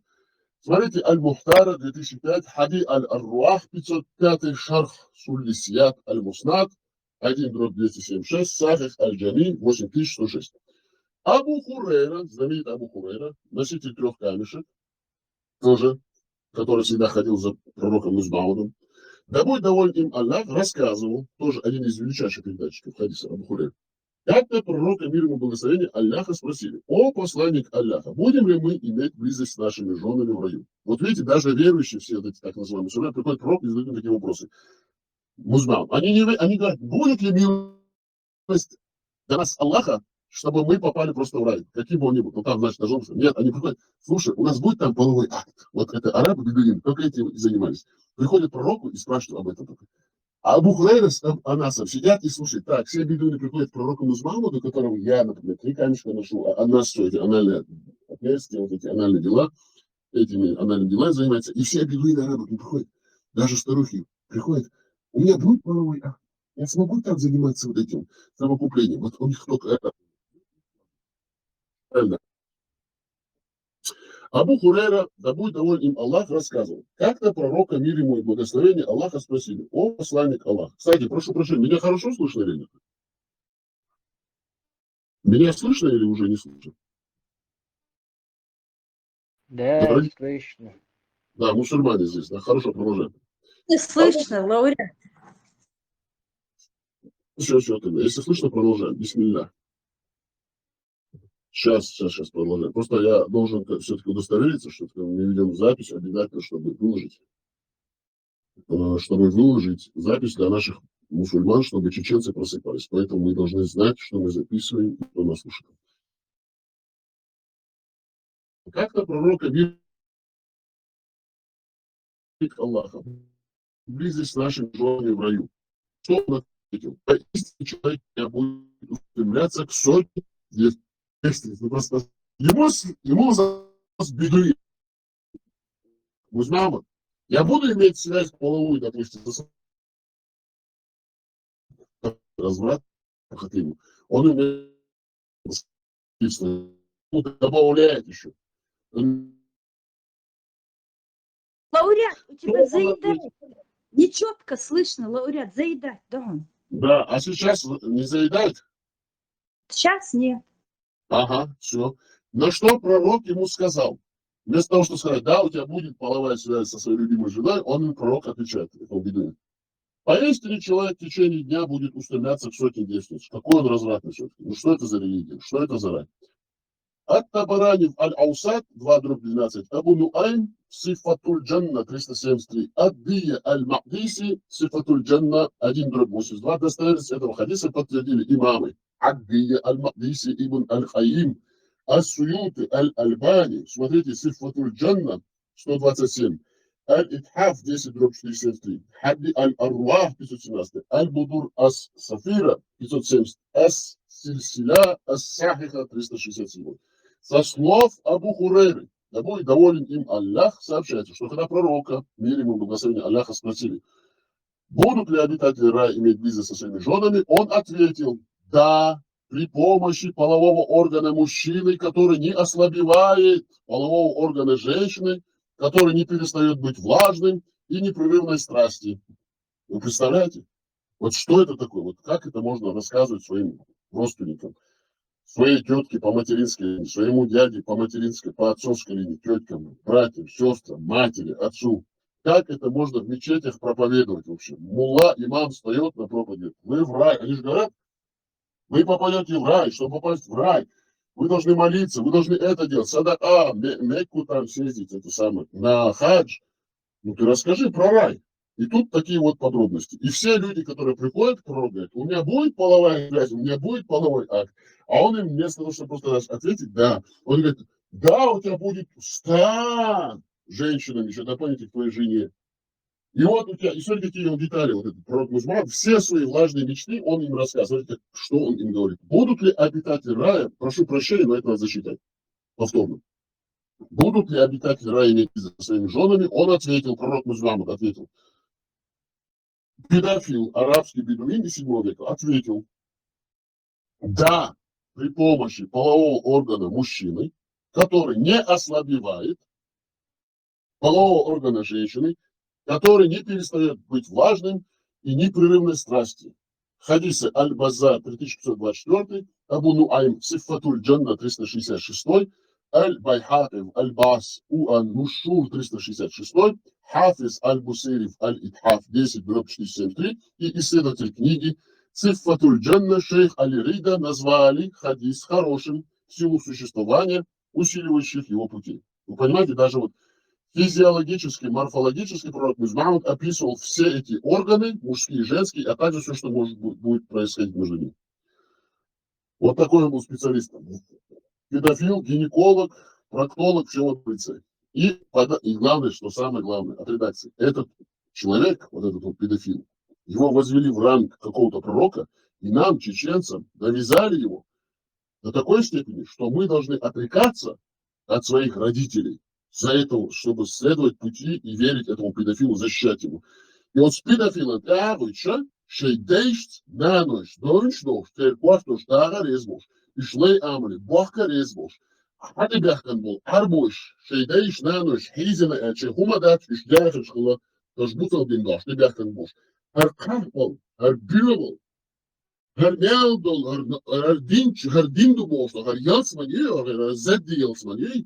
Смотрите, Аль-Мухтара, две тысячи пять, Хади аль-Арруах, пятьсот пятый, Шарх Суллисият аль-Муснад, один дробь двести семьдесят шесть, Сахих аль-Джами, восемь тысяч сто шесть. Абу Хурейра, знаменитый Абу Хурейра, носитель трех камешек, тоже, который всегда ходил за пророком Музмаудом, да будет доволен им Аллах, рассказывал, тоже один из величайших передатчиков хадиса Абу Хурейра, как-то пророка, мир ему благословение Аллаха, спросили: «О посланник Аллаха, будем ли мы иметь близость с нашими женами в раю?» Вот видите, даже верующие, все вот эти так называемые мусульмане, приходят пророк и задают им такие вопросы. Музмаут. Они, не, они говорят: «Будет ли милость для нас Аллаха, чтобы мы попали просто в рай, каким бы он ни был?» Ну, там, значит, должен быть. Нет, они приходят: «Слушай, у нас будет там половой акт?» Вот это арабы, бедуины, только этим и занимались. Приходят к пророку и спрашивают об этом только. А Абу Хурейра с Аб- Анасом сидят и слушают. Так, все бедуины приходят к пророку Музмауту, которого я, например, три камешка ношу, а Анас все эти анальные отверстия, вот эти анальные дела, этими анальными делами занимается. И все бедуины арабы приходят, даже старухи приходят: «У меня будет половой акт? Я смогу так заниматься вот этим совокуплением?» Вот у них только это. Правильно. Абу Хурейра, да будет доволен им Аллах, рассказывал. Как-то пророка, мир ему и благословение Аллаха, спросили: «О посланник Аллаха». Кстати, прошу прощения, меня хорошо слышно или нет? Меня слышно или уже не слышно? Да, Говори. Слышно. Да, мусульмане здесь, да, хорошо, продолжаем. Не слышно, лауреат. Все, все, тогда. Если слышно, продолжаем. Бисмилля. Сейчас, сейчас, сейчас продолжаем. Просто я должен все-таки удостовериться, что мы ведем запись обязательно, чтобы выложить. Э, Чтобы выложить запись для наших мусульман, чтобы чеченцы просыпались. Поэтому мы должны знать, что мы записываем и кто нас слушает. Как-то пророка, мир Аллаха, близость с нашими женами в раю. Что он ответил? «Поистине человек меня будет устремляться к сотне девственниц». Ну, просто ему, с- ему за- с беды. Музмаут. Я буду иметь связь половую, допустим, со разврат, похотливым. Он имеет, добавляет еще. Лауреат, у тебя Что он заедает. Нечетко слышно, лауреат, заедать, да. Да, а сейчас не заедает? Сейчас нет. Ага, все. На что пророк ему сказал? Вместо того, чтобы сказать: «Да, у тебя будет половая связь со своей любимой женой», он, пророк, отвечает этому бедуину: «Поистине человек в течение дня будет устремляться к сотне девственниц». Какой он развратный все-таки. Ну что это за религия? Что это за рай? Ат-Табарани в Аль-Аусат, два дробь двенадцать, Абу Нуайм, Сифатуль Джанна, триста семьдесят три, Аддия Аль-Макдиси, Сифатуль Джанна, один дробь восемьдесят два. Достоверность этого хадиса подтвердили имамы Аддия Аль-Макдиси, Ибн Аль-Хайим, Ас-Суюти, Аль-Альбани. Смотрите, Сифатуль Джанна, сто двадцать семь, Аль-Итхаф, десять дробь четыреста семьдесят три, Хадди Аль-Арвах, пятьсот семнадцать, Аль-Будур Ас-Сафира, пятьсот семьдесят, Ас-Сильсиля Ас-Сахиха, триста шестьдесят седьмой. Со слов Абу Хурейры, да будет доволен им Аллах, сообщается, что когда пророка, мир ему и благословение Аллаха, спросили, будут ли обитатели рая иметь близость со своими женами, он ответил: «Да, при помощи полового органа мужчины, который не ослабевает, полового органа женщины, который не перестает быть влажным и непрерывной страсти». Вы представляете? Вот что это такое? Вот как это можно рассказывать своим родственникам? своей тетке по материнской линии, своему дяде по материнской, по отцовской линии, теткам, братьям, сестрам, матери, отцу. Как это можно в мечетях проповедовать вообще? Мулла, имам встает на проповедь, говорит: «Вы в рай». Они же говорят: «Вы попадете в рай. Чтобы попасть в рай, вы должны молиться, вы должны это делать. Садака, Ме- Мекку там съездить, это самое, на хадж». Ну ты расскажи про рай. И тут такие вот подробности. И все люди, которые приходят к пророку, говорят: «У меня будет половая связь, у меня будет половой акт». А он им вместо того, чтобы просто раз ответить: «Да», он говорит: «Да, у тебя будет ста женщинами еще дополнительно к твоей жене». И вот у тебя, и смотри, какие он детали, вот этот пророк Музмар, все свои влажные мечты он им рассказывает. Смотрите, что он им говорит. Будут ли обитатели рая, прошу прощения, но это надо засчитать повторно. Будут ли обитатели рая иметь со своими женами? Он ответил, пророк Музмар ответил. Педофил, арабский бедуин из седьмого века, ответил: «Да, при помощи полового органа мужчины, который не ослабевает, полового органа женщины, который не перестает быть влажным и непрерывной страсти». Хадисы: Аль-Баззар, три тысячи пятьсот двадцать четыре, Абу Нуайм, Сиффатуль Джанна, триста шестьдесят шесть, Аль-Байхаки, Аль-Бас, Уан Нушур, триста шестьдесят шесть, Хафиз Аль-Бусири, Аль-Итхаф, десять дробь четыреста семьдесят три, и исследователь книги Сиффатуль Джанна шейх Али Рида назвали хадис хорошим в силу существования усиливающих его пути. Вы понимаете, даже вот физиологически, морфологически пророк Музмар описывал все эти органы, мужские и женские, а также все, что может бу- будет происходить между ними. Вот такой он был специалистом. Педофил, гинеколог, проктолог, все вот в лице. И, пода- и главное, что самое главное, от редакции, этот человек, вот этот вот педофил, его возвели в ранг какого-то пророка, и нам, чеченцам, навязали его до такой степени, что мы должны отрекаться от своих родителей за это, чтобы следовать пути и верить этому педофилу, защищать его. И вот с педофилом тӀаьхьа вуьйцуш, шоай дайшца, нанойша, дойнаш долуш, церан кортош даха реза болуш, уьш лай амале бохка реза болуш, хьан тӀе баьхкина болу Ӏарбоша, шоай дайша, нанойша хьийзина аьлча, хӀума дац, уьш даьхарш хила, таш буцал дина долуш, тӀе баьхкина болуш. ХӀара кхахьпал, хӀара боьгӀал, хӀара мел долу, хӀара, хӀара динчу, хӀара дин ду бохуш, хӀара ялсамани ю, хӀара задди ялсамани ю,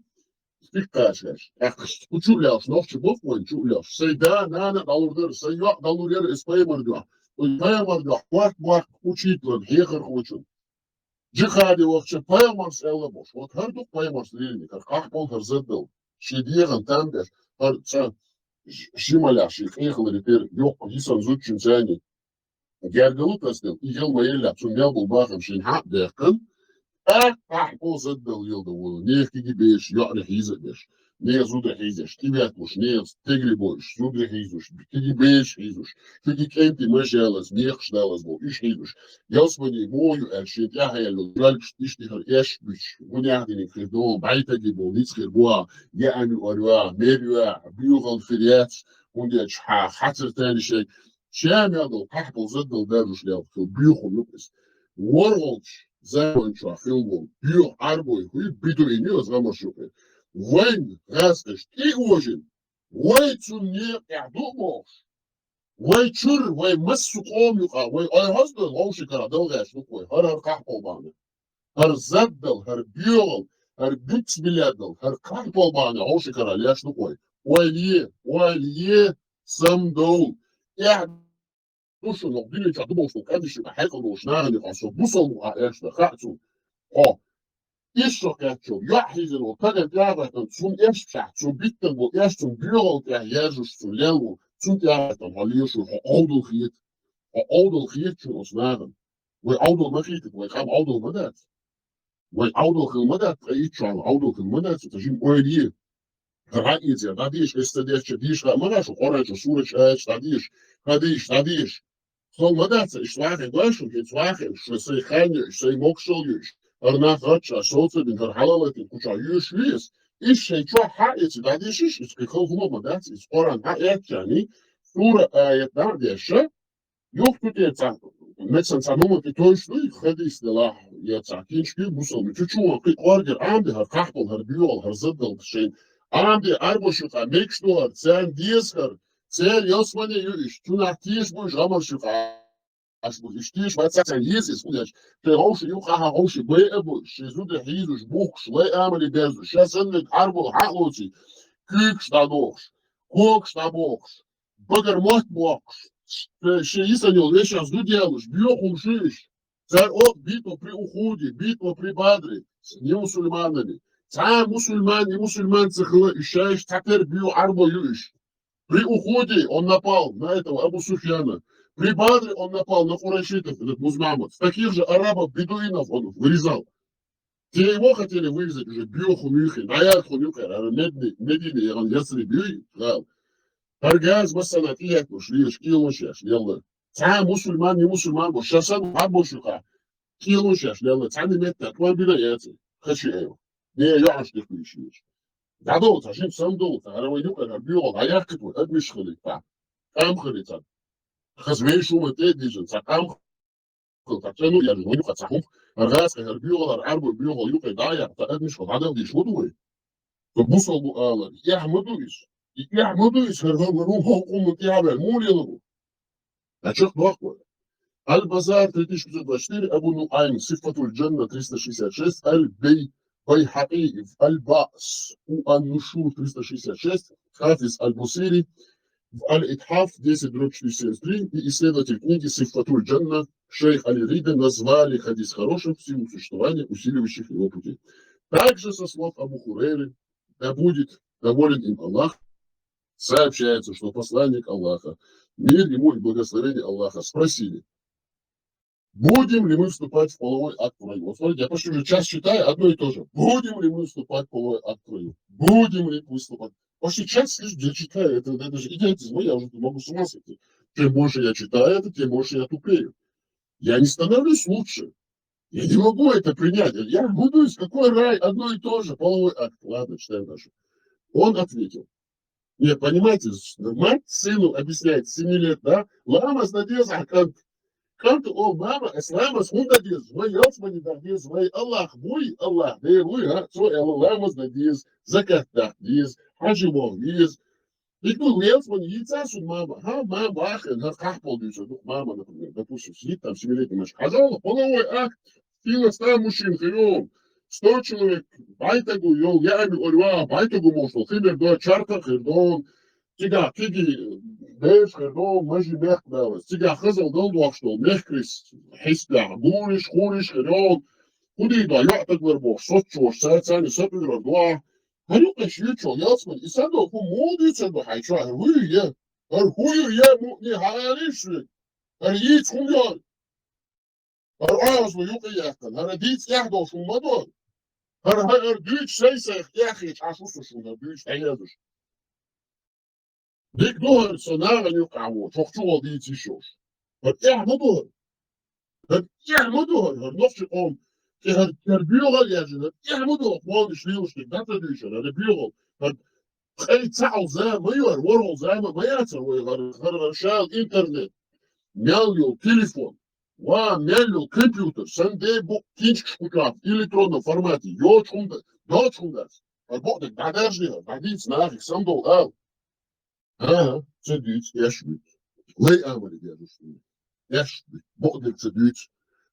стих кхачаш. ТӀаккха кху чу а лелаш, нохча боху вайн чу а лелаш. Сайн да, нана дӀалур дара, сайн йоӀ дӀалур яра, иза пайхамар дуьхьа. Вай пайхамар дуьхьа, корта бохку учителан, хьехархочун. Джихаде вахча пайхамарс аьлла бохуш. Вот хӀара ду пайхамарс лелийна, хӀара кхахьпал, хӀара заддал. Шен дегӀан там беш, хӀара цхьа ж-, жималехь шен къехаларе тера йоккха йисан зудчун царни. Гергала тасделла, и ял ма еллехь, цунна мел болу бахам шайна хьа а баьккхина, тӀаккха кхахьпал, заддал леладо волу, нехан кегий бераш йоӀарий хьийза а беш, нехан зударий хьийзош, кӀинтӀера ветталуш, нехан стегали бойуш, зударий хьийзош, кегий бераш хьийзош, кегий кӀентий мажа ялаза, мехаш далаза болу, уьш хьийзош. Ялсамани муха ю аьлча, шен тӀаьхьа яьлла йоьлгаш иштта хӀара эш буьтуш, гунах диниг хир ду, бӀайтаги болу ницкъ хир бу, яа ами ор ю, мер ю, боьгӀал хир яц, хӀунда аьлча хьа-, хьацар тайна шайга. Ша мел долу кхахьпал, заддал даржош лелла хила боьхалла ю иза. ВорхӀалгӀачу заман чохь хила волу боьха Ӏарбой хӀуй, бедуин ю, иза гӀамарш ю-кх. Вайн гӀазкхаша тӀе а вожина, вай цунна некъа тӀехь ду а бохуш, вай чуьра, вай массо а къоман юкъахь, вай ойхьаза долу вовшийн карахь дала гӀерташ ду-кх вай, хӀара, хӀара кхахьпал бахьана. ХӀара заддал, хӀара боьгӀал, хӀара бицбилладал, хӀара кхахьпал бахьана вовшийн карахь леш ду-кх вай. Ойла е, ойла е, самадовла. Эхь ду шуна, хӀокху дуьнен чохь ду бохуш долу къаьмнашна юкъахь хьекъал долуш нахана юкъахь, со бусалба ву аьлла, хаьа цунна. Хьо, иза шо кхеттачул, йоӀ хьийзина волу, тагана тӀаьхьа а гӀоьттина, цунна эш беш, цунна биттина болу эш, цунна боьгӀал тӀехь яьржаш, цунна лелла волу, цунна тӀаьхьа а гӀоьттина, хьо лелаш ву, хьо къовдал хета. Хьо къовдал хета шуна оцу нахана. Вай Ӏовдал ма хийтта, вай къам Ӏовдал ма дац. Вай Ӏовдал хила ма дац, ткъа итт шо Ӏовдал хила ма дац, оцу жима ойла е. ХӀара хьан эзар, дӀадеша, аса ца дешча, деша хаа ма хаьа шу, Къуръан чу сурачу аяташ дӀадеша, хӀан деша, дӀадеша. Хала ма дац, иштта вахе гой шу, хӀинца вахе, шу сайн хан йоьуш, сайн могушалла йоьуш, хӀара нах гӀатташ, аш совцабина, хӀара хьалалатина кху чохь йоьшуш веза. Иза шайн чохь хьан эци дӀадешиш, иза кхин хала хӀума ма дац, иза Къуръан хьан эцчарний, сура аят дӀа а деша, юха цу тӀе цхьа, мексан цхьа мума тӀе тойш дуй, хадийс делахь, я цхьа кинчки, бусалба, цу чу ван кхин къоргера Ӏамде хӀара кхахьпал, хӀара боьгӀал, хӀара заддал шайн. Ӏамде Ӏарбош юкъа мегаш ду хӀара, царна деза хӀара, церан ялсамане ю иштта, цунах теша бу иштта гӀамарш юкъа. Аш бу иштиш, ма цаца йиз из, худаш. Шей гӀовши юкъа гӀовши бай абу, шей зуда хьийзуш, бухкуш, лай амали безуш, ша санна Ӏарбал хьалоци, куьйгаш дӀадохуш, когаш дӀабохуш, багар мотт бохуш, шей йисан йол вешан зуда ялуш, боьхуш уьш. Цар ох битва при Ухуде, битва при Бадре, с немусульманами. Цхьа мусульман, не мусульман ца хила, уьш шайш цхьатера боьху Ӏарбо ю уьш. При Ухуде он напал на этого Абу Суфьяна. При Бадре он напал на курайшитов, этот Муз Махмуд. Таких же арабов, бедуинов он вырезал. Те его хотели вырезать уже, боьху муьхи, наярху нюхер, а Медни-, Медине, я он Ясри бюй, гал. Таргаз масана тият муш, лиш, килун шеш, ялла. Цхьа мусульман, не мусульман бу, шасан, ма бу шуха. Килун шеш, ялла, цхьа не метта, кван бина яци. Хачи эйо. Не, я аш дихуй шеш. Дадо, та жим сам дол, та гара вай юкъа, гара бюгъо, гаяхкит вай, адмиш хали, та. Кам хали, та. Хаз вей шума те дижин, та кам хали, та, та, ну, я же, вай юкъа, та хум. Аргас, гара бюгъо, гара арбо бюгъо, юкъа, гая, та адмиш хали, дадо диш, вот вай. То бусал бу ала, я хмаду иш. Я хмаду иш, гара, гара, ну, хо, куму, я бе, мули лу. Значит, плохо. Аль-Базар, три тысячи пятьсот двадцать четыре, Абу Нуайм, Сифатуль Джанна, триста шестьдесят шесть, Аль-Бей-, Байхаки, Аль-Баъс, у Ан-Нушур, триста шестьдесят шесть, Хафиз Аль-Бусири, в Аль-Итхаф, десять дробь четыреста семьдесят три, и исследователь книги Сифатуль Джанна, шейх Аль-Рида, назвали хадис хорошим в силу существования усиливающих его пути. Также, со слов Абу Хурейры, да будет доволен им Аллах, сообщается, что посланник Аллаха, мир ему и благословение Аллаха, спросили: «Будем ли мы вступать в половой акт вдвоем?» Вот смотрите, я почти уже час читаю одно и то же. «Будем ли мы вступать в половой акт вдвоем? Будем ли выступать?» Почти час сижу, я читаю. Это, это же идиотизм. Я уже могу с ума сойти. Чем больше я читаю это, тем больше я тупею. Я не становлюсь лучше. Я не могу это принять. Я буду из какой рай, одно и то же, половой акт. Ладно, читаем дальше. Он ответил. Нет, понимаете, мать сыну объясняет с семи лет, да? Ламаз надез, а кан-, канту ол мама, эс ламаз хун дадез, вай ялсмани дадез, вай Аллах, буй Аллах, дей буй, а? Со эла ламаз надез, закат дадез, хажи вогез. И тут ялсмани, яйца сун мама, ха, мама, ахен, ха, кахпол дюйса, ну, мама, например, допустим, сидит там семилетний мальчик. Хажал, половой акт, сила ста мужчин, хион, сто человек, байтагу, йол, ями, орва, байтагу, может, химер, да, чарка, хирдон, Цига киги беш хирдон, мажи мехк далас. Цига хазал дал дуахш дол, мехкрис, хиспя, гуриш, хуриш хирдон. Худи да, я так вар бох, сот чош, са цани, сот вирар дуа. Харю каш ючо, ялсман, и садо, ху моди садо, хай чо, хар хуй я. Хар хуй я, му, не хариш. Хар йиц хум я. ХӀара Ӏазапа юкъе яьккхина, хӀара дийца эхь долуш хӀума ма ду. ХӀара, хӀара дуьйцу сай-сайх эхь хеташ Ӏаш ву со шуна, хӀара дуьйцу дӀаязуш. Дика ду хӀара со нахана юкъахь воцуш, хӀокху чу гӀо дийца йиш йолуш. ХӀара эхь ма ду хӀара. ХӀара эхь ма ду хӀара, хӀара нохчийн къоман. ТӀе хӀара, хӀара боьгӀал яьжина, хӀара эхь ма ду хӀара, кхонаш лелаш дерг, дан ца дуьйцура, хӀара боьгӀал. ХӀара Кхин цхьа зама ма ю хӀара, ворхӀалгӀа зама ма яцара вай хӀара, хӀара, хӀара шал интернет, мел йолу телефон, ва мел йолу компьютер, сан де бу кинчкаш кхучахь, электронном формате, йоцу хӀума дац, доцу хӀума дац. ХӀара бакъдерг дӀадаржаде хӀара, дӀадийца нахе, самадовла ала. ХӀан-хӀа, ца дуьйцу, эш вуьту. Лай амале дезуш вуьту. Эш вуьту, бакъдерг ца дуьйцу.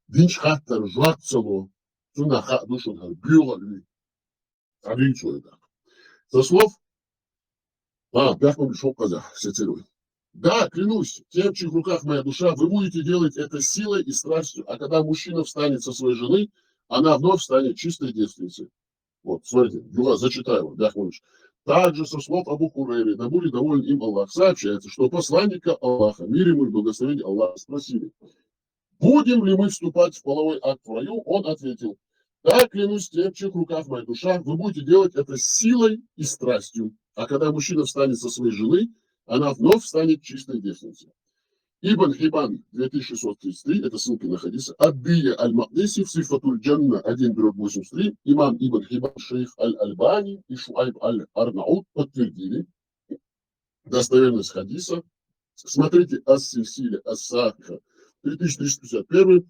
Динчу хаттар жоп ца ло, цунах хаа ду шуна хӀара боьгӀал вуьту. Со слов. А, бяхман шо казах, сецеруй. Да, клянусь, тем, в чьих руках моя душа, вы будете делать это силой и страстью, а когда мужчина встанет со своей жены, она вновь станет чистой девственницей. Вот, смотрите, Юра, зачитаю вам, бяхман. Также со слов Абу Хурейры, да будет доволен им Аллах, сообщается, что посланника Аллаха, мир ему и благословение Аллаха, спросили: «Будем ли мы вступать в половой акт в раю?» Он ответил: «Да, клянусь тем, в чьих руках моя душа, вы будете делать это силой и страстью. А когда мужчина встанет со своей жены, она вновь станет чистой девственницей». Ибн Хибан, две тысячи шестьсот тридцать три, это ссылки на хадисы, Ад-Дия Аль-Макдиси в Сифатуль Джанна один дробь восемьдесят три, имам Ибн Хибан, шейх Аль-Альбани и Шуайб Аль-Арнауд подтвердили достоверность хадиса. Смотрите, Ас-Сильсиля Ас-Сахиха, три тысячи триста пятьдесят первый,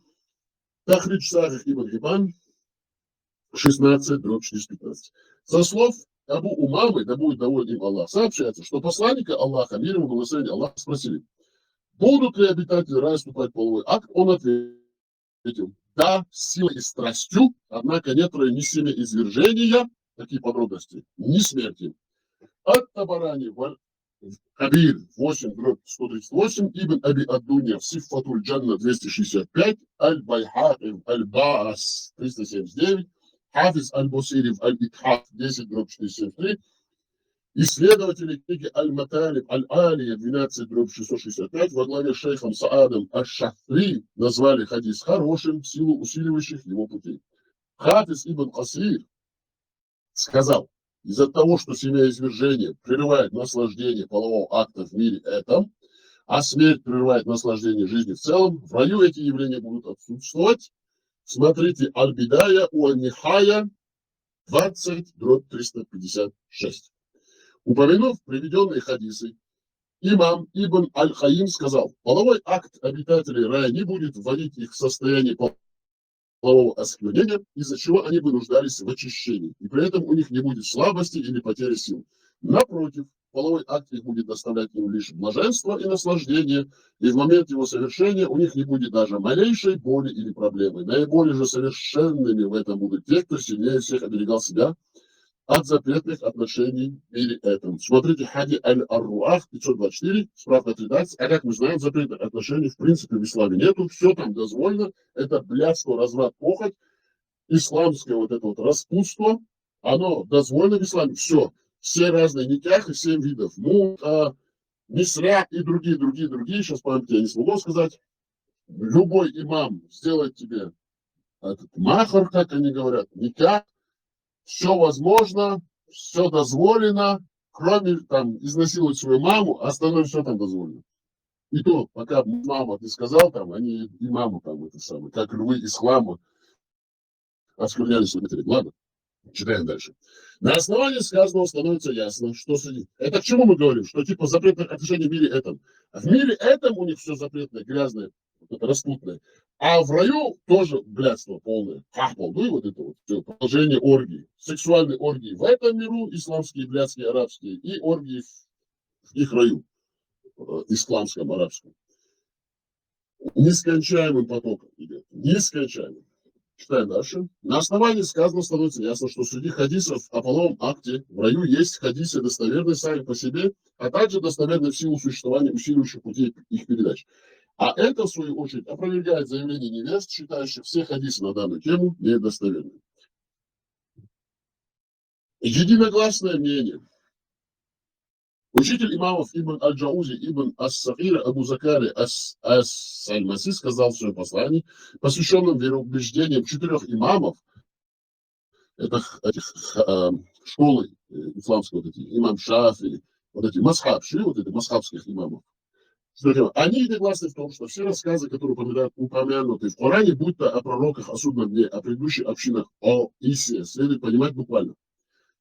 Тахридж Сахих Ибн Хибан, шестнадцать дробь четыреста пятнадцать. Со слов Абу Умамы, да будет доволен им Аллах, сообщается, что посланника Аллаха, мир ему, благословение Аллаха, спросили: Будут ли обитатели рая вступать в половой акт? Он ответил: да, силой и страстью, однако нет в раю ни семяизвержения, такие подробности, ни смерти. Ат-Табарани в Аль-Кабир восемь дробь сто тридцать восемь, Ибн Аби Ад-Дунья в Сиффатуль Джанна двести шестьдесят пять, Аль-Байхаки в Аль-Баас триста семьдесят девять, Хафиз Аль-Бусири в Аль-Итхаф десять дробь четыреста семьдесят три, исследователи книги Аль-Маталиб Аль-Алия двенадцать дробь шестьсот шестьдесят пять во главе с шейхом Саадом Аш-Шахри назвали хадис хорошим в силу усиливающих его путей. Хафиз Ибн Касир сказал: из-за того, что семяизвержение прерывает наслаждение полового акта в мире этом, а смерть прерывает наслаждение жизни в целом, в раю эти явления будут отсутствовать. Смотрите Аль-Бидая уа Нихая двадцать дробь триста пятьдесят шесть. Упомянув приведенные хадисы, имам Ибн Аль-Каим сказал: половой акт обитателей рая не будет вводить их в состояние полового осквернения, из-за чего они бы нуждались в очищении, и при этом у них не будет слабости или потери сил. Напротив, половой акт их будет доставлять им лишь блаженство и наслаждение, и в момент его совершения у них не будет даже малейшей боли или проблемы. Наиболее же совершенными в этом будут те, кто сильнее всех оберегал себя от запретных отношений в мире этом. Смотрите Хади Аль-Арруах пятьсот двадцать четыре, справка от редакции. А как мы знаем, запретных отношений в принципе в исламе нету, все там дозволено, это блядство, разврат, похоть, исламское вот это вот распутство, оно дозволено в исламе, все, все разные никяхи, семь видов, мута, мисра и другие, другие, другие, сейчас память я не смогу сказать. Любой имам сделает тебе этот махар, как они говорят, никях, все возможно, все дозволено, кроме там изнасиловать свою маму, а остальное все там дозволено. И то, пока мама ты сказал, там, они и маму там это самое, как львы ислама, оскверняли своих матерей. Ладно, читаем дальше. На основании сказанного становится ясно, что судьи... Это к чему мы говорим? Что типа запретных отношений в мире этом. В мире этом у них все запретное, грязное, вот это распутное. А в раю тоже блядство полное. Кахпал, ну и вот это вот все. Продолжение оргии. Сексуальные оргии в этом миру, исламские, блядские, арабские, и оргии в, в их раю, э, исламском, арабском. Нескончаемым потоком идет. Нескончаемым. Читаем дальше. На основании сказанного становится ясно, что среди хадисов о половом акте в раю есть хадисы достоверные сами по себе, а также достоверные в силу существования усиливающих путей их передач. А это, в свою очередь, опровергает заявление невест, считающих все хадисы на данную тему недостоверными. Единогласное мнение. Учитель имамов Ибн Аль-Джаузи, Ибн Ас-Сахира, Абу Закари Ас-Сальмаси сказал в своем послании, посвященном вероубеждениям четырех имамов, это этих, э, школы, э, исламской, вот эти, имам Шафи, вот эти масхаб, ши, вот эти масхабских имамов. Они единогласны в том, что все рассказы, которые упомянуты в Коране, будь то о пророках, о судном дне, о предыдущих общинах, о Исе, следует понимать буквально.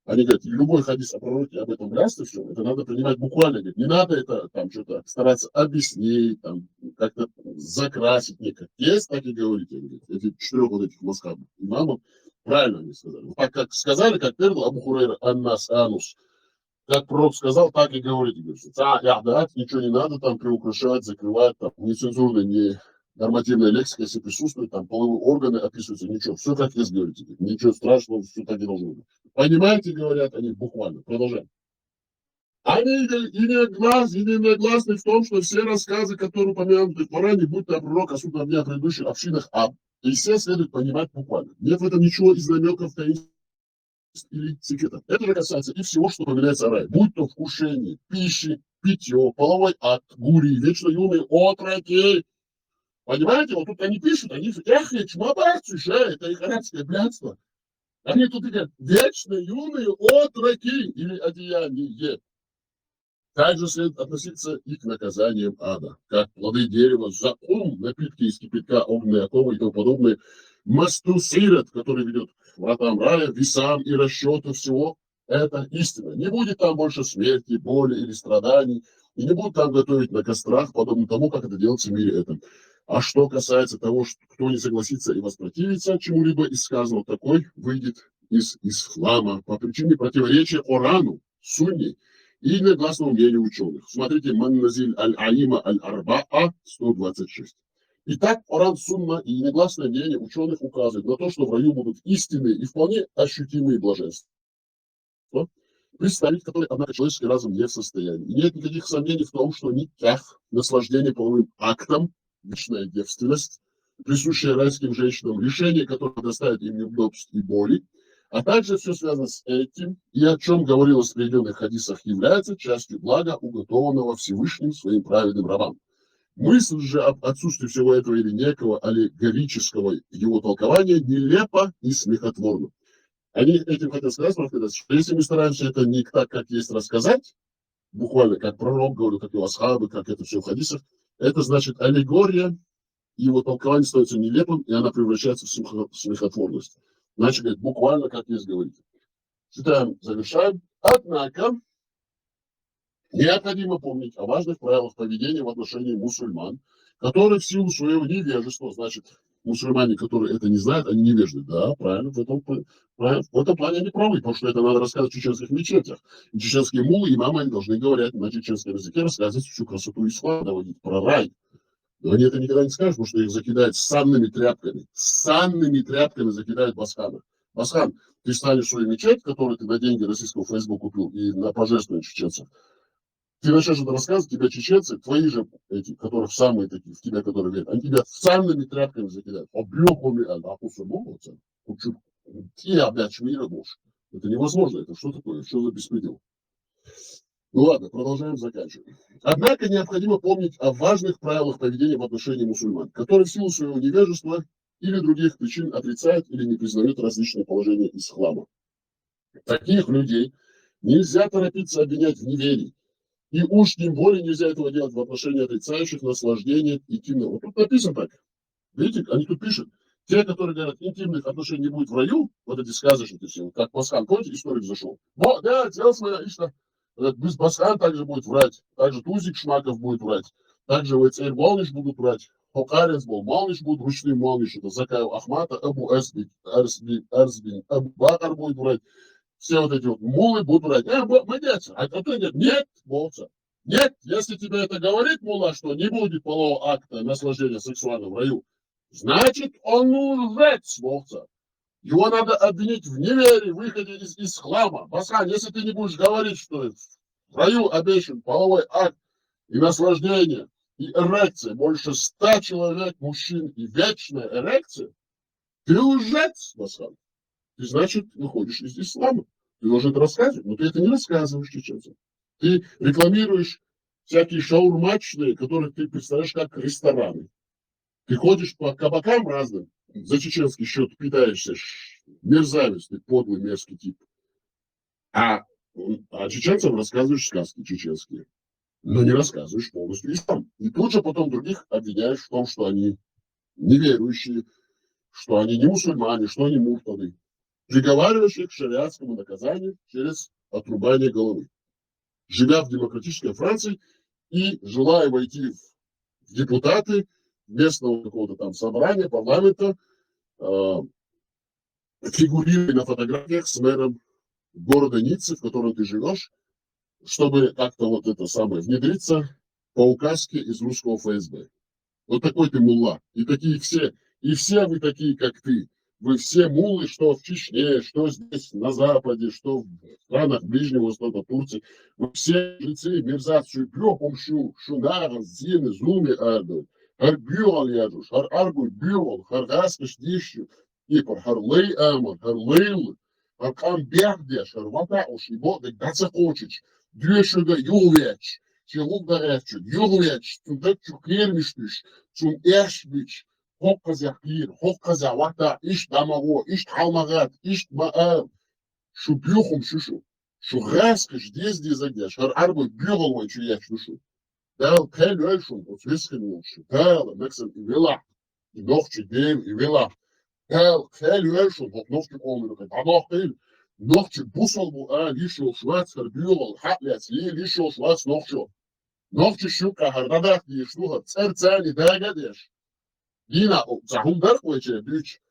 Они говорят, любой хадис о пророке, об этом братстве, все, это надо принимать буквально. Говорит, не надо это там что-то стараться объяснить, там, как-то закрасить. Нет, как есть, так и говорите. Говорит, эти четырех вот этих масхабов имамов, правильно они сказали. Вот так как сказали, как передал Абу Хурайра, Аннас Анус, как пророк сказал, так и говорите. Говорит, а, я, да, ничего не надо там приукрашать, закрывать, там, нецензурной, не нормативная лексика, если присутствует, там половые органы описываются, ничего, все как есть, говорите, ничего страшного, все так и должно быть. Понимаете, говорят они буквально. Продолжаем. Они единогласны, единогласны в том, что все рассказы, которые упомянуты в Коране, будь то пророк о судном дне, о предыдущих общинах, а и все следует понимать буквально. Нет в этом ничего из намеков, таинств или секретов. Это же касается и всего, что упоминается о рае. Будь то вкушение, пищи, питье, половой акт, гури, вечно юные отроки. Понимаете, вот тут они пишут, они эхе чмабарцу, это их арабское блядство. Они тут говорят, вечно юные отроки или одеяние. Также следует относиться и к наказаниям ада, как плоды дерева, закум, напитки из кипятка, огненные оковы и тому подобное, мастусират, который ведет к вратам рая, весам и расчету всего. Это истина. Не будет там больше смерти, боли или страданий, и не будут там готовить на кострах, подобно тому, как это делается в мире этом. А что касается того, что кто не согласится и воспротивится чему-либо из сказанного, такой выйдет из ислама по причине противоречия Корану, Сунне и единогласного мнения ученых. Смотрите, Манназиль аль-Аима аль-Арбаа сто двадцать шесть. Итак, Коран, Сунна и единогласное мнение ученых указывают на то, что в раю будут истинные и вполне ощутимые блаженства, представить которые, однако, человеческий разум не в состоянии. И нет никаких сомнений в том, что никях, наслаждение половым актом, вечная девственность, присущая райским женщинам, лишение которых доставит им неудобств и боли, а также все связано с этим, и о чем говорилось в приведенных хадисах, является частью блага, уготованного Всевышним своим праведным рабам. Мысль же об отсутствии всего этого или некого аллегорического его толкования нелепа и смехотворна. Они этим хотят сказать, что если мы стараемся это не так, как есть, рассказать, буквально как пророк говорил, как его асхабы, как это все в хадисах, это значит аллегория, его толкование становится нелепым, и она превращается в смехо- в смехотворность. Значит, говорит, буквально как есть говорить. Читаем, завершаем. Однако, необходимо помнить о важных правилах поведения в отношении мусульман, которые в силу своего невежества, значит, мусульмане, которые это не знают, они невежды. Да, правильно, в этом, пл- правильно, в этом плане они правы, потому что это надо рассказывать в чеченских мечетях. И чеченские муллы, имамы, они должны говорить на чеченском языке, рассказывать всю красоту ислама, доводить про рай. Но они это никогда не скажут, потому что их закидают санными тряпками. Санными тряпками закидают Басхана. Басхан, ты станешь свою мечеть, которую ты на деньги российского ФСБ купил и на пожертвования чеченцев. Ты начнешь это рассказывать, тебя чеченцы, твои же эти, которых самые такие, в тебя, которые верят, они тебя санными тряпками закидают. Обрёхами, а, а кусок бумаги, вот это, кучу, и опять мира больше. Это невозможно. Это что такое? Что за беспредел? Ну ладно, продолжаем, заканчиваем. Однако необходимо помнить о важных правилах поведения в отношении мусульман, которые в силу своего невежества или других причин отрицают или не признают различные положения ислама. Таких людей нельзя торопиться обвинять в неверии. И уж тем более нельзя этого делать в отношении отрицающих наслаждение интимного. Вот тут написано так. Видите, они тут пишут. Те, которые говорят, интимных отношений не будет в раю, вот эти сказочники все, вот как Басхан, помните, историк зашел. Бо, да, дело свое, ишта. Этот Бас- Басхан также будет врать, также Тузик Шмаков будет врать, также вот Эйр Малниш будут врать, Хокарец был, Малниш будет, ручный Малниш, это Закаев Ахмата, Абу Арсби, Арсби, Арсбин, Абу Бакар будет врать, все вот эти вот мулы будут врать. Э, бо- мы дети, а, а ты нет, нет, Болца. Нет, если тебе это говорит мулла, что не будет полового акта наслаждения сексуального в раю, значит, он лжец, Болца. Его надо обвинить в неверии, выходе из ислама. Басхан, если ты не будешь говорить, что в раю обещан половой акт и наслаждение, и эрекция, больше ста человек, мужчин, и вечная эрекция, ты лжец, Басхан. Ты, значит, выходишь из ислама. Ты должен это рассказывать, но ты это не рассказываешь чеченцам. Ты рекламируешь всякие шаурмачные, которые ты представляешь как рестораны. Ты ходишь по кабакам разным, за чеченский счет питаешься, ш- мерзавец ты, подлый, мерзкий тип. А, а чеченцам рассказываешь сказки чеченские, но не рассказываешь полностью ислам. И тут же потом других обвиняешь в том, что они неверующие, что они не мусульмане, что они муртады. Приговариваешь их к шариатскому наказанию через отрубание головы. Живя в демократической Франции и желая войти в депутаты местного какого-то там собрания, парламента, э, фигурируя на фотографиях с мэром города Ниццы, в котором ты живешь, чтобы как-то вот это самое внедриться по указке из русского ФСБ. Вот такой ты мулла. И такие все, и все вы такие, как ты. Вы все муллы, что в Чечне, что здесь, на Западе, что в странах Ближнего Востока, Турции. Вы все жрецы, мерзавцы, бюхум шу, шунаган, зины, зуми ардой. Хар бюгал яджуш, хар аргуй бюгал, хар гаскаш дищу, ипар, хар лей амар, хар лейл, хар кам бяхдеш, хар вата уш, и бо, да гаца кочич, дюшуда ювеч, чи лугда эчу, ювеч, цунда чу кермиштуш, цун эшбич, хокказя кир, хокказя вата, ишт дамаго, ишт халмагат, ишт маал, шу бюхум шушу, шу гаскаш дез дезагдеш, хар арбой бюгал ван чу яч душу. Дал кел вельшун, оцвескин волшу, дал, мексен и вела, и нохчи дем и вела, дал кел вельшун, хот нохчи колмин, хот дамах кел, нохчи бусал бу а, лишо швац, хар бюгал, хат ляц, ли, лишо швац нохчо. Нохчи шука, хар дадах, лишну, хар церцани, дагадеш. Дина, о, цахун дарк вайче, дюч.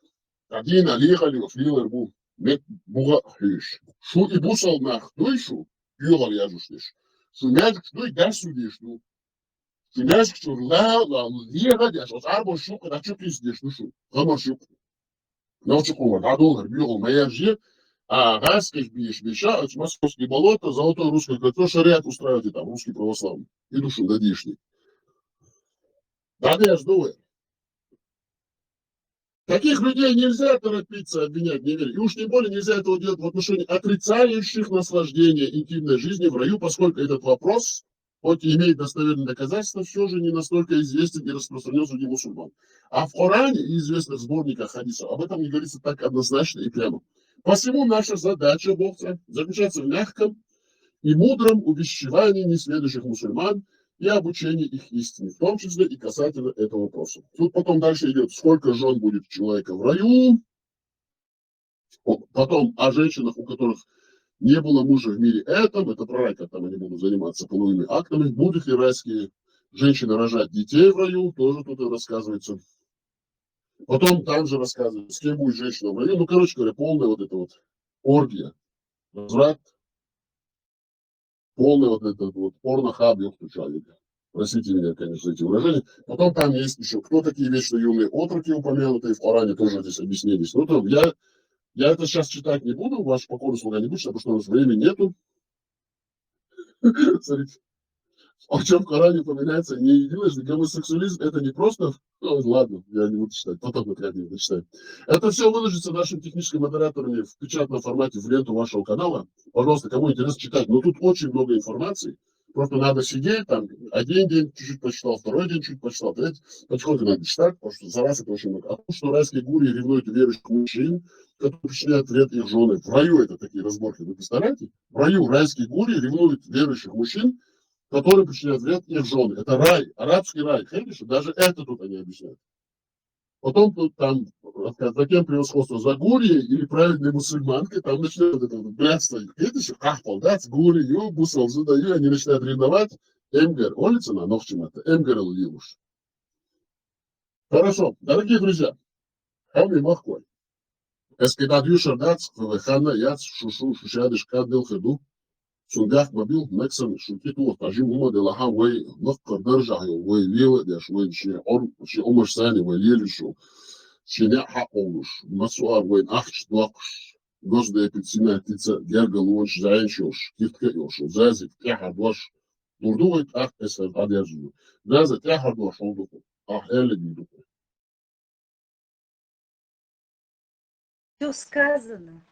Та дина, лихали, флилер бу, мет буга хюш. Шу и бусал нах, дуй шу. йоьгӀал яжуш деш. Шу маьждигаш дуй, дас ю деш ду. Шу маьждигаш чура ла, ла, леха деш, оцу Ӏарбош юккъе дӀа чу кхийса деш ду шу. Гамарш юккъе. Нохчи къоман дӀадолар, боьгӀал ма яржа, а гӀазкхий беш, беша, оцу Московские болота, Золотое Русское кольцо, шариат устраивайте там, русский православный. И ду шуна дан дийшина. ДӀадерза ду вай. Таких людей нельзя торопиться обвинять в неверии. И уж тем более нельзя этого делать в отношении отрицающих наслаждение интимной жизни в раю, поскольку этот вопрос, хоть и имеет достоверные доказательства, все же не настолько известен и распространен среди мусульман. А в Коране и известных сборниках хадисов об этом не говорится так однозначно и прямо. Посему наша задача, Бог, заключается в мягком и мудром увещевании несведущих мусульман и обучении их истине, в том числе и касательно этого вопроса. Тут потом дальше идет, сколько жен будет человека в раю, о, потом о женщинах, у которых не было мужа в мире этом, это про рай, как там они будут заниматься половыми актами, будут ли райские женщины рожать детей в раю, тоже тут и рассказывается. Потом там же рассказывается, с кем будет женщина в раю. Ну, короче говоря, полная вот эта вот оргия, разврат, полный вот этот вот порнохаб, ёхту человек. Простите меня, конечно, за эти выражения. Потом там есть еще, кто такие вечно юные отроки, упомянутые в Коране, тоже здесь объяснились. Ну, то я, я это сейчас читать не буду, ваш покорный слуга не будет читать, потому что у нас времени нету. Смотрите. О чем в Коране упоминается не единожды, гомосексуализм — это не просто... Ну, ладно, я не буду читать, потом как-нибудь дочитаю. Это все выложится нашими техническими модераторами в печатном формате в ленту вашего канала. Пожалуйста, кому интересно читать. Но тут очень много информации. Просто надо сидеть, там, один день чуть-чуть почитал, второй день чуть почитал, третий. Потихоньку надо читать, потому что за раз это очень много. А то, что райские гурии ревнуют верующих мужчин, которые причиняют вред их жены. В раю это такие разборки, вы представляете? В раю райские гурии ревнуют верующих мужчин, которые причиняют вред их жены. Это рай, арабский рай. Видишь, даже это тут они объясняют. Потом тут там, за кем превосходство, за гурии или праведной мусульманкой, там начинают вот это вот блядство. Видишь, кахпал, да, с гурию, бусал, задаю, они начинают ревновать. Эмгер, улица на нохчим это, эмгер лилуш. Хорошо, дорогие друзья, хьо мин махкой. Эс кхидӀа дуьйцур дац, хьо вай ханна яц, шу, шу, шу шадерш кӀаддал хир ду. Цунна бехк ма билла, мексан шу кхетта, тӀаккха жима хӀума делахь а, вай лакхара даржехь йолу, вай лела а деш, вай шен Ӏор-, шен Ӏумаш санна вай лелаш йолу, шен неӀ хьакъ волуш, массо а вайн ахча доккхуш, госдепецина птица, гергарлонаш, зӀенаш йолуш, киртка а йолуш, Зазик тӀаьхьара дош лур ду вай, тӀаккха эс хӀара дӀадерзо ду. Заза, тӀаьхьара дош хьуна ду хьуна, ахь аьлларг ду хьуна. Всё сказано.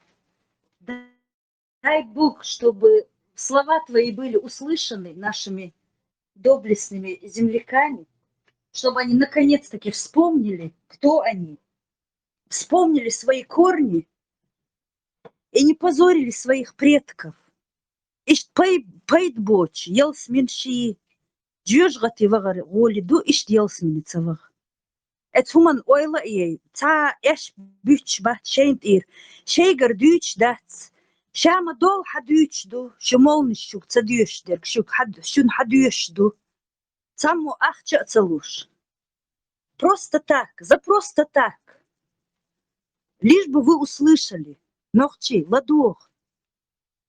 Дай Бог, чтобы слова твои были услышаны нашими доблестными земляками, чтобы они наконец-таки вспомнили, кто они, вспомнили свои корни и не позорили своих предков. Иштта пай-, пайда боцуш, ялсамани шен жоьжахати вахар гӀоли ду, иштта ялсамани ца ваха. Эцу хӀуманна ойла а яй, цхьа а эш буьттуш бац шайна тӀера, шайгара дуьйцуш дац. Ша ма долу хьан дуьйцуш ду, шу молнаш шуьга ца доьшуш дерг, шуьга хьан, шуна хьан доьшуш ду? Цхьаммо ахча а ца луш. Просто так, за просто так. Лишь бы вы услышали, нохчий, ладогӀа.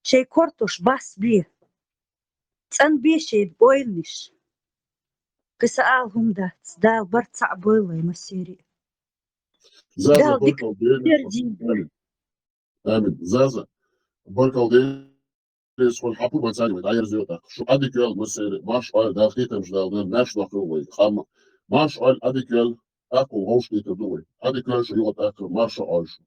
Шайн кортош басбе. ЦӀанбе шайн ойланаш. Кхин са ала хӀума дац, Дала барт цхьаъ бойла вай массеран а. Заза, Дала дика баркалла дерзийла. Амин. Амин. Заза, баркалла дерзийла, хьан хӀума ца вай дӀаерзо тӀаккха. Шу Ӏадика йойла массеран а, марша Ӏойла, Дала кхетамаш дала, Дала маьрша дохкийла вай. Амма марша Ӏойла, Ӏадика йойла, тӀаккха вовшахкхетар ду вай. Ӏадика йойла шу юкъа тӀаккха, марша Ӏойла шу.